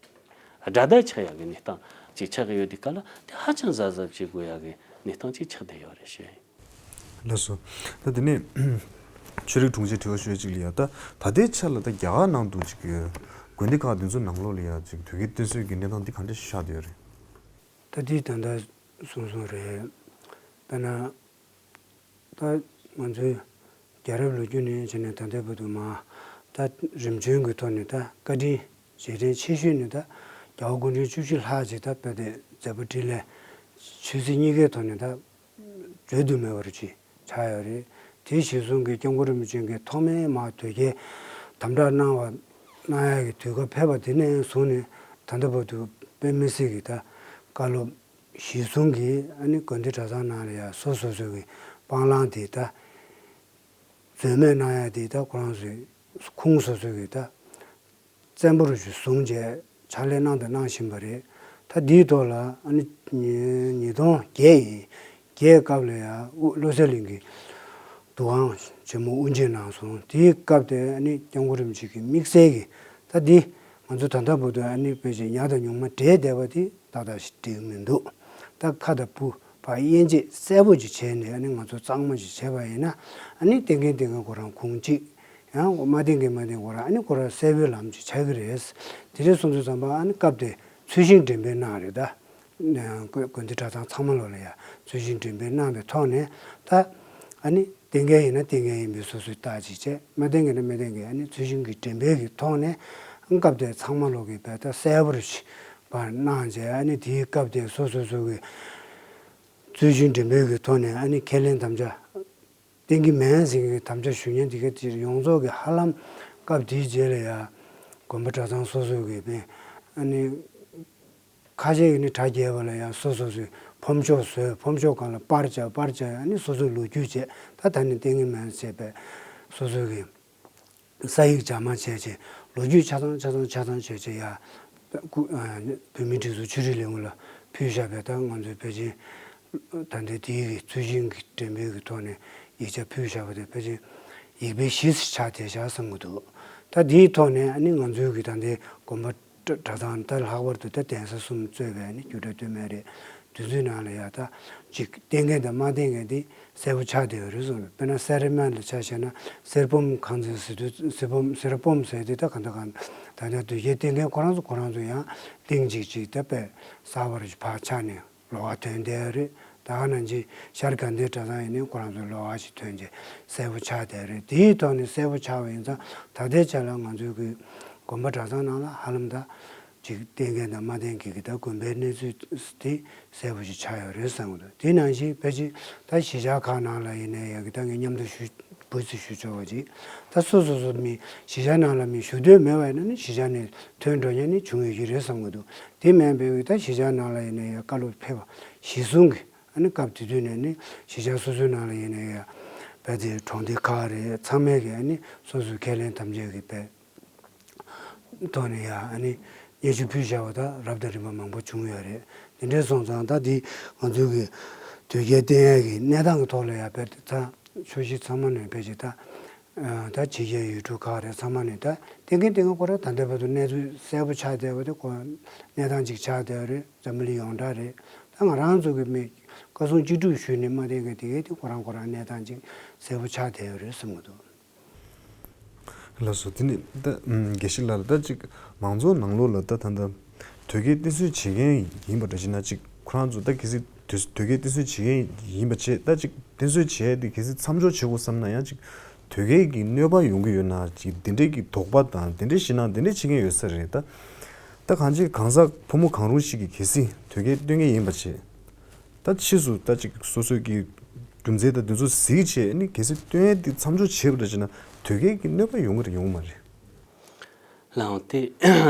དགྲ་ཟླ་ཆགས་ཡག་གི་གནས་སྟངས་ཅིག་ཆགས་ཀྱི་ཡོད་དུས་སྐབས་ལ་དེ་ཧ་ཅང་གཟབ་གཟབ་བྱེད་དགོས་ཡག་གི་གནས་སྟངས་ཅིག་ཆགས་བསྡད་ཡོད་རེད་ཞུ་ཡ་ཡིན། ལགས་སོ། ད་དེ་ནས་ཆོས་རིག་དྲུང་ཆེ་དྲི་བ་ཞུ་ཡ་ཅིག་ལ་ཡ་ད་ད་ལྟའི་ཆ་ལ་ད་རྒྱ་གར་ནང་དུ་ཅིག་དགོན་སྡེ་ཁག་འདི་ཚོ་ནང་ལོགས་ལ་ཡ་ཅིག་དུས་ཀྱི་བསྟན་སྲོལ་གྱི་གནས་སྟངས་འདི་ག་འདྲ་ཞིག་ཆགས་བསྡད་ཡོད་རེད། ད་འདི་ད་ལྟ་གསུངས་སོང་རེད། དཔེར་ན། ད་ང་ཚོའི་རྒྱལ་རབས་ལོ་རྒྱུས་ནས་བྱས་ནས་ད་ལྟའི་བར་དུ་མ་ད་ ད་རིམ་བྱོན་གྱི་ཐོག་ནས་ད་བཀའ་དྲིན་རྗེས་དྲན་ཆེ་ཤོས་ནི་ད་རྒྱལ་བ་སྐུ་ཕྲེང་བཅུ་བཞི་ལྷག་ཅིག་ད་དཔེ་དེ་མཛད་པ་འཕྲིན་ལས་ཆོས་སྲིད་གཉིས་ཀའི་ཐོག་ནས་ད་བརྗོད་དུ་མེད་པར་ཅིག་ཆགས་ཡོད་རེད། དེ་གཞིར་བཟུང་གིས་སྐྱབས་མགོན་རིན་པོ་ཆེ་གིས་ཐོག་མའི་མར་དོལ་རྒྱལ་དམ་དྲག་གནང་བ་གནང་ཡག་གི་དུས་སྐབས་ཕེབས་པ་དེ་ནས་བཟུང་ནས་ད་ལྟ་བར་དུ་དཔེ་མི་སྲིད་ཀྱི་ད་བཀའ་སློབ་གཞིར་བཟུང་གིས་ཨ་ནི་དགོན་སྡེ་གྲྭ་ཚང་ནང་ལ་ཡང་སོ་སོ་སོ་གི་སྤང་བླང་དེ་ད་འཛོལ་མེད་གནང་ཡག་དེ་ད་ཁོ་རང་ཚོའི་ཁུངས་སོ་སོ་གི་ད་བཙན་པོ་རུ་ཞིག་བཟུང་བྱས་ཕྱག་ལས་གནང་དང་གནང་བཞིན་པ་རེད། ད་འདིའི་ཐོག་ལ་ཨ་ནི་ཉིས་སྟོང་བརྒྱད་ཡིན། བརྒྱད་སྐབས་ལ་ཡང་དབུ་བློ་གསལ་གླིང་གི་འདུ་ཁང་ཆེན་མོ་དབུ་འབྱེད་གནང་སོང་། དེའི་སྐབས་དེ་ཨ་ནི་སྐྱབས་མགོན་རིན་པོ་ཆེ་གི་དམིགས་བསལ་གྱི་ད་འདི་ང་ཚོ་ད་ལྟ་བར་དུ་ཨ་ནི་དཔེ་ཆ་ཉག་དང་ཉུང་མ་འདྲེས་བསྡད་པ་དེ་ཏག་ཏག་ཞིག་འགྲིག་མི་འདུག་ད་ཁ་དང་སྤུ་བ་དབྱེ་འབྱེད་གསལ་པོ་ཅིག་བྱས་ནས་ཨ་ནི་ང་ཚོ་གཙང་མ་ཅིག་བྱས་པ་ཡིན་ན་ཨ་ནི་བསྟེན་མཁན་བསྟེན་མཁན་ཁོ་རང་ཁུངས་གཅིག་ཡང་མ་བསྟེན་མཁན་མ་བསྟེན་ཁོ་རང་ཨ་ནི་ཁོ་རང་གསལ་པོའི་ལམ་ཅིག་ཆགས་ཀྱི་རེད། དེ་འདྲ་སོང་དུས་ཙམ་པ་ཨ་ནི་སྐབས་དེ་ཚུལ་བཞིན་འགྲེམས་སྤེལ་གནང་རེད་ད། དགོན་དགོན་སྡེ་གྲྭ་ཚང་ཚང་མ་ལོ་ལ་ཡང་ཚུལ་བཞིན་འགྲེམས་སྤེལ་གནང་བའི་ཐོག་ནས་ད་ཨ་ནི་བསྟེན་མཁན་ཡིན་ན་བསྟེན་མཁན་ཡིན་པའི་སོ་སོའི་རྟགས་ཅིག་བྱས། མ་བསྟེན་མཁན་ན་མ་བསྟེན་མཁན་ཨ་ནི་ཚུལ་བཞིན་གྱི་འགྲེམས་སྤེལ་གྱི་ཐོག་ནས་སྐབས་དེ་ཚང་མ་ལོ་གི་བས་ད་གསལ་པོར་ཞིག་པར་གནང་བྱས། ཨ་ནི་དེའི་སྐབས་དེ་སོ་སོ་སོ་གི་ཚུལ་བཞིན་འགྲེམས་སྤེལ་གྱི་ཐོག་ནས་ཨ་ནི་ཁས་ལེན་དམ་བཅའ་བསྟེན་གྱི་མེད་ཟེར་མཁན་གྱི་དམ་བཅའ་ཞུ་མཁན་དེ་ག་དེ་ཡོངས་རྫོགས་ཀྱི་ཧ་ལམ་སྐབས་དེའི་རྗེས་ལ་ཡང་དགོན་པ་གྲྭ་ཚང་སོ་སོ་གི་ནས་ཨ་ནི་ཁ་ཤས་ཀྱིས་ནི་གྲྭ་རྒྱས་པ་ལ་ཡང་སོ་སོ་སོའི་ཕོམ་ཤོག་བཟོས། ཕོམ་ཤོག་སྒང་ལ་པར་བཅག་པར་བཅག་ཨ་ནི་སོ་སོའི་ལོ་རྒྱུས་བྱས། ད་ད་ནི་བསྟེན་གྱི་མེད་ཟེར་བས་སོ་སོ་གི་ས་ཡིག་རྒྱ་མ་བྱས་བྱས་ལོ་རྒྱུས་ཆ་ཚང་ཆ་ཚང་ཆ་ཚང་བྱས་བྱས་ཡ། སྐུ་ཨ་བོད་མིའི་སྒྲིག་འཛུགས་ཆོས་རིག་ལས་ཁུངས་ལ་ཕུལ་བཞག་པས། ད་ང་ཚོའི་ཕལ་ཆེར་ད་ལྟའི་དེའི་གི་ཚུལ་བཞིན་གྱི་འགྲེམས་སྤེལ་གྱི་ཐོག་ནས་ཡིག་ཆ་ཕུལ་བཞག་པ་དེ་ཕལ་ཆེར་ཡིག་དཔེ་བཞི་ཙམ་ཆགས་བསྡད་བཞག་བསམ་གྱི་འདུག་ད་དེའི་ཐོག་ནས་ཨ་ནི་ང་ཚོའི་གི་ད་ལྟའི་དགོན་པ་གྲྭ་གྲྭ་ཚང་ད་ལྷག་པར་དུ་ད་གདན་ས་གསུམ་གཙོས་པའི་ཨ་ནི་རྒྱུད་གྲྭ་སྟོད་སྨད་རེད། དེ་ཚོའི་ནང་ལ་ཡ་ད་ཅིག་བསྟེན་མཁན་དང་མ་བསྟེན་མཁན་དེ་གསལ་པོ་ཆགས་བསྡད་ཡོད་རེད་གསུངས། དཔེར་ན་སེ་ར་སྨད་ལ་ཆ་བཞག་ན་གསེར་བུམ་ཁང་ཚན་ཟེར་དུས་གསེར་བུམ་གསེར་བུམ་ཟེར་དེ་ད་གང་ལྟར་གང་ད་ལྟ་དུས་རྒྱུན་བསྟེན་མཁན་ཁོ་རང་ཚོ་ཁོ་རང་ཚོ་ཡང་གླིང་གཅིག་ཅིག་ད་དཔེ་གསར་པར་ཕར་ཆགས་ནས་ལོགས་ཀ་ཐོན་བསྡད་ཡོད་རེད། ད་ག་ནང་བཞིན་ཤར་དགའ་ལྡན་གྲྭ་ཚང་ཡིན་ནའི་ཁོ་རང་ཚོ་ལོགས་ཀ་ཞིག་ཐོན་བྱས་གསལ་པོ་ཆགས་བསྡད་ཡོད་རེད། དེའི་ཐོག་ནས་གསལ་པོ་ཆགས་པ་ཡིན་ཙང་ད་ལྟའི་ཆ་ལ་ང་ཚོའི་གི་དགོན་པ་གྲྭ་ཚང་ནང་ལ་ཧ་ལམ་ད་ཅིག་བསྟེན་མཁན་དང་མ་བསྟེན་མཁན་གྱི་ད་དགོན་པའི་གནས་ཚུལ་དེ་གསལ་པོ་ཞིག་ཆགས་ཡོད་རེད་བསམ་གྱི་འདུག་དེ་ནང་བཞིན་ཕལ་ཆེར་ད་གཞིས་ཆགས་ཁག་ནང་ལ་ཡིན་ནའི་ཡ་གི་ད་ངས་མཉམ་དུ་ཞུ་འབུལ་ཚིག་ཞུ་ཆོག་པ་ཅིག་ད་སོ་སོ་སོ་མི་གཞིས་ཆགས་ནང་ལ་མི་ཞུ་འདོད་མེད་པ་ཡིན་ན་ནི་གཞིས་ཆགས་ནས་ཐོན་འགྲོ་མཁན་ནི་བྱུང་ཡོད་ཀྱི་རེད་བསམ་གྱི་འདུག་དེ་མིན་པའི་ད་གཞིས་ཆགས་ནང་ལ་ཡིན་ནའི་ཡ་བཀའ་སློབ་ཕེབས་པ་གཞི་བཟུང་གི་ཨ་ནི་སྐབས་དེ་དུས་ནས་ནི་གཞིས་ཆགས་སོ་སོའི་ནང་ལ་ཡིན་ནའི་ཡ་བལ་དེ་གྲོང་སྡེ་ཁག་རེད། ཚང་མས་ཀྱི་ཨ་ནི་སོ་སོའི་ཁས་ལེན་དམ་བཅའ་གི་བས་ཐོག་ནས་ཡང་ཨ་ནི་སྙན་ཞུ་ཕུལ་བཞག་པ་དང་རབ་དང་རིམ་པ་མང་པོ་བྱུང་ཡོད་རེད། དེ་འདྲའི་སོང་ཙང་ད་འདི་ང་ཚོའི་གི་དོལ་རྒྱལ་བསྟེན་ཡག་གི་གནས་སྟངས་ཀྱི་ཐོག་ལ་ཡང་དཔེ་ད་ཕྱོགས་བཞི་ཚང་མ་ནས་ཕལ་ཆེར་ད་ད་ཕྱི་རྒྱལ་ཡུལ་གྲུ་ཁག་རེད། ཚང་མ་ནས་ད་བསྟེན་མཁན་བསྟེན་མཁན་ཁོ་རང་ད་ལྟ་བར་དུ་གནས་ཚུལ་གསལ་པོ་ཆགས་བསྡད་པ་དེ་ཁོ་གནས་སྟངས་ཅིག་ཆགས་བསྡད་པ་རེད། འཛམ་བུ་གླིང་ཡོངས་གྲགས་རེད། ད་ང་རང་ཚོ་གི་མི་བཀའ་གསུང་ཅི་སྒྲུབ་ཞུས་ནས་མ་བསྟེན་མཁན་དེ་གས་དེ་ཁོ་རང་ཁོ་རང་གནས་སྟངས་ཅིག་གསལ་པོ་ཆགས་བསྡད་ཡོད་རེད་བསམ་གྱི་འདུག་ལགས་སོ། དེ་ནི་ད་ཨམ་དགེ་བཤེས་ལགས་ལ་ད་ཅིག་མང་ཚོགས་ནང་ལོགས་ལ་ད་ད་ད་དོལ་རྒྱལ་བསྟེན་གསོལ་བྱེད་མཁན་ཡིན་པ་འདྲ་ཞིག་ན་ཅིག་ཁོ་རང་ཚོ་ད་གལ་སྲིད་དོལ་དོལ་རྒྱལ་བསྟེན་གསོལ་བྱེད་མཁན་ཡིན་པ་བྱས་ད་ཅིག་བསྟེན་གསོལ་བྱས་ཏེ་གལ་སྲིད་མཚམས་འཇོག་བྱེད་དགོས་བསམ་ན་ཡང་ཅིག་དོལ་རྒྱལ་གྱི་གནོད་པ་ཡོང་གི་ཡོད་ན་ཅིག་དེ་འདྲས་ཀྱི་དོགས་པ་དང་དེ་འདྲས་ཞེད་སྣང་དེ་འདྲས་བྱེད་མཁན་ཡོད་ས་རེད། ད་ད་གང་ཅི་གང་ཟག་ཕོ་མོ་གང་རུང་ཞིག་གིས་གལ་སྲིད་དོལ་རྒྱལ་བསྟེན་མཁན་ཡིན་པ་བྱས། ད་ཕྱིས་སུ་ད་ཅིག་སོ་སོའི་གི་རྒྱུ་མཚན་དང་དེ་ཚོ་གཟིགས་བྱས་ནི་གལ་སྲིད་བསྟེན་ཡས་དེ་མཚམས་འཇོག་བྱས་པ་འདྲ་བྱས་ན་དོལ་རྒྱལ་གྱི་གནོད་པ་ཡོང་གི་རེད་ཡོང་གི་མ་རེད། ལགས་འོང་། དེ་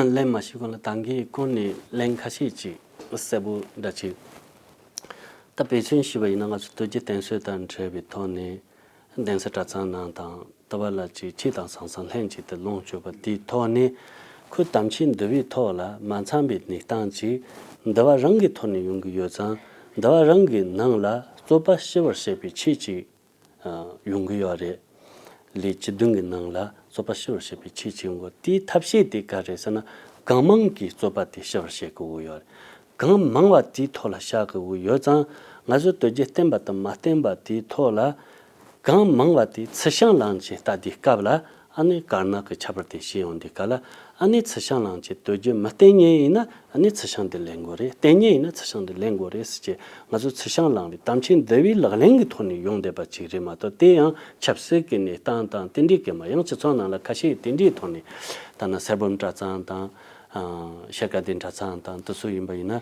ལན་མ་ཞུས་གོང་ལ་ད་གིན་གོང་ནས་ལན་ཁ་ཤས་ཅིག་གསལ་པོ་འདྲ་ཅིག་ད་དཔེ་མཚོན་ཞུས་པ་ཡིན་ན་ང་ཚོ་དོལ་རྒྱལ་བསྟེན་གསོལ་དང་འབྲེལ་བའི་ཐོག་ནས་གདན་ས་གྲྭ་ཚང་ནང་དང་། ལྟ་བ་ལ་ཅིག་ཕྱི་དང་ཟང་ཟིང་ལྷན་ཅིག་ཏུ་ལོངས་སྤྱོད་པ་དེའི་ཐོག་ནས་ཁོའི་དམ་ཆོས་འདུལ་བའི་ཐོག་ལ་མ་འཚམ་པའི་གནས་སྟངས་ཅིག་འདུལ་བ་རང་གི་ཐོག་ནས་ཡོང་གི་ཡོད་ཙང་འདུལ་བ་རང་གི་ནང་ལ་རྩོད་པ་ཞི་བར་བྱེད་པའི་ཆེད་ཅིག་ཡོང་གི་ཡོད་རེད། ལས་བཅུ་བདུན་གྱི་ནང་ལ་རྩོད་པ་ཞི་བར་བྱེད་པའི་ཆེད་ཅིག་ཡོང་གི། དེའི་ཐབས་ཤེས་དེ་ག་རེད་ཟེར་ན་གང་མང་གིས་རྩོད་པ་དེ་ཞི་བར་བྱེད་དགོས་ཀྱི་ཡོད་རེད། གང་མང་བ་དེའི་ཐོག་ལ་བཞག་དགོས་ཀྱི་ཡོད་ཙང་ང་ཚོས་དོལ་རྒྱལ་བསྟེན་པ་དང་མ་བསྟེན་པ་དེའི་ཐོག་ལ། གང་མང་བ་དེ་ཚུར་བྱང་ལངས་བྱས་ལྟ་དུས་སྐབས་ལ་ ཨ་ནི་དཀར་ནག་གི་ཁྱད་པར་དེ་ཤེས་ཡོང་དུས་ག་ལ། ཨ་ནི་ཚུལ་ཤིང་བླངས་ཀྱི་དོལ་རྒྱལ་མི་བསྟེན་མཁན་ཡིན་ན་ཨ་ནི་ཚུལ་ཤིང་དེ་ལེན་དགོས་རེད། བསྟེན་མཁན་ཡིན་ན་ཚུལ་ཤིང་དེ་ལེན་དགོས་རེད་ཟེར་གྱི། ང་ཚོ་ཚུལ་ཤིང་བླངས་པའི་དམ་ཆོས་འདུལ་བའི་ལག་ལེན་གྱི་ཐོག་ནས་ཡོང་བསྡད་པ་ཅིག་རེད་མ་གཏོགས། དེ་ཡང་ཆབ་སྲིད་ཀྱི་གནས་སྟངས་དང་དེ་འདྲའི་གི་མ། ཡང་སྤྱི་ཚོགས་ནང་ལ་ཁ་ཤས་དེ་འདྲའི་ཐོག་ནས། ད་ནི་གསེར་བུམ་གྲྭ་ཚང་དང་། ཨ། ཤར་དགའ་ལྡན་གྲྭ་ཚང་དང་དེ་ཚོ་ཡིན་པ་ཡིན་ན།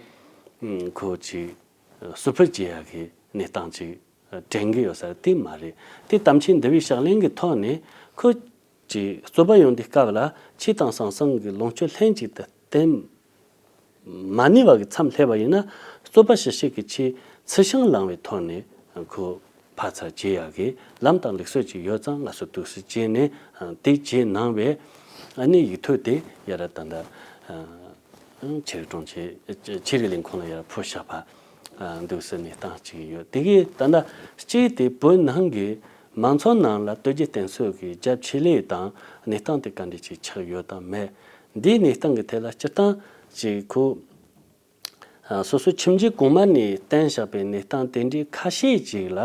ཁོ་ཅིག་གསོད་ཕུད་བྱེད་ཡག་གི་གནས་སྟངས་ཅིག་དྲན་གྱི་ཡོད་ས་རེད། དེ་མ་རེད། དེ་དམ་ཆོས་འདུལ་བའི་ཕྱག་ལེན་གྱི་ཐོག་ནས་ཁོ་ཅིག་རྩོད་པ་ཡོང་དུས་སྐབས་ལ་ཆོས་དང་ཟང་ཟིང་གི་ལོངས་སྤྱོད་ལྷན་ཅིག་ཏུ་བསྟེན་མ་ནུས་པ་གི་མཚམས་སླེབས་པ་ཡིན་ན། རྩོད་པ་ཞི་བྱེད་ཀྱི་ཆེད་ཚུལ་ཤིང་བླང་བའི་ཐོག་ནས་ཁོ་ཕར་ཚུར་བྱེད་ཡག་གི་ལམ་དང་ལུགས་སྲོལ་ཅིག་ཡོད་ཙང་། ང་ཚོ་འདུག་སེ་བྱས་ནས་དེ་བྱས་གནང་བས། ཨ་ནི་ཡིག་ཐོག་དེ་ཡར་ད་ལྟ། ཨང་། ཆོས་རིག་དྲུང་ཆེ། ཆོས་རིག་ལས་ཁུངས་ལ་ཡར་ཕུལ་བཞག་པ། ཨ། འདུག་སེ་གནས་སྟངས་ཅིག་ཡོད། དེ་གའི་ད་ལྟ་གཅིག་དེ་བོད་ནང་གི་མང་ཚོགས་ནང་ལ་དོལ་རྒྱལ་བསྟེན་གསོལ་གྱི་རྒྱ་ཆེ་ལེ་དང་གནས་སྟངས་དེ་ག་འདྲ་ཅིག་ཆགས་ཡོད་དང་མེད། འདིའི་གནས་སྟངས་ཀྱི་ཐད་ལ་སྤྱིར་བཏང་ཅིག་ཁོ། ཨ། སོ་སོ་ཁྱིམ་རྒྱུད་གོང་མ་ནས་བསྟེན་བཞག་པའི་གནས་སྟངས་དེ་འདྲའི་ཁ་ཤས་ཅིག་ལ་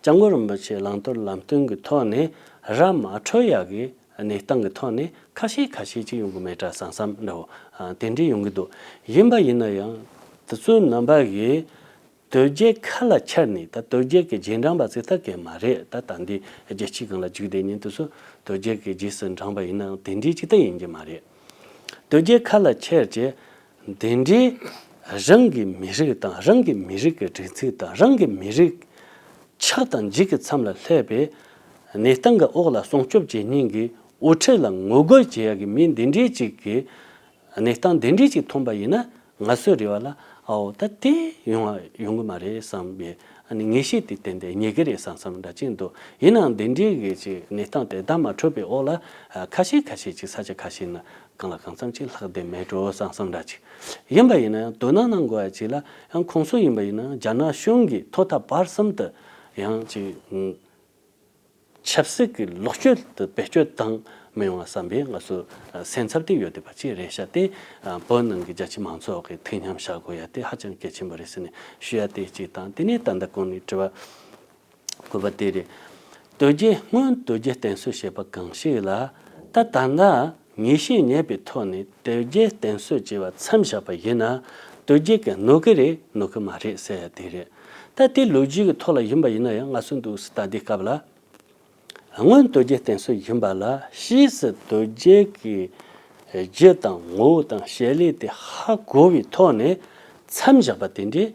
སྐྱབས་མགོན་རིན་པོ་ཆེའི་བླང་དོར་ལམ་སྟོན་གྱི་ཐོག་ནས་ར་མ་འཕྲོད་ཡག་གི་གནས་སྟངས་ཀྱི་ཐོག་ནས་ཁ་ཤས་ཁ་ཤས་ཅིག་ཡོང་གི་མེད་འདྲ་བསམ་བསམ་འདྲ་བོ། ཨ། དེ་འདྲའི་ཡོང་གི་འདུག་ཡིན་པ་ཡིན་ན་ཡང་དེ་ཚོའི་རྣམ་པ་གིས་དོལ་རྒྱལ་ཁ་ལ་འཁྱེར་ནས། ད་དོལ་རྒྱལ་གྱི་རྗེས་འབྲང་པ་ཙི་ད་གས་མ་རེད། ད་ད་འདི་རྒྱལ་སྤྱིའི་སྒང་ལ་རྒྱུགས་བསྡད་མཁན་དེ་ཚོ་དོལ་རྒྱལ་གྱི་རྗེས་སུ་འབྲངས་པ་ཡིན་ནའང་དེ་འདྲའི་ཅིག་ད་ཡིན་གྱི་མ་རེད། དོལ་རྒྱལ་ཁ་ལ་འཁྱེར་བྱས། དེ་འདྲའི་རང་གི་མི་རིགས་དང་རང་གི་མི་རིགས་ཀྱི་སྒྲིག་འཛུགས་དང་རང་གི་མི་རིགས་ཆགས་དང་འཇིག་གི་མཚམས་ལ་སླེབས་པའི་གནས་སྟངས་ཀྱི་འོག་ལ་སྲུང་སྐྱོབ་བྱེད་མཁན་གྱི་དབུ་ཁྲིད་ལ་ངོ་རྒོལ་བྱེད་ཡག་གི་མི་འདི་འདྲའི་ཅིག་གི་གནས་སྟངས་འདི་འདྲའི་ཅིག་མཐོང་པ་ཡིན་ན། ང་ཚོའི་རེ་བ་ལ། ཨའོ། ད་དེ་ཡོང་བ་ཡོང་གི་མ་རེད་བསམ་པའི་ཨ་ནི་ངེས་ཤེས་དེ་ཏན་ཏན་རྙེད་ཀྱི་རེད་བསམ་བསམ་འདྲ་ཅིག་འདུག་ཡིན་ནའང་འདི་འདྲའི་གི་ཅིག་གནས་སྟངས་དེ་ཟླ་མ་འཕྲོད་པའི་འོག་ལ། ཨ། ཁ་ཤས་ཁ་ཤས་ཅིག་ས་ཆ་ཁ་ཤས་ན་གང་ལ་གང་འཚམ་ཅིག་ལྷག་བསྡད་མེད་འགྲོ་བསམ་བསམ་འདྲ་ཅིག་ཡིན་པ་ཡིན་ན་ཡང་དོ་སྣང་གནང་དགོས་པ་ཅིག་ལ། ཡང་ཁོང་ཚོ་ཡིན་པ་ཡིན་ན་རྒྱ་ནག་གཞུང་གིས་ཐོག་མཐའ་བར་གསུམ་དུ་ཡང་ཅིག་ཆབ་སྲིད་ཀྱི་ལོག་སྤྱོད་དུ་བེད་སྤྱོད་བཏང་མི་ཡོང་བ་བསམ་པའི་ང་ཚོ་སེམས་འཚབ་དེ་ཡོད་བསྡད་པ་ཅིག་རེད་ཤག་དེ་བོད་ནང་གི་རྒྱ་ཆེ་མང་ཚོགས་ཀྱིས་ཐུགས་མཉམ་བཞག་དགོས་ཡ་དེ་ཧ་ཅང་གལ་ཆེན་པོ་རེད་ཟེར་ནས་ཞུ་ཡ་དེ་གཅིག་དང་། དེ་ནས་ད་ལྟ་གོང་ནས་དྲི་བ་བཀོད་པ་དེ་རེད། དོལ་རྒྱལ། སྔོན་དོལ་རྒྱལ་བསྟེན་གསོལ་བྱས་པ་གང་ཞིག་ལ་ད་ད་ལྟ་ངེས་ཤེས་རྙེད་པའི་ཐོག་ནས་དོལ་རྒྱལ་བསྟེན་གསོལ་བྱས་པ་མཚམས་བཞག་པ་ཡིན་ན། དོལ་རྒྱལ་གྱིས་གནོད་ཀྱི་རེད་གནོད་ཀྱི་མ་རེད་ཟེར་ཡ་དེ་རེད། ད་དེ་ལོ་རྒྱུས་ཀྱི་ཐོག་ལ་ཡིན་པ་ཡིན་ན་ཡང་། ང་ཚོ་འདུག་སེ་ལྟ་དུས་སྐབས་ལ། སྔོན་དོལ་རྒྱལ་བསྟེན་གསོལ་ཡིན་པ་ལ་ཕྱིས་སུ་དོལ་རྒྱལ་གྱི་རྒྱུ་དང་ངོ་བོ་དང་བྱེད་ལས་དེ་ཧ་གོ་བའི་ཐོག་ནས་མཚམས་བཞག་པ་དེ་འདྲའི་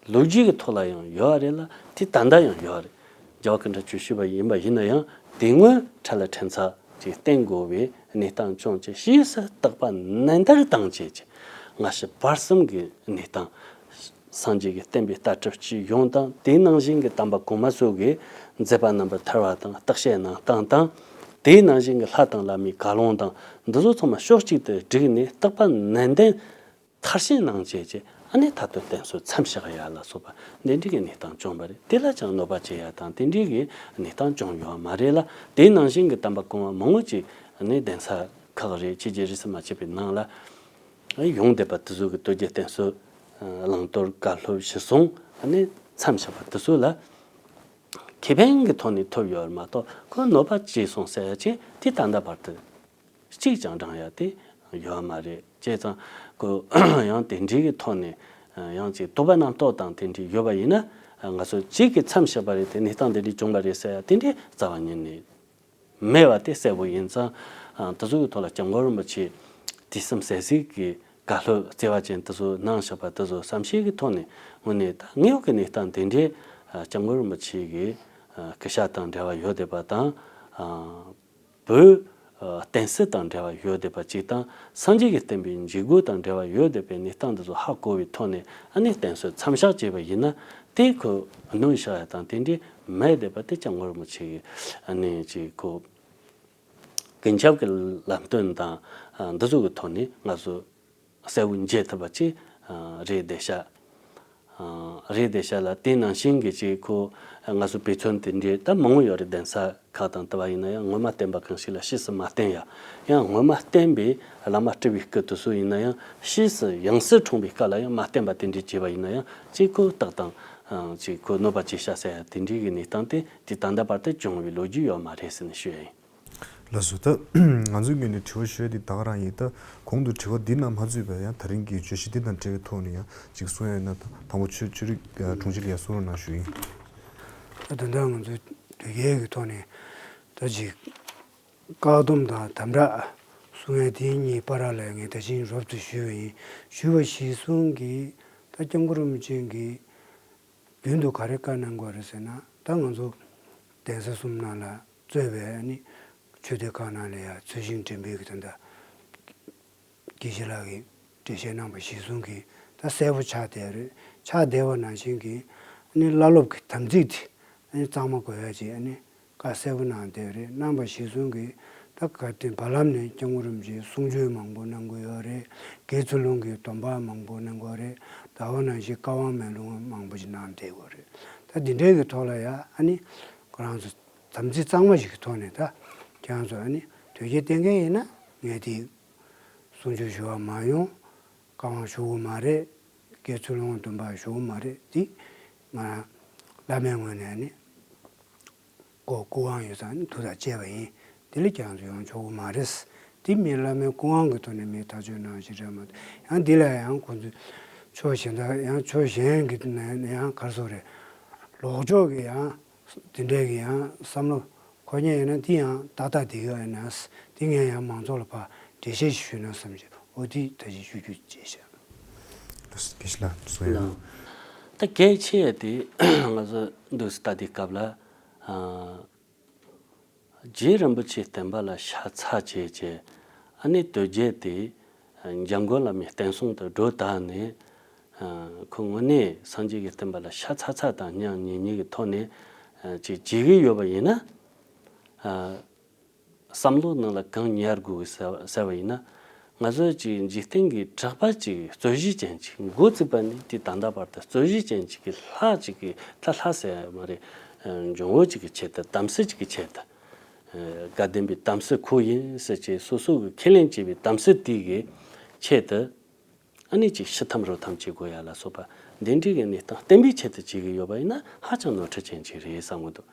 ལོ་རྒྱུས་ཀྱི་ཐོག་ལ་ཡང་ཡོད་རེད་ལ། དེ་ད་ལྟ་ཡང་ཡོད་རེད། རྒྱལ་བ་སྐུ་ཕྲེང་བཅུ་བཞི་པ་ཡིན་པ་ཡིན་ན་ཡང་། དེ་སྔོན་ཁྲ་ལ་ཕྲན་ཚེགས་ཅིག་བསྟེན་དགོས་པའི་གནས་སྟངས་བྱུང་བྱས། ཕྱིས་སུ་རྟག་པ་ནན་ཏན་བཏང་བྱས་ཀྱི་སྔ་ཕྱི་བར་གསུམ་གྱི་གནས་སྟངས། སངས་རྒྱས་ཀྱི་བསྟན་པའི་ལྟ་གྲུབ་སྤྱི་ཡོངས་དང་། དེ་ནང་བཞིན་གྱི་དམ་པ་གོང་མ་ཚོ་གིས་མཛད་པ་རྣམ་པར་ཐར་བ་དང་བརྟག་དཔྱད་གནང་སྟངས་དང་། དེ་ནང་བཞིན་གྱི་ལྷ་དང་བླ་མའི་བཀའ་ལུང་དང་འདི་ཚོ་ཚང་མ་ཕྱོགས་གཅིག་ཏུ་བསྒྲིགས་ནས་རྟག་པ་ནན་ཏན་མཐར་ཕྱིན་གནང་བྱས་ཀྱི། ཨ་ནི་ད་དོལ་བསྟེན་གསོལ་མཚམས་བཞག་ཡ་ལ་སོགས་པ་འདི་འདྲའི་གི་གནས་སྟངས་བྱུང་བ་རེད། དེ་ལ་ཅང་གནོད་པ་བྱེད་ཡ་དང་དེ་འདྲའི་གི་གནས་སྟངས་བྱུང་ཡོད་མ་རེད་ལ། དེ་ནང་བཞིན་གྱི་དམ་པ་གོང་མ་མང་པོ་ཅིག་ཨ་ནི་གདན་ས་ཁག་རེད། ཕྱི་རྒྱལ་རིས་སུ་མ་ཆད་པའི་ནང་ལ་ཡོང་བསྡད་པ་དེ་ཚོ་གི་དོལ་རྒྱལ་བསྟེན་གསོལ། བླང་དོར་བཀའ་སློབ་གཞི་བཟུང་ཨ་ནི་མཚམས་བཞག་པ་དེ་ཚོ་ལ་ཁེ་ཕན་གྱི་ཐོག་ནས་ཐོབ་ཡོད་མ་གཏོགས། ཁོ་གནོད་པ་བྱས་སོང་ཟེར་ཡ་ཅིག་དེ་ད་ལྟ་བར་དུ་གཅིག་ཀྱང་བགྲངས་ཡ་དེ་ཡོད་མ་རེད། བྱས་ཙང་ཁོ་ཡང་དེ་འདྲའི་གི་ཐོག་ནས་ཡང་ཅིག་དོགས་པ་རྣམ་རྟོག་དང་དེ་འདྲའི་ཡོད་པ་ཡིན་ན། ང་ཚོ་གཅིག་གིས་མཚམས་བཞག་པ་རེད། དེ་གནས་སྟངས་དེ་འདྲའི་བྱུང་བ་རེད་ཟེར་ཡ་དེ་འདྲའི་རྩ་བ་ཉིད་ནས་མེད་པ་དེ་གསལ་པོ་ཡིན་ཙང་། དེ་ཚོ་གི་ཐོག་ལ་སྐྱབས་མགོན་རིན་པོ་ཆེས་དུས་གསུམ་ཟས་གཟིགས་ཀྱི་བཀའ་སློབ་བརྩེ་བ་ཅན་དེ་ཚོ་གནང་བཞག་པ་དེ་ཚོ་བསམ་ཤེས་ཀྱི་ཐོག་ནས། དངོས་གནས་ད་དངོས་ཡོད་ཀྱི་གནས་སྟངས་དེ་འདྲའི་སྐྱབས་མགོན་རིན་པོ་ཆེ་གི་སྐུ་ཕྱྭ་དང་འབྲེལ་བ་ཡོད་བསྡད་པ་དང་། བོད་བསྟན་སྲིད་དང་འབྲེལ་བ་ཡོད་བསྡད་པ་ཅིག་དང་། སངས་རྒྱས་ཀྱི་བསྟན་པའི་འཇུག་སྒོ་དང་འབྲེལ་བ་ཡོད་བསྡད་པའི་གནས་སྟངས་འདི་ཚོ་ཧ་གོ་བའི་ཐོག་ནས་ཨ་ནི་བསྟེན་གསོལ་མཚམས་བཞག་བྱས་པ་ཡིན་ན། དེ་ཁོ་གནོན་བཞག་ཡ་དང་དེ་འདྲའི་མེད་བསྡད་པ་དེ་སྐྱབས་མགོན་རིན་པོ་ཆེ་གི་ཨ་ནི་ཅིག་ཁོ་ཀུན་ཁྱབ་ཀྱི་ལམ་སྟོན་དང་འདི་ཚོ་གི་ཐོག་ནས་ང་ཚོ་གསལ་བོ་མཇལ་ཐུབ་པ་ཅིག་རེད་བསྡད་ཤག་རེད་བསྡད་ཤག་ལ། དེ་ནང་བཞིན་གྱི་ཅིག་ཁོ་ང་ཚོ་དཔེ་མཚོན་དེ་འདྲའི་ད་མང་པོ་ཡོད་རེད། གདན་ས་ཁག་དང་དེ་བ་ཡིན་ན་ཡང་སྔོན་མ་བསྟེན་པ་གང་ཞིག་ལ་ཕྱིས་སུ་མ་བསྟེན་ཡ། ཡང་སྔོན་མ་བསྟེན་པའི་བླ་མ་སྤྲུལ་པའི་སྐུ་དེ་ཚོ་ཡིན་ན་ཡང་ཕྱིས་སུ་ཡང་སྲིད་འཁྲུངས་པའི་སྐབས་ལ་ཡང་མ་བསྟེན་པ་དེ་འདྲའི་བྱས་པ་ཡིན་ན་ཡང་ཅིག་ཁོ་རྟགས་དང་ཅིག་ཁོ་གནོད་པ་བྱས་ཤག་ཟེར་ཡ་དེ་འདྲའི་གི་གནས་སྟངས་དེ་དེ་ད་ལྟ་བར་དུ་བྱུང་བའི་ལོ་རྒྱུས་ཡོད་མ་རེད་ཟེར་ནས་ཞུ་ཡ་ཡིན། ལགས་སོ། ད་ང་ཚོའི་ངོས་ནས་དྲི་བ་ཞུ་ཡ་དེ་ད་ག་རང་ཡིན། ད་གོང་དུ་དྲི་བ་འདི་ནང་མ་ཚུད་པའི་ཡང་དེ་རིང་གི་བརྗོད་གཞི་འདི་དང་འབྲེལ་བའི་ཐོག་ནས་ཡང་ཅིག་གསུང་ཡ་ཡོད་ན། ད་དང་པོ་ཆོས་ཆོས་རིག་དྲུང་ཆེ་ལགས་ཡ་གསུང་རོགས་གནང་ཞུ་ཡིན། ད་ད་ལྟ་ང་ཚོའི་དོལ་རྒྱལ་གྱི་ཐོག་ནས་ད་ཅིག་བཀག་སྡོམ་དང་དམ་དྲག་གསུང་ཡ་དེ་གཉིས་བར་ལ་ངས་ད་ཅིག་རོབ་ཏུ་ཞུས་པ་ཡིན། ཞུས་པ་གཞིར་བཟུང་གིས་ད་སྐྱབས་མགོན་རིན་པོ་ཆེ་གིས་རྒྱུན་དུ་ག་རེ་བཀའ་གནང་དགོས་རེད་ཟེར་ན། ད་ང་ཚོ་གདན་ས་གསུམ་ནང་ལ་གཙོས་པའི་ཨ་ནི་ཆོས་སྡེ་ཁག་ནང་ལ་ཡང་ཚུལ་བཞིན་སྒྲིམ་པའི་གི་ད་ལྟ་དགེ་བཤེས་ལགས་ཀྱིས་འགྲེལ་བཤད་གནང་བ་གཞིར་བཟུང་གིས་ད་གསལ་པོ་ཆགས་བསྡད་རེད། ཆགས་བསྡད་པ་ནང་བཞིན་གྱི་ཨ་ནི་བླ་སློབ་ཀྱི་དམ་ཚིག་དེ་ཨ་ནི་གཙང་མ་དགོས་ཡ་ཅིག་ཨ་ནི་བཀའ་གསལ་པོ་གནང་བསྡད་རེད། གནང་བ་གཞིར་བཟུང་གིས་ད་ག་དེ་བར་ལམ་ནས་སྐྱབས་མགོན་རིན་པོ་ཆེའི་གསུང་ཆོས་མང་པོ་གནང་གི་ཡོད་རེད། དགེ་ཚུལ་སློང་གི་སྡོམ་པ་མང་པོ་གནང་གི་ཡོད་རེད། ད་ག་ནང་བཞིན་བཀའ་དབང་མེ་ལུང་མང་པོ་ཞིག་གནང་བསྡད་ཡོད་རེད། ད་འདི་འདྲའི་གི་ཐོག་ལ་ཡ་ཨ་ནི་ཁོ་རང་ཚོ་དམ་ཚིག་གཙང་མ་ཞིག་གི་ཐོག་ནས་ད་ཁྱེད་རང་ཚོ་ཨ་ནི་དོལ་རྒྱལ་བསྟེན་མཁན་ཡིན་ན་ངས་དེ་གསུང་ཆོས་ཞུ་བ་མ་ཡོང་། བཀའ་དབང་ཞུ་གི་མ་རེད། དགེ་ཚུལ་སློང་སྡོམ་པ་ཞུ་གི་མ་རེད། དེ་ང་རང་བླ་མའི་ངོས་ནས་ནི་སྒོ་སྐུ་དབང་ཡོད་ཙང་ནི་དུ་དང་བཅས་པ་ཡིན། དེ་ལས་ཀྱང་ཡོང་ཆོག་གི་མ་རེད། དེ་མིན་བླ་མའི་སྐུ་དབང་གི་ཐོག་ནས་མི་ཐག་གཅོད་གནང་ཞིག་རེད་མ་གཏོགས། ཡང་འདི་ལ་ཡང་ཁོང་ཚོས་ཕྱོགས་གཞན་དག་ཡང་ཕྱོགས་གཞན་གྱི་ནས་ཡང་ག་རེ་ཟེར་དགོས་རེད། ལོག་ཕྱོགས་ཀྱི་ཡང་དེ་འདྲའི་གི་ཡང་བསམ་བློ་འཁོར་མཁན་ཡིན་ན་དེ་ཡང་ཏག་ཏག་བསྡད་ཡོད་ཡིན་ན། དེ་ངས་ཡང་མང་ཚོགས་ལ་ཕར་འགྲེལ་བཤད་ཞིག་ཞུས་ན་བསམ་བྱས། འོ་དེ་ད་ཅིག་ཞུ་རྒྱུ་བྱས་ཤག་དགེ་བཤེས་ལགས་གསུང་ཡ། ད་གལ་ཆེ་ཡ་དེ་ང་ཚོ་འདུག་སེ་ལྟ་དུས་སྐབས་ལ། ཨ། རྗེ་རིན་པོ་ཆེའི་བསྟན་པ་ལ་ཤ་ཚ་བྱས་བྱས། ཨ་ནི་དོལ་རྒྱལ་དེ་འཇམ་མགོན་བླ་མའི་བསྟན་སྲུང་དུ་སྒྲོ་བཏགས་ནས། ཨ། ཁོ་དངོས་གནས་སངས་རྒྱས་ཀྱི་བསྟན་པ་ལ་ཤ་ཚ་ཚ་དང་སྙིང་ཉེ་ཉེ་གི་ཐོག་ནས། ཨ། ཅིག་བྱེད་ཀྱི་ཡོད་པ་ཡིན་ན། ཨ། བསམ་བློ་ནང་ལ་གང་ཉར་དགོས་ཟེར་ཟེར་བ་ཡིན་ན། ང་ཚོ་ཅིག་འཇིག་རྟེན་གྱི་གྲགས་པ་ཅིག་རྩོད་གཞི་ཅན་ཅིག་འགོ་བཙུགས་པ་ནས་དེ་ད་ལྟ་བར་དུ་རྩོད་གཞི་ཅན་ཅིག་གི་ལྷ་ཅིག་གི་ད་ལྷ་ཟེར་ཡ་མ་རེད། འབྱུང་བོ་ཅིག་གི་ཆེད་དུ། དམ་སྲི་ཅིག་གི་ཆེད་དུ། དགའ་ལྡན་པའི་དམ་སྲི་ཁོ་ཡིན་ཟེར་བྱས་སོ་སོ་གི་ཁས་ལེན་བྱས་པའི་དམ་སྲི་དེ་གི་ཆེད་དུ། ཨ་ནི་ཅིག་ཤི་འཐམ་རོ་འཐམ་བྱེད་དགོས་ཡ་ལ་སོགས་པ་འདི་འདྲའི་གི་གནས་སྟངས་བསྟན་པའི་ཆེད་དུ་བྱེད་ཀྱི་ཡོད་པ་ཡིན་ན་ཧ་ཅང་ནོར་འཁྲུལ་ཅན་ཅིག་རེད་བསམ་གྱི་འདུག་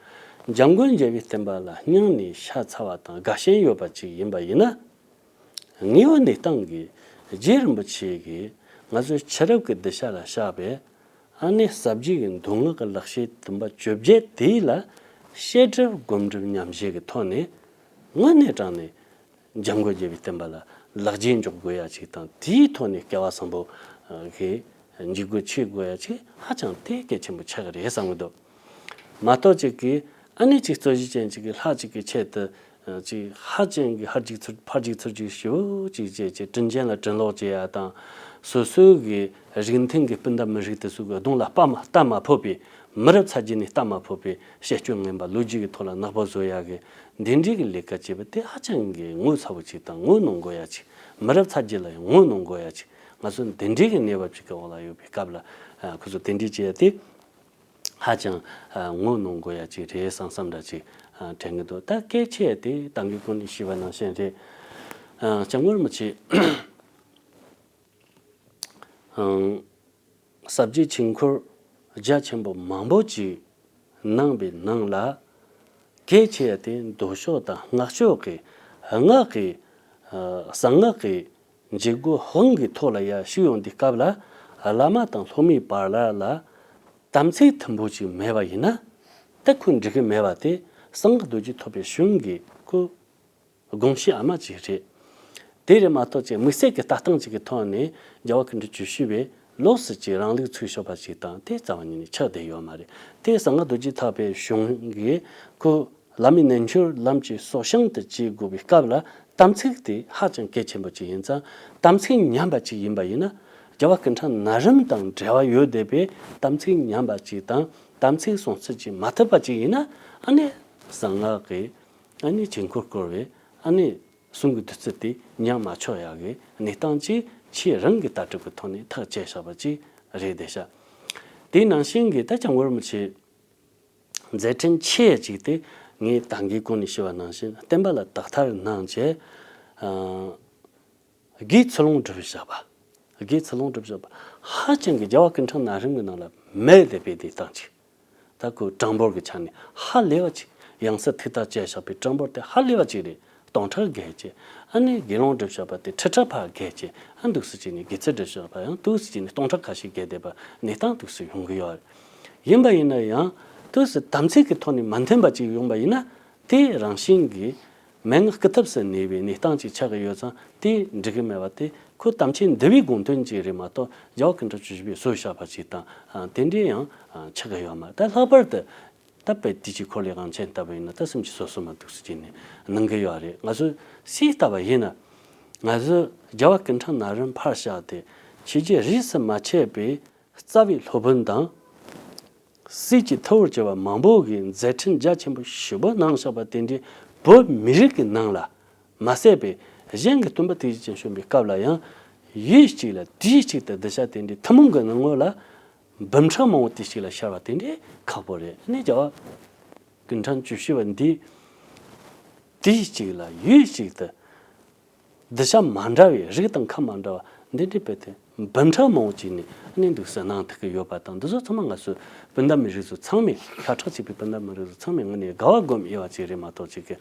འཇམ་མགོན་རྒྱལ་བའི་བསྟན་པ་ལ་སྙིང་ནས་ཤ་ཚ་བ་དང་དགའ་ཞེན་ཡོད་པ་ཅིག་ཡིན་པ་ཡིན་ན། དངོས་ཡོད་གནས་སྟངས་ཀྱི་རྗེ་རིན་པོ་ཆེ་གིས་ང་ཚོའི་ཕྱི་རབས་ཀྱི་གདུལ་བྱ་ལ་བཤད་པའི་ཨ་ནི་ཟབ་རྒྱས་ཀྱི་མདོ་སྔགས་ཀྱི་ལེགས་བཤད་བསྟན་པ་བཅོ་བརྒྱད་དེ་ལ་བཤད་སྒྲུབ་སྒོམ་སྒྲུབ་ཉམས་བཞེས་ཀྱི་ཐོག་ནས་དངོས་གནས་དྲང་གནས། འཇམ་མགོན་རྒྱལ་བའི་བསྟན་པ་ལ་ལེགས་སྐྱེས་འཇོག་དགོས་ཡ་ཅིག་དང་། དེའི་ཐོག་ནས་སྐལ་བ་བཟང་པོ་གི་འཇུག་སྒོ་ཕྱེ་དགོས་ཡ་ཅིག་ཧ་ཅང་དེ་གལ་ཆེན་པོ་ཆགས་ཀྱི་རེད་བསམ་གྱི་འདུག་མ་གཏོགས་ཅིག་གིས་ཨ་ནི་ཅིག་རྩོད་གཞི་ཅན་ཅིག་གི་ལྷ་ཅིག་གི་ཆེད་དུ་ཅིག་ཧ་ཅང་གི་ཕར་ཅིག་ཚུར་ཕར་ཅིག་ཚུར་ཅིག་ཞེ་པོ་ཅིག་བྱས་བྱས་དྲིན་ཅན་ལ་དྲིན་ལོག་བྱེད་ཡ་དང་། སོ་སོའི་གི་རིགས་མཐུན་གྱི་སྤུན་ཟླ་མི་རིགས་དེ་ཚོ་གི་གདོང་ལ་པ་མ་རྟ་མ་ཕོག་པའི། མི་རབས་ཚ་རྒྱུད་ནས་རྟ་མ་ཕོག་པའི་བཤད་སྤྱོད་ངན་པ་ལོ་རྒྱུས་ཀྱི་ཐོག་ལ་ནག་པོ་བཟོ་ཡག་གི་འདི་འདྲའི་གི་ལས་ཀ་བྱེད་པ་དེ་ཧ་ཅང་གི་ངོ་ཚ་བོ་ཅིག་དང་ངོ་གནོང་དགོས་ཡ་ཅིག་མི་རབས་ཚ་རྒྱུད་ལ་ཡང་ངོ་གནོང་དགོས་ཡ་ཅིག་ང་ཚོ་འདི་འདྲའི་གི་གནས་བབ་ཅིག་གི་འོག་ལ་ཡོད་པའི་སྐབས་ལ། ཨ། ཁོ་ཚོ་དེ་འདྲའི་བྱེད་ཡ་དེ་ཧ་ཅང་ཨ་ངོ་གནོང་དགོས་ཡ་ཅིག་རེད་བསམ་བསམ་འདྲ་ཅིག་ཨ། དྲན་གི་འདུག་ད་སྐད་ཆ་དེ་ད་གིན་གོང་ནས་ཞུས་པ་ནང་བཞིན་རེད། ཨ། སྐྱབས་མགོན་རིན་པོ་ཆེ། ཨང་། ཟབ་རྒྱས་ཆོས་འཁོར་རྒྱ་ཆེན་པོ་མང་པོ་ཅིག་གནང་བའི་ནང་ལ། གལ་ཆེ་བ་དེ་མདོ་ཕྱོགས་དང་སྔགས་ཕྱོགས་ཀྱི་སྔགས་ཀྱི། ཨ། གསང་སྔགས་ཀྱི་འཇུག་སྒོ་དབང་གི་ཐོག་ལ་ཡར་ཞུགས་ཡོང་དུས་སྐབས་ལ། བླ་མ་དང་སློབ་མའི་བར་ལ་ལ་དམ་ཚིག་མཐུན་པོ་ཅིག་མེད་པ་ཡིན་ན། ད་ཁོ་འགྲིག་གི་མེད་པ་དེ་གསང་སྔགས་རྡོ་རྗེ་ཐེག་པའི་གཞུང་གིས་ཁོ། དགོངས་གཞི་ཨ་མ་ཅིག་རེད། དེ་རེད་མ་གཏོགས་ཅིག་དམིགས་བསལ་གྱི་ལྟ་སྟངས་ཅིག་གི་ཐོག་ནས་རྒྱལ་བ་སྐུ་ཕྲེང་བཅུ་བཞི་པས་ལོགས་སུ་ཅིག་རང་ལུགས་ཚུགས་ཤོར་བ་ཅིག་དང་དེ་རྩ་བ་ཉིད་ནས་ཆགས་བསྡད་ཡོད་མ་རེད། དེ་གསང་སྔགས་རྡོ་རྗེ་ཐེག་པའི་གཞུང་གིས་ཁོ་བླ་མའི་རྣལ་འབྱོར་ལམ་གྱི་སྲོག་ཤིང་དུ་བྱེད་དགོས་པའི་སྐབས་ལ་དམ་ཚིག་དེ་ཧ་ཅང་གལ་ཆེན་པོ་ཅིག་ཡིན་ཙང་། དམ་ཚིག་ཉམས་པ་ཅིག་ཡིན་པ་ཡིན་ན། རྒྱལ་བ་སྐུ་ཕྲེང་ན་རིམ་དང་འབྲེལ་བ་ཡོད་བསྡད་པའི་དམ་ཚིག་ཉམས་པ་ཅིག་དང་དམ་ཚིག་སྲུང་བརྩི་ཅིག་མ་ཐུབ་པ་ཅིག་ཡིན་ན། ཨ་ནི་གསང་སྔགས་ཀྱི། ཨ་ནི་ཆོས་འཁོར་བསྐོར་བའི་ཨ་ནི་གསུང་གི་བདུད་རྩི་དེ་མྱང་མ་ཆོག་ཡག་གི་གནས་སྟངས་ཅིག་ཁྱེད་རང་གི་ལྟ་གྲུབ་ཀྱི་ཐོག་ནས་ཐག་བཅད་བཞག་པ་ཅིག་རེད་བསྡད་ཤག་དེ་ནང་བཞིན་གྱི་ད་སྐྱབས་མགོན་རིན་པོ་ཆེ་མཛད་འཕྲིན་ཆེ་ཅིག་དེ་ངས་ད་གིན་གོང་ནས་ཞུས་པ་ནང་བཞིན་བསྟན་པ་ལ་དག་ཐེར་གནང་བྱས། ཨ། དགེ་ཚུལ་སློང་སྒྲུབ་བཞག་པ། དགེ་ཚུལ་སློང་སྒྲུབ་བཞག་པ་ཧ་ཅང་གི་རྒྱལ་བ་སྐུ་ཕྲེང་ན་རིམ་གྱི་ནང་ལ་མེད་བསྡད་པའི་དེ་སྟངས་ཅིག་ད་ཁོ་གྲངས་འབོར་གྱི་ཆ་ནས་ཧ་ལས་པ་ཅིག་ཡང་སྲིད་ཐུགས་ཐག་བཅད་བཞག་པའི་གྲངས་འབོར་དེ་ཧ་ལས་པ་ཅིག་རེད། སྟོང་ཕྲག་བརྒལ་བྱས། ཨ་ནི་དགེ་སློང་སྒྲུབ་བྱ་བ་དེ་ཁྲི་ཕྲག་ཕར་བརྒལ་བྱས། ཨ་འདུག་སེ་བྱས་ནས་དགེ་ཚུལ་སྒྲུབ་བྱ་བ་ཡང་འདུག་སེ་བྱས་ནས་སྟོང་ཕྲག་ཁ་ཤས་བརྒལ་བསྡད་པ་གནས་སྟངས་འདུག་སེ་ཡོང་གི་ཡོད་རེད། ཡིན་པ་ཡིན་ན་ཡང་འདུག་སེ་དམ་ཚིག་གི་ཐོག་ནས་མ་མཐུན་པ་ཅིག་ཡོང་པ་ཡིན་ན། དེ་རང་བཞིན་གྱིས་མན་ངག་སྐུལ་ཐབས་སུ་གནས་པའི་གནས་སྟངས་ཅིག་ཆགས་ཀྱི་ཡོད་ཙང་། དེ་འགྲིག་གི་མེད་པ་དེ་ཁོ་དམ་ཆོས་འདུལ་བའི་དགོངས་དོན་ཅིག་རེད་མ་གཏོགས། རྒྱལ་བ་སྐུ་ཕྲེང་བཅུ་བཞི་པས་བཟོས་བཞག་པ་ཅིག་དང་དེ་འདྲའི་ཡང་ཆགས་ཀྱི་ཡོད་མ་རེད། ད་ལྷག་པར་དུ་ད་དཔེ་དུས་ཀྱི་འཁོར་ལོའི་དབང་ཆེན་ལྟ་བུ་ཡིན་ན། ད་སེམས་ཀྱི་སོ་སོ་མ་འདུག་སེ་བྱས་ནས་གནང་གི་ཡོད་རེད། ང་ཚོས་ལྟ་བ་ཡིན་ན། ང་ཚོས་རྒྱལ་བ་སྐུ་ཕྲེང་ན་རིམ་ཕར་བཞག་སྟེ་ཆོས་བརྒྱུད་རིས་སུ་མ་ཆད་པའི་རྩ་བའི་སློབ་དཔོན་དང་། སྲིད་ཀྱི་མཐུ་བོར་གྱུར་པ་མང་པོ་གིས་མཛད་འཕྲིན་རྒྱ་ཆེན་པོ་ཞེ་པོ་གནང་བཞག་པ་དེ་འདྲའི་བོད་མི་རིགས་ཀྱི་ནང་ལ་མ་ཟད་པའི་གཞན་གྱི་སྟོན་པ་དེ་བཞིན་བྱོན་པའི་སྐབས་ལ་ཡང་ཡུལ་གཅིག་ལ་དུས་གཅིག་ཏུ་གདུལ་བྱ་དེ་འདྲའི་ཐུན་མོང་གི་སྣང་ངོ་ལ་འབུམ་ཕྲག་མང་པོ་དུས་གཅིག་ལ་ཤར་བ་དེ་འདྲའི་ཁག་པོ་རེད། ཨ་ནི་རྒྱལ་བ་སྐུ་ཕྲེང་བཅུ་བཞི་པ་འདིས་དུས་གཅིག་ལ་ཡུལ་གཅིག་ཏུ་གདུལ་བྱ་མ་འདྲ་བའི་རིགས་དང་ཁམས་མ་འདྲ་བ་འདི་འདྲའི་དཔེ་དེ་འབུམ་ཕྲག་མང་པོ་ཅིག་ནས་གནས་འདུག་སེ་གནང་ཐུབ་ཀྱི་ཡོད་པ་དང་། འདི་ཚོ་ཚང་མ་ང་ཚོ་སྤུན་ཟླ་མི་རིགས་ཚོ་ཚང་མས། ཤ་ཁྲག་གཅིག་པའི་སྤུན་ཟླ་མི་རིགས་ཚོ་ཚང་མས་དངོས་གནས་དགའ་བ་སྒོམ་དགོས་པ་ཅིག་རེད་མ་གཏོགས་ཅིག་གི།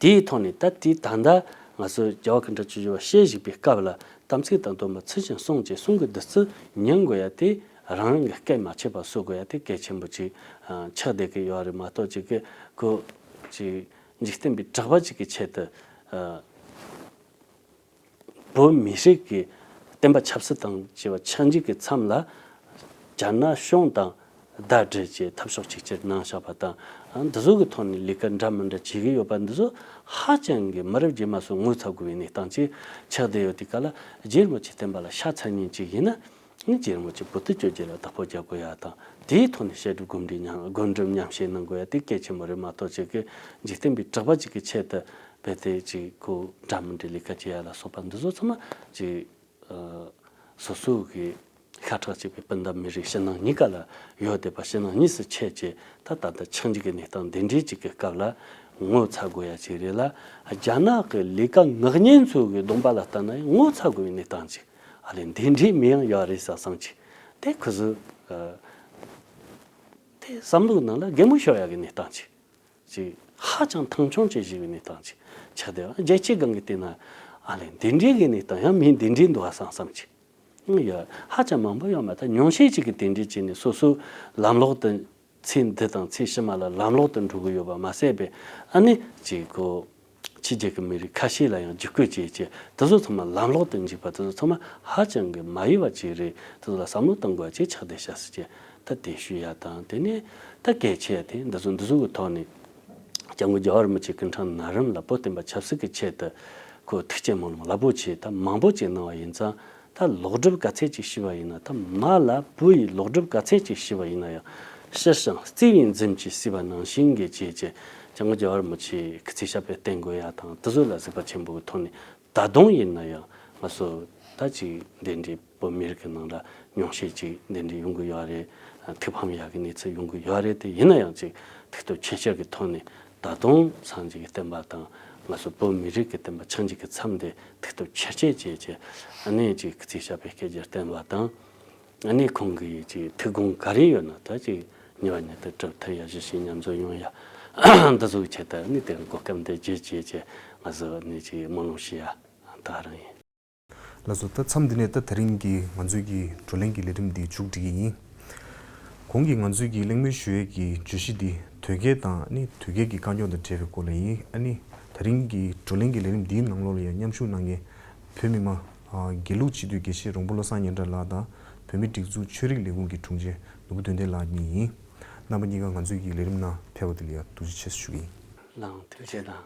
དེའི་ཐོག་ནས་ད་དེའི་ད་ལྟ་ང་ཚོ་རྒྱལ་བ་སྐུ་ཕྲེང་བཅུ་བཞི་པ་བཤད་བཞག་པའི་སྐབས་ལ་དམ་ཚིག་དང་སྡོམ་པ་ཚུལ་བཞིན་བསྲུང་བྱས། གསུང་གི་བདུད་རྩི་ཉན་དགོས་ཡ་དེ་རང་རང་གི་སྐད་མ་ཆད་པ་གསོ་དགོས་ཡ་དེ་གལ་ཆེན་པོ་ཅིག་ཆགས་བསྡད་ཀྱི་ཡོད་རེད་མ་གཏོགས་ཅིག་གི། ཁོ་ཅིག་འཇིག་རྟེན་པའི་གྲགས་པ་ཅིག་གི་ཆེད་དུ། ཨ། བོད་མི་རིགས་ཀྱི་བསྟན་པ་ཆབ་སྲིད་དང་བཅས་པ་ཆགས་འཇིག་གི་མཚམས་ལ་རྒྱ་ནག་གཞུང་དང་ཟླ་སྒྲིལ་གྱི་འཐབ་ཕྱོགས་གཅིག་གྱུར་གནང་བཞག་པ་དང་། འདི་ཚོ་གི་ཐོག་ནས་ལས་ཀ་འདྲ་མི་འདྲ་བྱེད་ཀྱི་ཡོད་པ་འདི་ཚོ་ཧ་ཅང་གི་མི་རབས་རྗེས་མ་ཚོས་ངོ་ཚ་དགོས་པའི་གནས་སྟངས་ཅིག་ཆགས་བསྡད་ཡོད་དུས་སྐབས་ལ། རྗེ་རིན་པོ་ཆེ་བསྟན་པ་ལ་ཤ་ཚ་མཁན་ཅིག་ཡིན་ན། ཨ་ནི་རྗེ་རིན་པོ་ཆེ་བོད་དུ་བསྐྱོད་རྒྱུ་ལ་བདག་པོ་རྒྱག་དགོས་ཡ་དང་། དེའི་ཐོག་ནས་བཤད་སྒྲུབ་སྒོམ་སྒྲུབ་མཉམ། སྒོམ་སྒྲུབ་མཉམ་བཞེས་གནང་དགོས་ཡ་དེ་གལ་ཆེན་པོ་རེད་མ་གཏོགས་ཅིག་གི། འཇིག་རྟེན་པའི་གྲགས་པ་ཅིག་གི་ཆེད་དུ་རྦད་དེ་ཅིག་ཁོ་འདྲ་མི་འདྲའི་ལས་ཀ་བྱེད་ཡ་ལ་སོགས་པ་འདི་ཚོ་ཚང་མ་ཅིག་ཨ། སོ་སོ་གི་ཤ་ཁྲག་གཅིག་པའི་སྤུན་ཟླ་མི་རིགས་ཕྱི་ནང་གཉིས་ཀ་ལ་ཡོད་བསྡད་པ། ཕྱི་ནང་གཉིས་སུ་ཕྱེ་བྱས། ད་ད་ལྟ་ཆགས་འཇིག་གི་གནས་སྟངས་འདི་འདྲའི་ཅིག་གི་སྐབས་ལ་ངོ་ཚ་དགོས་ཡ་ཅིག་རེད་ལ། རྒྱ་ནག་གི་ལས་ཀ་ངག་ཉན་ཚོ་གི་གདོང་པ་ལ་ལྟ་ན་ཡང་ངོ་ཚ་དགོས་པའི་གནས་སྟངས་ཅིག་ཨ་ལས་འདི་འདྲའི་མི་ཡང་ཡོད་རེད་བསམ་བསམ་ཅིག་དེ་ཁོ་ཚོ་ཨ། དེ་བསམ་བློའི་ནང་ལ་གད་མོ་ཤོར་ཡག་གི་གནས་སྟངས་ཅིག་ཅིག་ཧ་ཅང་མཐོང་ཆུང་བྱེད་བཞིན་པའི་གནས་སྟངས་ཅིག་ཆགས་བསྡད་པ། རྒྱལ་སྤྱིའི་སྒང་གི་བལྟས་ན་ཨ་ལས་འདི་འདྲའི་གི་གནས་སྟངས་ཡང་མི་འདི་འདྲའི་འདུག་ཨ་བསམ་བསམ་ཅིག་ཡོད། ཧ་ཅང་མང་པོ་ཡོད་མ་རེད། ད་ཉུང་ཤས་ཅིག་གིས་དེ་འདྲའི་བྱས་ནས་སོ་སོའི་ལམ་ལོག་ཏུ། ཚེ་འདི་དང་ཚེ་ཕྱི་མ་ལ་ལམ་ལོག་ཏུ་འགྲོ་གི་ཡོད་པ་མ་ཟད་པའི། ཨ་ནི་ཅིག་ཁོ་ཕྱི་རྒྱལ་གྱི་མི་རིགས་ཁ་ཤས་ལ་ཡང་བརྒྱུད་སྐུལ་བྱས་བྱས། དེ་ཚོ་ཚང་མ་ལམ་ལོག་ཏུ་འཇུག་པ། དེ་ཚོ་ཚང་མ་ཧ་ཅང་གི་མ་ཡིན་པ་ཅིག་རེད། དེ་ཚོ་ལ་བསམ་བློ་གཏོང་དགོས་པ་ཅིག་ཆགས་བསྡད་ཤག་ཟེར་བྱས། ད་དེ་ཞུ་ཡ་དང་། དེ་ནས་ད་གལ་ཆེ་ཡ་དེ་འདི་ཚོ་འདི་ཚོ་གི་ཐོག་ནས་སྐྱབས་མགོན་རྒྱལ་བ་རིན་པོ་ཆེ་སྐུ་ཕྲེང་ན་རིམ་ལ་བོད་བསྟན་པ་ཆབ་སྲིད་ཀྱི་ཆེད་དུ་ཁོ་ཐུགས་བསྐྱེད་སྨོན་ལམ་རླབས་པོ་ཆེ་ད་མང་པོ་ཅིག་གནང་བ་ཡིན་ཙང་། ད་ལོག་སྒྲུབ་ག་ཚད་ཅིག་ཞུས་པ་ཡིན་ན། ད་མ་ལ་བུ་ཡི་ལོག་སྒྲུབ་ག་ཚད་ཅིག་ཞུས་པ་ཡིན་ན་ཡང་། ཕྱིར་བྱང་བརྩེ་བས་འཛིན་གྱིས་བསུས་པ་ནང་བཞིན་གྱི་བྱས་བྱས། སྐྱབས་མགོན་རྒྱལ་བ་རིན་པོ་ཆེའི་སྐུ་ཚེ་ཞབས་པད་བརྟན་དགོས་ཡ་དང་། དེ་ཚོ་ལ་གཟིགས་པ་ཆེན་པོ་གི་ཐོག་ནས། ད་དུང་ཡིན་ན་ཡང་ང་ཚོ་ད་ཅིག་འདི་འདྲའི་བོད་མི་རིགས་ཀྱི་ནང་ལ་ཉུང་ཤས་ཅིག་འདི་འདྲའི་ཡོང་གི་ཡོད་རེད། ཐུགས་ཕམ་ཡག་གི་གནས་ཚུལ་ཡོང་གི་ཡོད་རེད། དེ་ཡིན་ན་ཡང་ཅིག་ཐུགས་སྟོབས་ཆེ་ཤོས་ཀྱི་ཐོག་ནས། ད་དུང་སངས་རྒྱས་ཀྱི་བསྟན་པ་དང་། ང་ཚོ་བོད་མི་རིགས་ཀྱི་བསྟན་པ་ཆགས་འཇིག་གི་མཚམས་དེ་ཐུགས་སྟོབས་ཆེར་བསྐྱེད་བྱས་བྱས། ཨ་ནི་ཅིག་སྐུ་ཚེ་ཞབས་པད་བསྐལ་བརྒྱར་བརྟན་པ་དང་། ཨ་ནི་ཁོང་གི་ཅིག་ཐུགས་དགོངས་ག་རེ་ཡོད་ན། ད་ཅིག་ཉེ་བ་ཉེ་དུ་གྲུབ་ཐུབ་ཡ། གཞི་ཞིག་མཉམ་འཛོམས་ཡོང་ཡ། འདི་ཚོ་གི་ཆེད་དུ་ཨ་ནི་དེ་གོ་སྐབས་འདི་བརྒྱུད་བྱས་བྱས། ང་ཚོ་ཨ་ནི་ཅིག་སྨོན་ལམ་ཞུ་ཡ་ད་རང་ཡིན། ལགས་སོ། ད་མཚམས་འདི་ནས་ད་དེ་རིང་གི་ང་ཚོའི་གི་བགྲོ་གླེང་གི་ལས་རིམ་འདི་མཇུག་སྒྲིལ་གྱི་ཡིན། གོང་གི་ང་ཚོའི་གི་གླེང་མོལ་ཞུ་ཡས་ཀྱི་བརྗོད་གཞི་འདི་དོལ་རྒྱལ་དང་ནི་དོལ་རྒྱལ་གྱི་དཀའ་རྙོག་དང་འབྲེལ་བའི་སྐོར་ལ་ཡིན། ཨ་ནི་དེ་རིང་གི་བགྲོ་གླེང་གི་ལས་རིམ་འདིའི་ནང་ལོགས་ལ་ཡང་མཉམ་ཞུགས་གནང་མཁན་བོད་མི་མང་དགེ་ལུགས་སྤྱི་འཐུས་དགེ་བཤེས་རོང་པོ་བློ་བཟང་སྙན་གྲགས་ལགས་དང་། བོད་མིའི་སྒྲིག་འཛུགས་ཆོས་རིག་ལས་ཁུངས་ཀྱི་དྲུང་ཆེ་ནོར་བུ་དོན་ལྡན་ལགས་གཉིས་ཡིན། རྣམ་པ་གཉིས་ཀ་ང་ཚོའི་གི་ལས་རིམ་ནང་ཕེབས་པ་དེ་ལ་ཡང་ཐུགས་རྗེ་ཆེ་ཞུ་གི་ཡིན། ལགས་ཐུགས་རྗེ་ཆེ་གནང་།